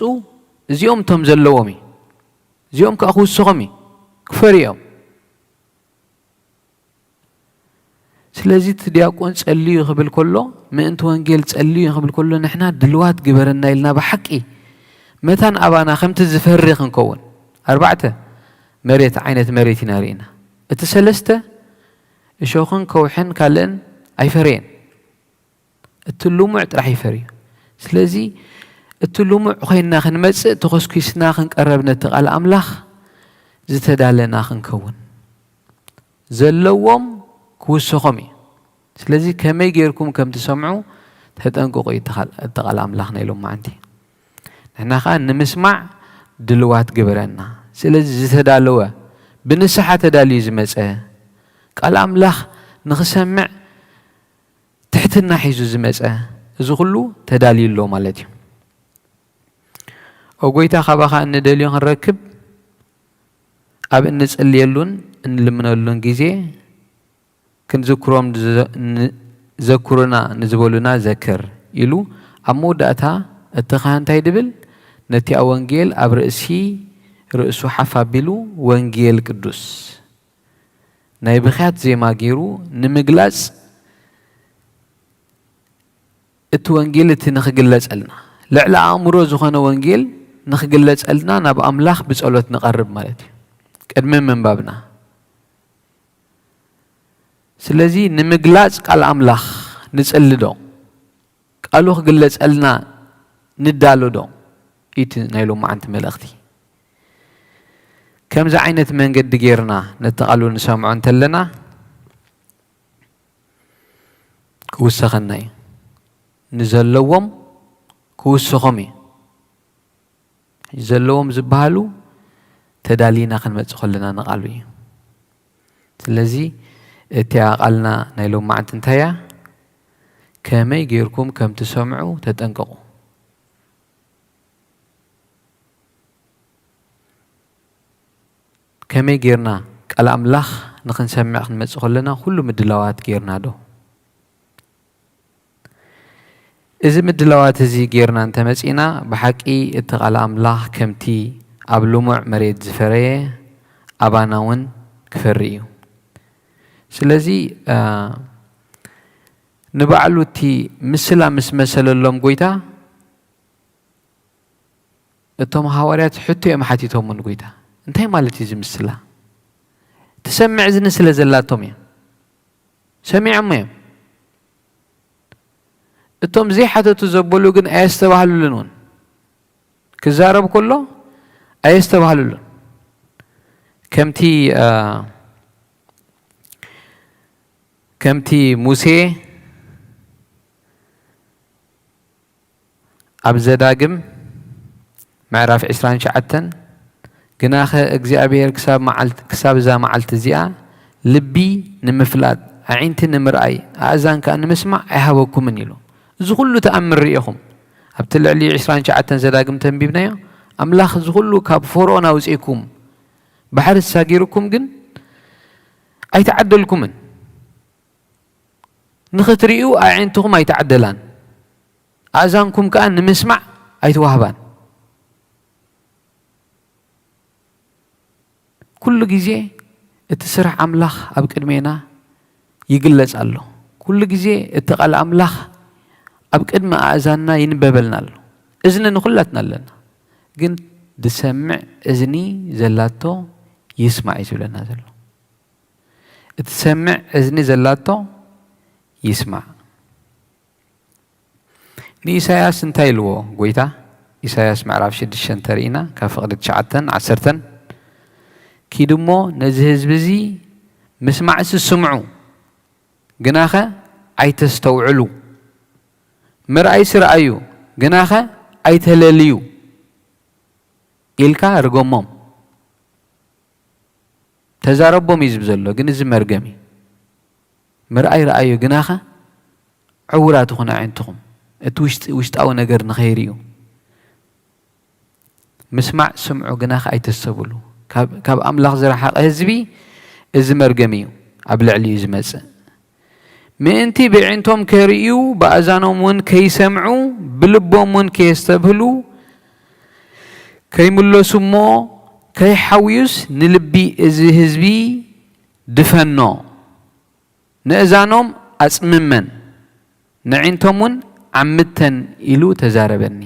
እዚኦም እቶም ዘለዎም እዩ። እዚኦም ከኣ ክውስኾም እዩ፣ ክፈርዩ እዮም። ስለዚ እቲ ዲያቆን ጸልዩ ክብል ከሎ፣ ምእንቲ ወንጌል ጸልዩ ክብል ከሎ፣ ንሕና ድልዋት ግበረና ኢልና ብሓቂ መታን ኣባና ከምቲ ዝፈሪ ክንከውን። ኣርባዕተ መሬት፣ ዓይነት መሬት ኢና ርኢና። እቲ ሰለስተ እሾኽን ከውሕን ካልእን ኣይፈረየን። እቲ ልሙዕ ጥራሕ እዩ ፈርዩ። ስለዚ እቲ ልሙዕ ኮይንና ክንመጽእ፣ ተኾስኲስና ክንቀረብ ነቲ ቃል ኣምላኽ ዝተዳለና ክንከውን፣ ዘለዎም ክውሰኾም እዩ። ስለዚ ከመይ ጌርኩም ከም ትሰምዑ ተጠንቀቑ እዩ እቲ ቃል፣ እቲ ቃል ኣምላኽ ናይ ሎማዓንቲ። ንሕና ኸኣ ንምስማዕ ድልዋት ግበረና። ስለዚ ዝተዳለወ፣ ብንስሓ ተዳልዩ ዝመጸ፣ ቃል ኣምላኽ ንኽሰምዕ ትሕትና ሒዙ ዝመጸ፣ እዚ ኹሉ ተዳልዩ ኣሎ ማለት እዩ። ኦ ጎይታ፣ ካባኻ እንደልዮ ክንረክብ ኣብ እንጽልየሉን እንልምነሉን ግዜ ክንዝክሮም ንዘ-፣ ን-፣ ዘክሩና ንዝበሉና ዘክር ኢሉ ኣብ መወዳእታ እቲ ካህን እንታይ ድብል? ነቲኣ ወንጌል ኣብ ርእሲ ርእሱ ሓፍ ኣቢሉ ወንጌል ቅዱስ ናይ ብኽያት ዜማ ገይሩ ንምግላጽ እቲ ወንጌል እቲ ንኽግለጸልና፣ ልዕሊ ኣእምሮ ዝኾነ ወንጌል ንኽግለጸልና ናብ ኣምላኽ ብጸሎት ንቐርብ ማለት እዩ፣ ቅድሚ ምንባብና። ስለዚ ንምግላጽ ቃል ኣምላኽ ንጽሊ ዶ? ቃሉ ክግለጸልና ንዳሎ ዶ? እቲ ናይ ሎማዓንቲ መልእኽቲ። ከምዚ ዓይነት መንገዲ ጌርና ነቲ ቃሉ ንሰምዖ እንተለና፣ ክውሰኸና እዩ። ንዘለዎም ክውስኾም እዩ። ዘለዎም ዝበሃሉ ተዳሊና ክንመጽእ ከለና ንቃሉ እዩ። ስለዚ እቲኣ ቃልና ናይ ሎማዓንቲ እንታይ እያ? ከመይ ጌርኩም ከም ትሰምዑ ተጠንቀቑ። ከመይ ጌርና ቃል ኣምላኽ ንኽንሰምዕ ክንመጽእ ከለና ኩሉ ምድላዋት ጌርና ዶ? እዚ ምድላዋት እዚ ጌርና እንተመጺእና፣ ብሓቂ እቲ ቃል ኣምላኽ ከምቲ ኣብ ልሙዕ መሬት ዝፈረየ ኣባና እውን ክፈሪ እዩ። ስለዚ፣ እ፣ ንባዕሉ እቲ ምስላ ምስ መሰለሎም ጎይታ፣ እቶም ሃዋርያት ሕቶ እዮም ሓቲቶሞ ንጎይታ። እንታይ ማለት እዩ እዚ ምስላ? ትሰምዕ እዝኒ ስለ ዘላቶም እዮም። ሰሚዖሞ እዮም። እቶም ዘይሓተቱ ዘበሉ ግን ኣየስተባህሉሉን እውን። ክዛረብ ከሎ ኣየስተባህሉሉን። ከምቲ፣ እ፣ ከምቲ ሙሴ ኣብ ዘዳግም ምዕራፍ ዕስራን ትሽዓተን፣ "ግናኸ እግዚኣብሔር ክሳብ መዓልት-፣ ክሳብ እዛ መዓልቲ እዚኣ ልቢ ንምፍላጥ፣ ኣዒንቲ ንምርኣይ፣ ኣእዛን ከኣ ንምስማዕ ኣይሃበኩምን" ኢሉ። እዚ ኩሉ ተኣምር ርኢኹም፣ ኣብቲ ልዕሊ ዕስራን ትሽዓተን ዘዳግም ተንቢብናዮ፣ ኣምላኽ እዚ ኩሉ ካብ ፈርኦን ኣውጺእኩም፣ ባሕሪ ተሳጊርኩም ግን ኣይተዓደልኩምን። ንኽትርእዩ ኣዒንትኹም ኣይተዓደላን፣ ኣእዛንኩም ከኣ ንምስማዕ ኣይተዋህባን። ኩሉ ግዜ እቲ ስራሕ ኣምላኽ ኣብ ቅድሜና ይግለጽ ኣሎ። ኩሉ ግዜ እቲ ቃል ኣምላኽ ኣብ ቅድሚ ኣእዛንና ይንበበልና ኣሎ። እዝኒ ንኹላትና ኣለና። ግን ዝሰምዕ እዝኒ ዘላቶ ይስማዕ እዩ ዝብለና ዘሎ። እትሰምዕ እዝኒ ዘላቶ ይስማዕ። ንኢሳያስ እንታይ ኢልዎ ጎይታ? ኢሳያስ ምዕራፍ ሽዱሽተ እንተርኢና፣ ካብ ፍቕዲ ትሽዓተን ዓሰርተን፣ "ኪዱ እሞ ነዚ ህዝቢ እዚ ምስማዕሲ ስምዑ፣ ግናኸ ኣይተስተውዕሉ፣ ምርኣይሲ ረኣዩ፣ ግናኸ ኣይተለልዩ" ኢልካ ርገሞም። ተዛረቦም እዩ ዝብል ዘሎ፣ ግን እዚ መርገም እዩ። ምርኣይ ረኣዩ፣ ግናኸ ዕዉራት ይኹን ኣዒንትኹም፣ እቲ ውሽጢ-፣ ውሽጣዊ ነገር ንኸይርእዩ። ምስማዕ ስምዑ፣ ግናኸ ኣይተስተብሉ። ካብ፣ ካብ ኣምላኽ ዝረሓቐ ህዝቢ እዚ መርገም እዩ ኣብ ልዕሊኡ ዝመጽእ። ምእንቲ ብዕንቶም ከርእዩ፣ ብኣእዛኖም እውን ከይሰምዑ፣ ብልቦም እውን ከየስተብህሉ፣ ከይምለሱ እሞ ከይሓውዩስ፣ ንልቢ እዚ ህዝቢ ድፈኖ፣ ንእዛኖም ኣጽምመን፣ ንዕንቶም እውን ዓምተን ኢሉ ተዛረበኒ።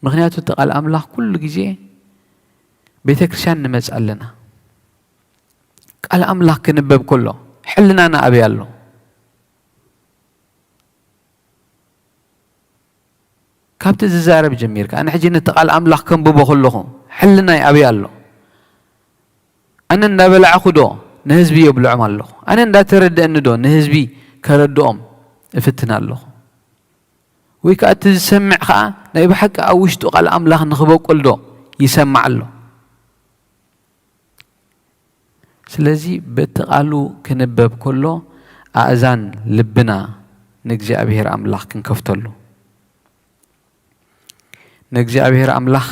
ምኽንያቱ እቲ ቃል ኣምላኽ ኩሉ ግዜ ቤተ ክርስቲያን ንመጽእ ኣለና። ቃል ኣምላኽ ክንበብ ከሎ ሕልናና ኣበይ ኣሎ? ካብቲ ዝዛረብ ጀሚርካ፣ ኣነ ሕጂ ነቲ ቃል ኣምላኽ ከንብቦ ከለኹ፣ ሕልናይ ኣበይ ኣሎ? ኣነ እንዳበላዕኹ ዶ ንህዝቢ የብልዖም ኣለኹ? ኣነ እንዳተረደአኒ ዶ ንህዝቢ ከረድኦም እፍትን ኣለኹ? ወይ ከኣ እቲ ዝሰምዕ ከኣ ናይ ብሓቂ ኣብ ውሽጡ ቃል ኣምላኽ ንኽበቁል ዶ ይሰምዕ ኣሎ? ስለዚ በቲ ቃሉ ክንበብ ከሎ ኣእዛን ልብና ንእግዚኣብሔር ኣምላኽ ክንከፍተሉ፣ ንእግዚኣብሔር ኣምላኽ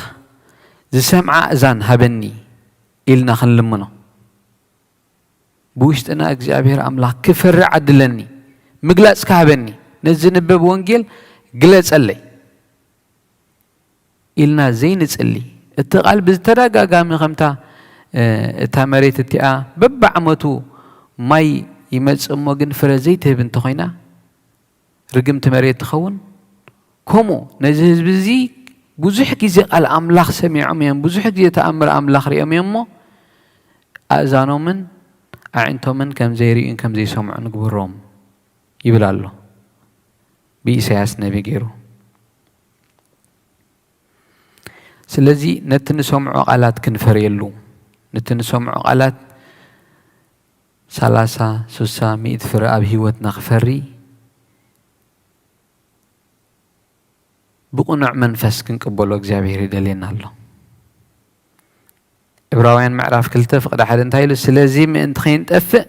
ዝሰምዓ ኣእዛን ሃበኒ ኢልና ክንልምኖ፣ ብውሽጥና እግዚኣብሔር ኣምላኽ ክፈሪ ዓድለኒ፣ ምግላጽ ክሃበኒ፣ ነዚ ዝንበብ ወንጌል ግለጸለይ ኢልና ዘይንጽሊ፣ እቲ ቃል ብዝተደጋጋሚ ከምታ፣ እ፣ እታ መሬት እቲኣ በብዓመቱ ማይ ይመጽእ እሞ ግን ፍረ ዘይትህብ እንተኾይና፣ ርግምቲ መሬት ትኸውን። ከምኡ ነዚ ህዝቢ እዚ ብዙሕ ግዜ ቃል ኣምላኽ ሰሚዖም እዮም፣ ብዙሕ ግዜ ተኣምር ኣምላኽ ሪኦም እዮም እሞ፣ ኣእዛኖምን ኣዒንቶምን ከም ዘይርእዩን ከም ዘይሰምዑን ግበሮም ይብል ኣሎ፣ ብኢሳያስ ነቢ ገይሩ። ስለዚ ነቲ ንሰምዖ ቃላት ክንፈርየሉ፣ ነቲ ንሰምዖ ቃላት ሰላሳ፣ ስሳ፣ ሚእቲ ፍረ ኣብ ህይወትና ክፈሪ ብቕኑዕ መንፈስ ክንቅበሎ እግዚኣብሔር ይደልየና ኣሎ። ዕብራውያን ምዕራፍ ክልተ ፍቕዲ ሓደ እንታይ ኢሉ? ስለዚ ምእንቲ ከይንጠፍእ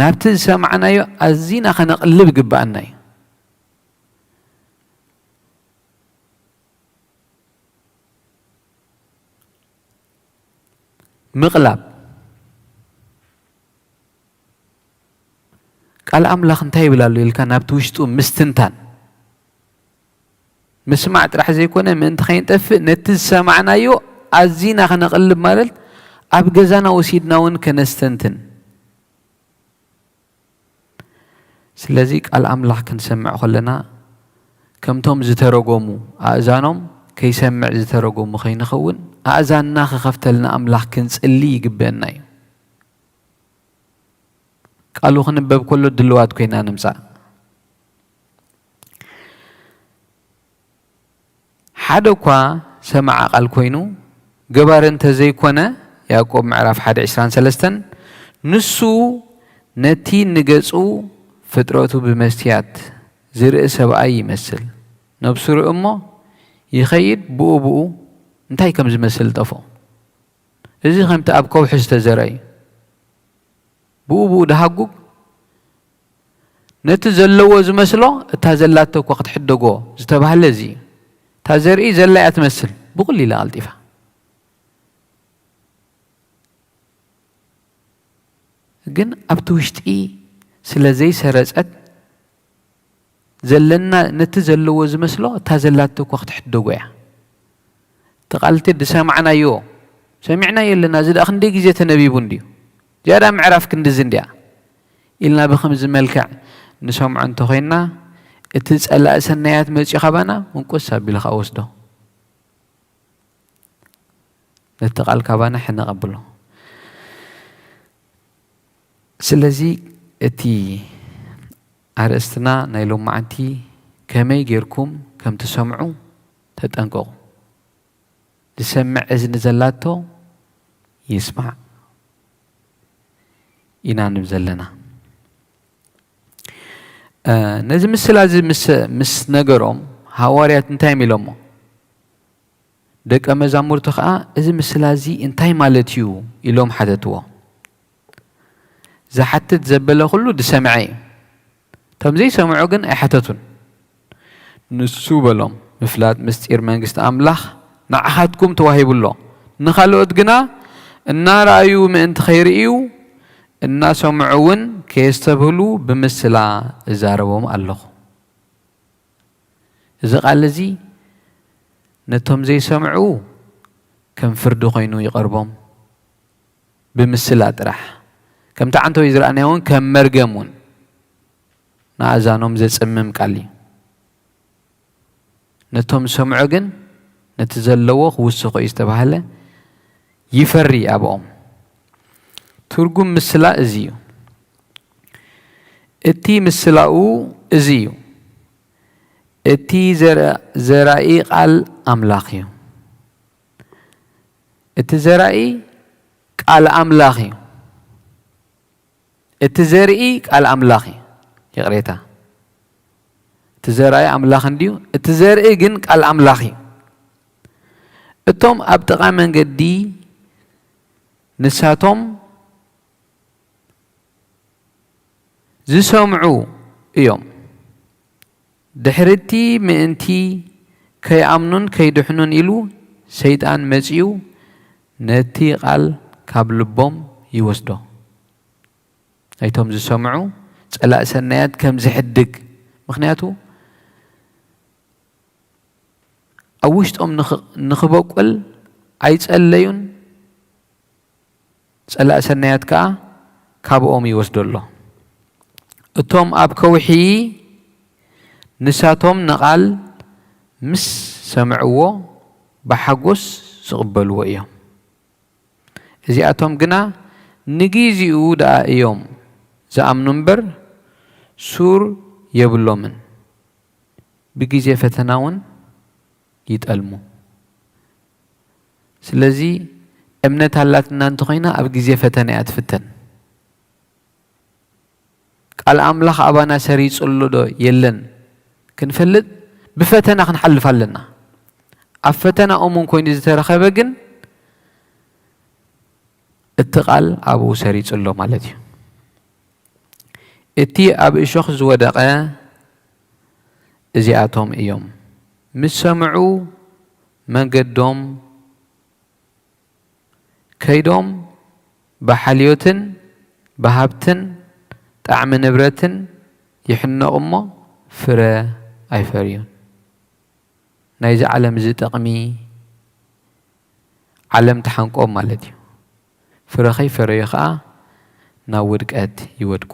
ናብቲ ዝሰማዕናዮ ኣዚና ከነቕልብ ይግብኣና እዩ። ምቕላብ። ቃል ኣምላኽ እንታይ ይብል ኣሎ ኢልካ ናብቲ ውሽጡ ምስትንታን። ምስማዕ ጥራሕ ዘይኮነ፣ ምእንቲ ከይንጠፍእ ነቲ ዝሰማዕናዮ ኣዚና ከነቕልብ ማለት ኣብ ገዛና ወሲድና እውን ከነስተንትን። ስለዚ ቃል ኣምላኽ ክንሰምዕ ከለና ከምቶም ዝተረጎሙ፣ ኣእዛኖም ከይሰምዕ ዝተረጎሙ ከይንኸውን፣ ኣእዛንና ክኸፍተልና ኣምላኽ ክንጽሊ ይግበአና እዩ። ቃሉ ክንበብ ከሎ ድልዋት ኮይና ንምጻእ። ሓደ እኳ ሰማዓ ቃል ኮይኑ ገባሪ እንተ ዘይኮነ፣ ያዕቆብ ምዕራፍ ሓደ ዕስራን ሰለስተን፣ ንሱ ነቲ ንገጹ ፍጥረቱ ብመስትያት ዝርኢ ሰብኣይ ይመስል። ነብሱ ርኢ እሞ ይኸይድ፣ ብኡ ብኡ እንታይ ከም ዝመስል ጠፍኦ። እዚ ከምቲ ኣብ ከውሒ ዝተዘርአ እዩ። ብኡ ብኡ ደሃጉግ ነቲ ዘለዎ ዝመስሎ፣ እታ ዘላቶ እኳ ክትሕደጎ ዝተባህለ እዚ እዩ። እታ ዘርኢ ዘላ እያ ትመስል፣ ብቑል ኢላ ቀልጢፋ። ግን ኣብቲ ውሽጢ ስለ ዘይሰረጸት፣ ዘለና፣ ነቲ ዘለዎ ዝመስሎ እታ ዘላቶ እኳ ክትሕደጎ እያ። እቲ ቃል እቲ ዝሰማዕናዮ፣ ሰሚዕናዮ ኣለና፣ እዚ ደኣ ክንደይ ግዜ ተነቢቡ እንድዩ፣ ዝያዳ ምዕራፍ ክንድዚ እንድያ ኢልና ብኸምዚ መልክዕ ንሰምዖ እንተኾይንና፣ እቲ ጸላኢ ሰናያት መጺኡ ካባና ምንቁስ ኣቢሉ ኸኣ ወስዶ። ነቲ ቃል ካባና ሕነ ቀብሎ። ስለዚ እቲ ኣርእስትና ናይ ሎማዓንቲ ከመይ ጌርኩም ከም ትሰምዑ ተጠንቀቑ። ዝሰምዕ እዝኒ ዘላቶ ይስማዕ ኢና ንብል ዘለና። እ፣ ነዚ ምስላ እዚ ምስ፣ ምስ ነገሮም ሃዋርያት እንታይ እዮም ኢሎሞ? ደቀ መዛሙርቱ ኸኣ፣ "እዚ ምስላ እዚ እንታይ ማለት እዩ?" ኢሎም ሓተትዎ። ዝሓትት ዘበለ ኹሉ ዝሰምዐ እዩ። እቶም ዘይሰምዑ ግን ኣይሓተቱን። ንሱ በሎም፣ "ምፍላጥ ምስጢር መንግስቲ ኣምላኽ ንዓኻትኩም ተዋሂቡ ኣሎ፣ ንኻልኦት ግና እናረኣዩ ምእንቲ ከይርእዩ፣ እናሰምዑ እውን ከየስተብህሉ ብምስላ እዛረቦም ኣለኹ።" እዚ ቃል እዚ ነቶም ዘይሰምዑ ከም ፍርዲ ኮይኑ ይቐርቦም፣ ብምስላ ጥራሕ። ከምቲ ዓንተወይ ዝረኣናዮ እውን ከም መርገም እውን ንኣእዛኖም ዘጽምም ቃል እዩ። ነቶም ዝሰምዑ ግን ነቲ ዘለዎ ክውስኾ እዩ ዝተባህለ ይፈሪ ኣብኦም። ትርጉም ምስላ እዚ እዩ። እቲ ምስላኡ እዚ እዩ። እቲ ዘራ-፣ ዘራኢ ቃል ኣምላኽ እዩ። እቲ ዘራኢ ቃል ኣምላኽ እዩ። እቲ ዘርኢ ቃል ኣምላኽ እዩ። ይቕሬታ። እቲ ዘራኢ ኣምላኽ እንድዩ፣ እቲ ዘርኢ ግን ቃል ኣምላኽ እዩ። እቶም ኣብ ጥቓ መንገዲ ንሳቶም ዝሰምዑ እዮም። ድሕሪ እቲ ምእንቲ ከይኣምኑን ከይድሕኑን ኢሉ ሰይጣን መጺኡ ነቲ ቃል ካብ ልቦም ይወስዶ። ናይቶም ዝሰምዑ ጸላእ ሰናያት ከም ዝሕድግ፣ ምኽንያቱ ኣብ ውሽጦም ንኽ-፣ ንኽበቁል ኣይጸለዩን። ጸላእ ሰናያት ከኣ ካብኦም ይወስዶ ኣሎ። እቶም ኣብ ከውሒ ንሳቶም ንቓል ምስ ሰምዕዎ ብሓጎስ ዝቕበልዎ እዮም። እዚኣቶም ግና ንጊዜኡ ደኣ እዮም ዝኣምኑ እምበር ሱር የብሎምን። ብጊዜ ፈተና እውን ይጠልሙ። ስለዚ እምነት ኣላትና እንተኾይና ኣብ ግዜ ፈተና እያ ትፍተን። ቃል ኣምላኽ ኣባና ሰሪጹ ኣሎ ዶ የለን ክንፈልጥ ብፈተና ክንሓልፍ ኣለና። ኣብ ፈተና እሙን ኮይኑ ዝተረኸበ ግን እቲ ቃል ኣብኡ ሰሪጹ ኣሎ ማለት እዩ። እቲ ኣብ እሾኽ ዝወደቐ እዚኣቶም እዮም። ምስ ሰምዑ መንገዶም ከይዶም ብሓልዮትን ብሃብትን ጣዕሚ ንብረትን ይሕነቑ እሞ ፍረ ኣይፈርዩን። ናይዚ ዓለም እዚ ጥቕሚ ዓለም ትሓንቆም ማለት እዩ። ፍረ ከይፈረዩ ኸኣ ናብ ውድቀት ይወድቁ።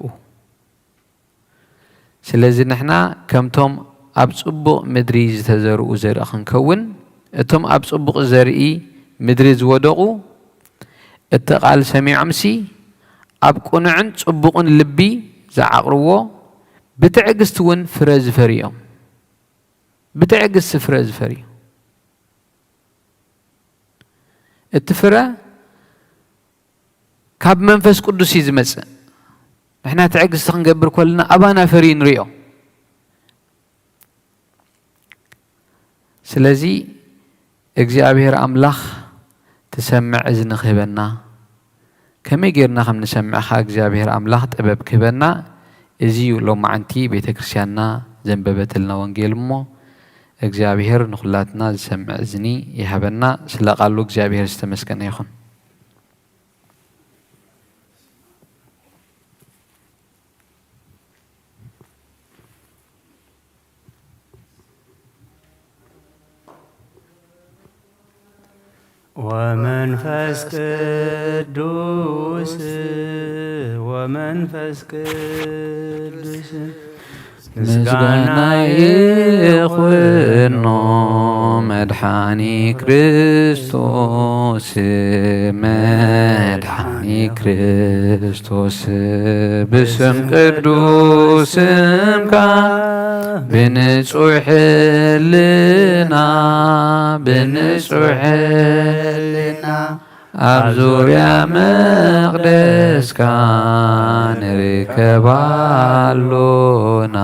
ስለዚ ንሕና ከምቶም ኣብ ጽቡቕ ምድሪ ዝተዘርኡ ዘርኢ ክንከውን፣ እቶም ኣብ ጽቡቕ ዘርኢ ምድሪ ዝወደቑ፣ እቲ ቃል ሰሚዖምሲ ኣብ ቅኑዕን ጽቡቕን ልቢ ዝዓቕርዎ፣ ብትዕግስቲ እውን ፍረ ዝፈርዩ እዮም። ብትዕግስቲ ፍረ ዝፈርዩ። እቲ ፍረ ካብ መንፈስ ቅዱስ እዩ ዝመጽእ። ንሕና ትዕግስቲ ክንገብር ከለና ኣባና ፈርዩ ንሪኦ። ስለዚ እግዚኣብሔር ኣምላኽ ትሰምዕ እዝኒ ክህበና፣ ከመይ ጌርና ከም ንሰምዕ ኸኣ እግዚኣብሔር ኣምላኽ ጥበብ ክህበና፣ እዚ እዩ ሎማዓንቲ ቤተ ክርስቲያንና ዘንበበትልና ወንጌል እሞ፣ እግዚኣብሔር ንኹላትና ዝሰምዕ እዝኒ ይሃበና። ስለ ቃሉ እግዚኣብሔር ዝተመስገነ ይኹን። ወመንፈስ ቅዱስ፣ ወመንፈስ ቅዱስ ምስጋና ይኹኖ መድሓኒ ክርስቶስ፣ መድሓኒ ክርስቶስ፣ ብስም ቅዱስ ስምካ ብንጹሕ ህልና፣ ብንጹሕ ህልና ኣብ ዙርያ መቕደስካ ንርከብ ኣሎና፣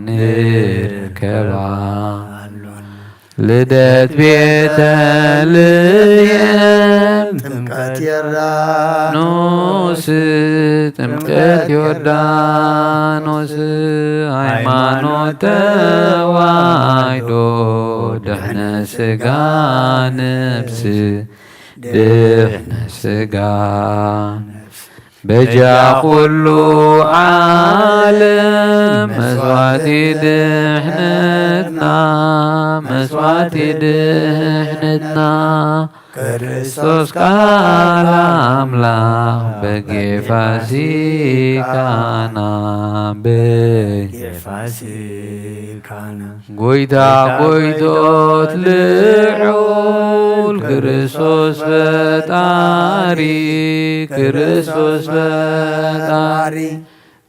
ንርከብ ኣሎና። ልደት ቤተልሔም፣ ጥምቀት ዮርዳኖስ፣ ጥምቀት ዮርዳኖስ፣ ሃይማኖት ተዋሕዶ፣ ድሕነ ስጋ ነብስ፣ ድሕነ ስጋ ነብስ፣ በጃ ኩሉ ዓለም። መስዋዕቲ ድሕነትና፣ መስዋዕቲ ድሕነትና፣ ክርስቶስ ቃል ኣምላኽ በጌ ፋሲካና፣ በጌ ፋሲካና። ጎይታ ጎይቶት ልዑል ክርስቶስ ፈጣሪ፣ ክርስቶስ ፈጣሪ፣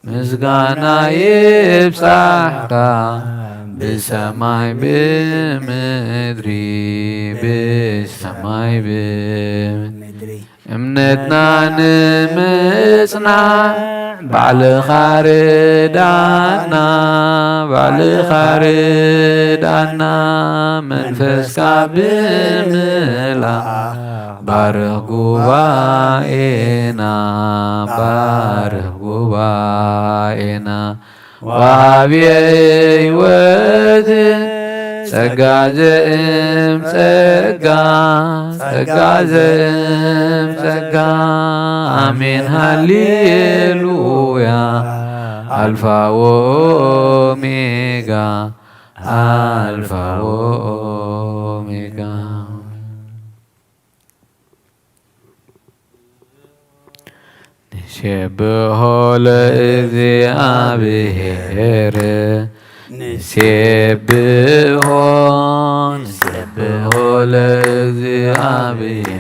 ምስጋና ይብጻሕካ ብሰማይ ብምድሪ፣ ብሰማይ ብምድሪ። እምነትና ንምጽናዕ ባዕልኻ ርዳና፣ ባዕልኻ ርዳና፣ መንፈስካ ብምልኣ ባርኽ ጉባኤና፣ ባርኽ ጉባኤና። ወሃቢ ሕይወት ጸጋ ዘእም ጸጋ፣ ጸጋ ዘእም ጸጋ፣ ኣሜን ሃሌሉያ። ኣልፋ ወኦሜጋ፣ ኣልፋ ወኦሜጋ። ንሴብሖ ለእግዚኣብሔር፣ ንሴብሖ፣ ንሴብሖ ለእግዚኣብሔር።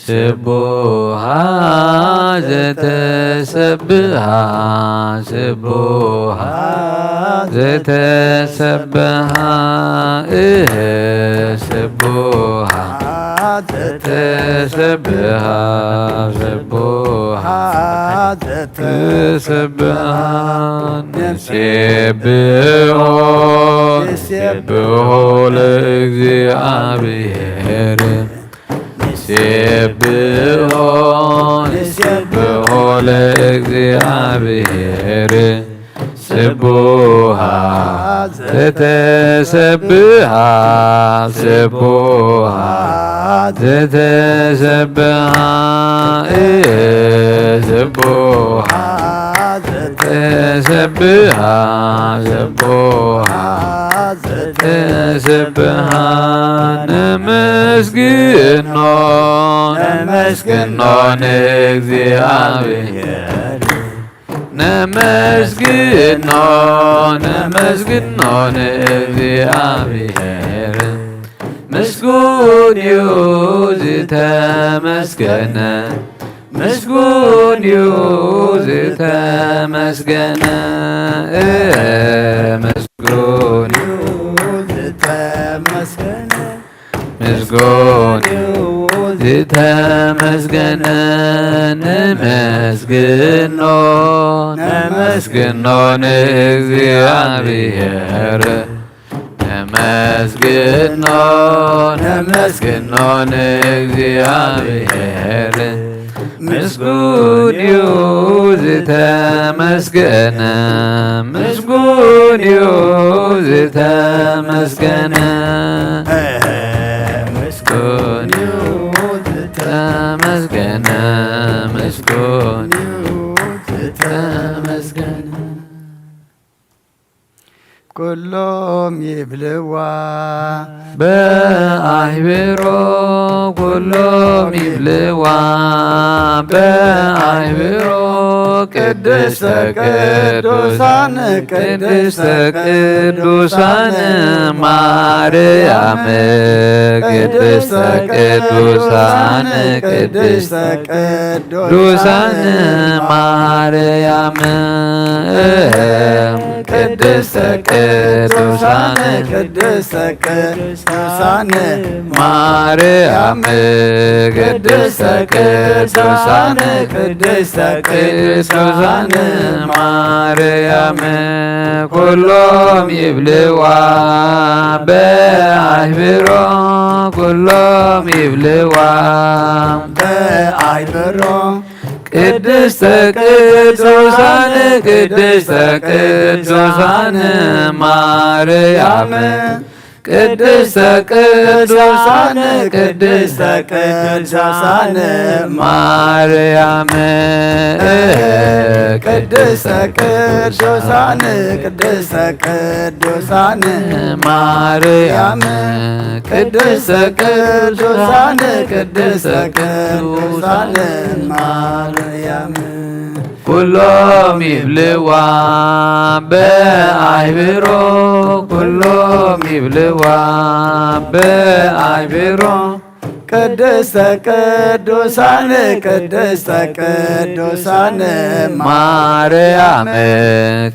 ስቡሃ ዘተሰብሃ፣ ስቡሃ ዘተሰብሃ፣ እህ፣ ስቡሃ ዘተሰብሃ፣ ስቡሃ ዘተሰብሃ፣ ንሴብሖ፣ ንሴብሖ ለእግዚኣብሔር። ንሴብሖ፣ ንሴብሖ ለእግዚኣብሔር። ስቡሃ ዘተሰብሃ፣ ስቡሃ ዘተሰብሃ፣ ስቡሃ ዘተሰብሃ፣ ስቡሃ ዘተሰብሃ፣ ነመስግኖ፣ ነመስግኖ ንእግዚኣብሔር። ነመስግኖ፣ ነመስግኖ ንእግዚኣብሔር። ምስጉን እዩ ዝተመስገነ፣ ምስጉን እዩ ዝተመስገነ፣ ምስጉን እዩ ዝተመስገነ። ምስጉን እዩ ዝተመስገነ፣ ነመስግኖ፣ ነመስግኖ ንእግዚኣብሔር። ነመስግኖ፣ ነመስግኖ ንእግዚኣብሔር። ምስጉን እዩ ዝተመስገነ፣ ምስጉን እዩ ዝተመስገነ። ምስጉን እዩ ዝተመስገነ፣ ምስጉን እዩ ዝተመስገነ። ኩሎም ይብልዋ ብኣይብሮ፣ ኩሎም ይብልዋ ብኣይብሮ፣ ቅድስተ ቅዱሳን፣ ቅድስተ ቅዱሳን ማርያም፣ ቅድስተ ቅዱሳን፣ ቅድስተ ቅዱሳን ማርያም፣ ቅድስተ ቅዱሳን፣ ቅድስተ ቅዱሳን ማርያም፣ ቅድስተ ቅዱሳን፣ ቅድስተ ቅዱሳን ማርያም፣ ኩሎም ይብልዋ ብኣይብሮ፣ ኩሎም ይብልዋ ብኣይብሮ፣ ቅድስተ ቅዱሳን፣ ቅድስተ ቅዱሳን ማርያም፣ ቅድስተ ቅዱሳን፣ ቅድስተ ቅዱሳን ማርያም፣ ቅድስተ ቅዱሳን ቅድስተ ቅዱሳን ማርያም ቅድስተ ቅዱሳን ቅድስተ ቅዱሳን ማርያም ኩሎም ይብልዋ በኣይብሮ ኩሎም ይብልዋ በኣይብሮ ቅድስተ ቅዱሳን ቅድስተ ቅዱሳን ማርያም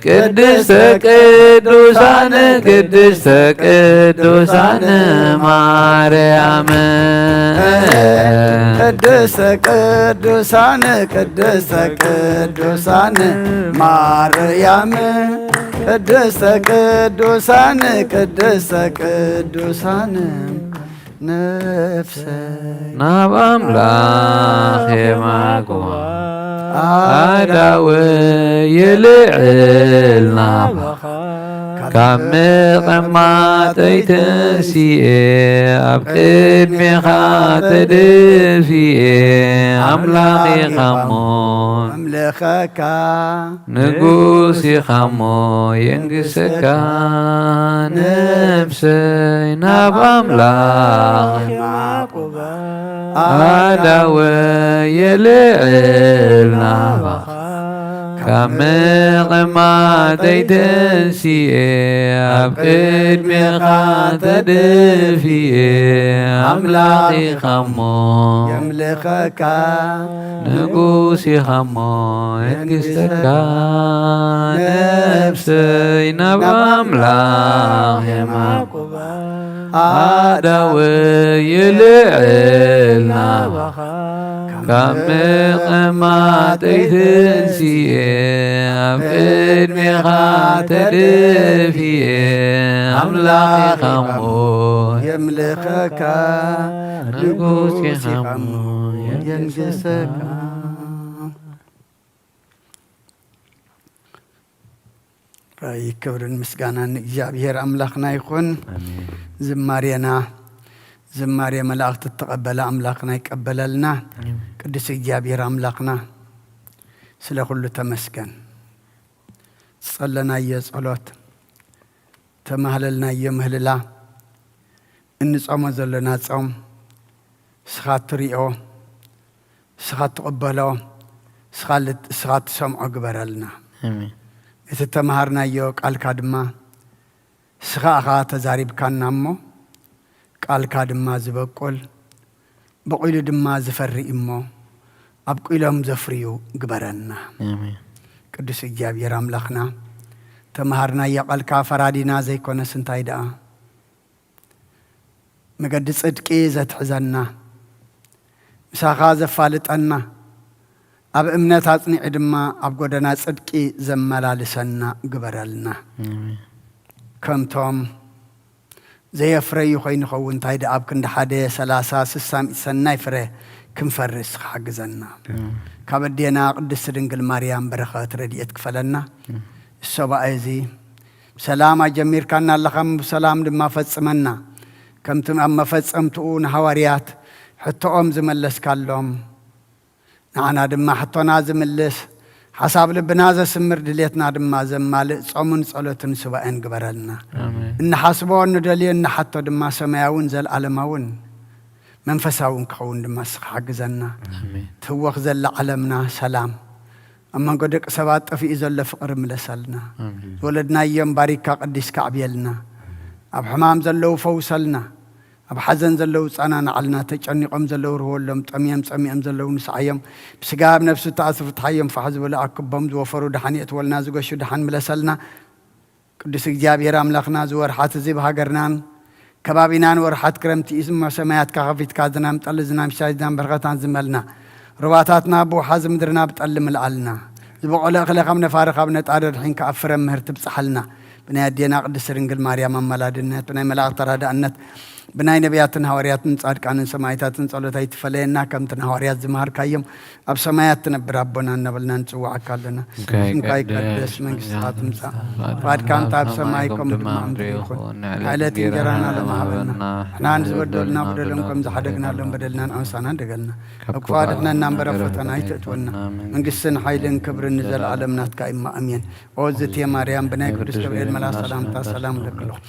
ቅድስተ ቅዱሳን ቅድስተ ቅዱሳን ማርያም ቅድስተ ቅዱሳን ቅድስተ ቅዱሳን ማርያም ቅድስተ ቅዱሳን ቅድስተ ቅዱሳን ነፍሰይ ናብ ኣምላኽ የማጎ ኣዳወ የልዕል ናባኻ ካብ መቐማጠይ ተንሲኤ ኣብ ቅድሜኻ ተደፊኤ ኣምላኽ ኢኻ እሞ ኣምልኸካ ንጉስ ኢኻ እሞ የንግሰካ ነፍሰይ ናብ ኣምላኽ ኣዳወ የልዕል ናባኻ ካብ መቐማጠይ ተንሲኤ ኣብ ቅድሜኻ ተደፊኤ ኣምላኽ ኢኻ እሞ የምልኸካ ንጉስ ኢኻ እሞ የንግሰካ ነፍሰይ ናብ ኣምላኽ የማቁባ ኣዳወ ይልዕል ናባኻ ካብ መቐማጠይ ተንሲኤ ኣብ ቅድሜኻ ተደፊኤ ኣምላኽ ኢኻ እሞ የምልኸካ ንጉስ ኢኻ እሞ የንግሰካ። ራእይ ክብርን ምስጋናን ንእግዚኣብሔር ኣምላኽና ይኹን። ኣሜን። ዝማሬና ዝማሬ መላእኽቲ እተቐበለ ኣምላኽና ይቀበለልና። ኣሜን። ቅዱስ እግዚኣብሔር ኣምላኽና ስለ ኩሉ ተመስገን። ዝጸለናዮ ጸሎት፣ ተማህለልናዮ ምህልላ፣ እንጾሞ ዘለና ጾም፣ ንስኻ እትሪኦ፣ ንስኻ እትቕበሎ፣ ንስኻ ል-፣ ንስኻ እትሰምዖ ግበረልና። ኣሜን። እቲ እተምሃርናዮ ቃልካ ድማ፣ ንስኻ ኢኻ ተዛሪብካና እሞ፣ ቃልካ ድማ ዝበቁል፣ በቑሉ ድማ ዝፈሪ እሞ፣ ኣብቂሎም ዘፍርዩ ግበረና። ኣሜን። ቅዱስ እግዚኣብሔር ኣምላኽና፣ ተምሃርናዮ ቃልካ ፈራዲና ዘይኮነስ እንታይ ደኣ፣ መገዲ ጽድቂ ዘትሕዘና፣ ምሳኻ ዘፋልጠና፣ ኣብ እምነት ኣጽኒዑ ድማ ኣብ ጎደና ጽድቂ ዘመላልሰና ግበረልና። ኣሜን። ከምቶም ዘየፍረዩ ኮይኑ ኸውን እንታይ ደኣ ኣብ ክንዲ ሓደ ሰላሳ ስሳ ሚእቲ ሰናይ ፍረ ክንፈሪ እስኻ ሓግዘና። ኣሜን። ካብ ኣዴና ቅድስቲ ድንግል ማርያም በረኸት ረድኤት ክፈለና። ኣሜን። እሶ በኣይ እዚ ብሰላም ኣጀሚርካና ኣለኻ፣ ብሰላም ድማ ፈጽመና። ከምቲ ኣብ መፈጸምትኡ ንሃዋርያት ሕቶኦም ዝመለስካሎም፣ ንዓና ድማ ሕቶና ዝምልስ፣ ሓሳብ ልብና ዘስምር፣ ድሌትና ድማ ዘማልእ ጾምን ጸሎትን ሱባኤን ግበረልና። ኣሜን። እንሓስቦ፣ እንደልዮ፣ እንሓቶ ድማ ሰማያውን ዘለኣለማውን መንፈሳውን ክኸውን ድማ እስኻ ሓግዘና። ኣሜን። ትህወኽ ዘላ ዓለምና ሰላም፣ ኣብ መንጎ ደቂ ሰባት ጠፊኡ ዘሎ ፍቕሪ ምለሰልና። ኣሜን። ዝወለድናዮም ባሪካ ቀዲስካ ኣዕብየልና። ኣብ ሕማም ዘለዉ ፈውሰልና። ኣብ ሓዘን ዘለዉ ጸናንዓልና። ተጨኒቖም ዘለዉ ርህወሎም። ጠምዮም ጸሚኦም ዘለዉ ንስዓዮም። ብስጋ ኣብ ነፍሲ እተኣስሩ ፍትሓዮም። ፋሕ ዝበሉ ኣክቦም። ዝወፈሩ ደሓን የእትወልና። ዝገሹ ደሓን ምለሰልና። ቅዱስ እግዚኣብሔር ኣምላኽና፣ እዚ ወርሓት እዚ ብሃገርናን ከባቢናን ወርሓት ክረምቲ እዩ እሞ፣ ሰማያትካ ከፊትካ ዝናም ጠሊ፣ ዝናም ሽሻይ፣ ዝናም በረኸት ኣዝንበልና። ሩባታትና ብውሓዚ፣ ምድርና ብጠሊ ምልኣልና። ዝበቖለ እኽሊ ካብ ነፋሪ፣ ካብ ነጣሪ ኣድሒንካ ኣብ ፍረ ምህርቲ ብጽሓልና። ብናይ ኣዴና ቅድስቲ ድንግል ማርያም ኣማላድነት፣ ብናይ መላእኽቲ ተራዳእነት፣ ብናይ ነቢያትን ሃዋርያትን ጻድቃንን ሰማይታትን ጸሎት ኣይትፈለየና፣ ከምቲ ንሃዋርያት ዝመሃርካዮም ኣብ ሰማያት ትነብር ኣቦና እናበልና ንጽውዓካ ኣለና። ስምካ ይቀደስ፣ መንግስትኻ ትምጻእ፣ ፍቓድካ እንተ ኣብ ሰማይ ከም ብድማ ምድሪ ይኹን። ዕለት እንጀራና ለማሃበና፣ ንሕና ንዝበደሉና በደሎም ከም ዝሓደግናሎም በደልና ንኣንሳና እንደገልና፣ ካብ ክፉ ኣድሕነና እምበር ኣብ ፈተና ኣይተእትወና። መንግስትን ሓይልን ክብርን ንዘለኣለም ናትካ እማ፣ ኣሜን። ኦ ዝቴ ማርያም፣ ብናይ ቅዱስ ገብርኤል መልኣኽ ሰላምታ ሰላም እብለኪ ኣለኹ።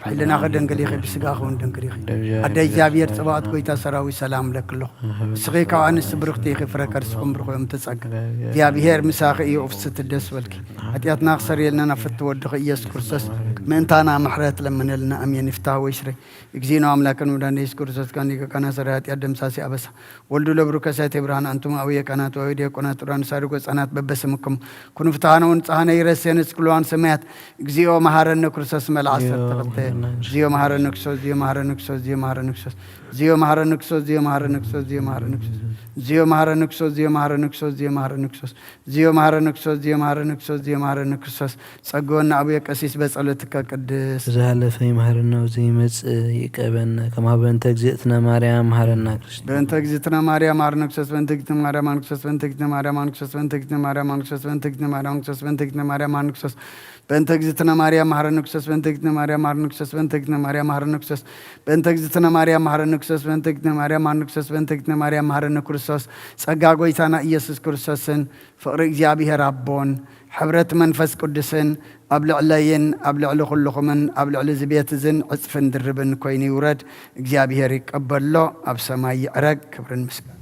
ሕልናኺ ድንግል ኢኺ፣ ብስጋኺ እውን ድንግል ኢኺ። ኣደ እግዚኣብሔር፣ ጽባኦት ጎይታ ሰራዊት፣ ሰላም እብለኪ ኣለኹ። ንስኺ ካብ ኣንስቲ ብርኽቲ ኢኺ፣ ፍረ ከርስኹም ብሩኽ እዮም። እቲ ጸጋ እግዚኣብሔር ምሳኺ እዩ። ኦፍስቲ ደስ በልኪ። ሓጢኣትና ክሰርየልና ናብ ፍትወ ወድኺ ኢየሱስ ክርስቶስ ምእንታና ምሕረት ለምነልና። ኣሜን። ይፍታህ ወይስረይ። እግዚእነ አምላክን መድኃኒነ ኢየሱስ ክርስቶስ ካኒ ከካና ሰራይ ኃጢአት ደምሳሲ አበሳ ወልዱ ለብሩ ከሳቴ ብርሃን አንቱም አብየ ካህናት ወአበየ ዲያቆናት ጥሩያን ሳድጎ ሕፃናት በበስምኩም ኩኑ ፍትሐነ ወንጽሐነ ይረሴነ እስክልዋን ሰማያት። እግዚኦ መሐረነ ክርስቶስ መልዓ ዓሰርተ ክልተ። እግዚኦ መሐረነ ክርስቶስ፣ እግዚኦ መሐረነ ክርስቶስ፣ እግዚኦ መሐረነ ክርስቶስ፣ እግዚኦ መሐረነ ክርስቶስ፣ እግዚኦ መሐረነ ክርስቶስ፣ እግዚኦ መሐረነ ክርስቶስ፣ እግዚኦ መሐረነ ክርስቶስ፣ እግዚኦ መሐረነ ክርስቶስ፣ እግዚኦ መሐረነ ክርስቶስ፣ እግዚኦ መሐረነ ክርስቶስ፣ እግዚኦ መሐረነ ክርስቶስ። ጸግወና ኣቡየ ቀሲስ በጸሎትከ ቅድስ። ዝሃለፈ ይምሃረና፣ ወዘይመጽእ ይቀበና። ከማሁ በእንተ እግዝእትነ ማርያም መሃረና ክርስቶስ። በእንተ እግዝእትነ ማርያም መሃረነ ክርስቶስ፣ በእንተ እግዝእትነ ማርያም መሃረነ ክርስቶስ፣ በእንተ እግዝእትነ ማርያም መሃረነ ክርስቶስ፣ በእንተ እግዝእትነ ማርያም መሃረነ ክርስቶስ፣ በእንተ እግዝእትነ ማርያም መሃረነ ክርስቶስ፣ በእንተ እግዝእትነ ማርያም መሃረነ ክርስቶስ፣ በእንተ እግዝእትነ ማርያም መሃረነ ክርስቶስ፣ በእንተ እግዝእትነ ማርያም መሃረነ ክርስቶስ፣ በእንተ እግዝእትነ ማርያም መሃረነ ክርስቶስ፣ በእንተ እግዝእትነ ማርያም መሃረነ ክርስቶስ። ጸጋ ጎይታና ኢየሱስ ክርስቶስን ፍቕሪ እግዚኣብሔር ኣቦን ሕብረት መንፈስ ቅዱስን ኣብ ልዕለይን ኣብ ልዕሊ ኩልኹምን ኣብ ልዕሊ እዚ ቤት እዝን ዕጽፍን ድርብን ኮይኑ ይውረድ። እግዚኣብሔር ይቀበሎ፣ ኣብ ሰማይ ይዕረግ። ክብርን ምስጋና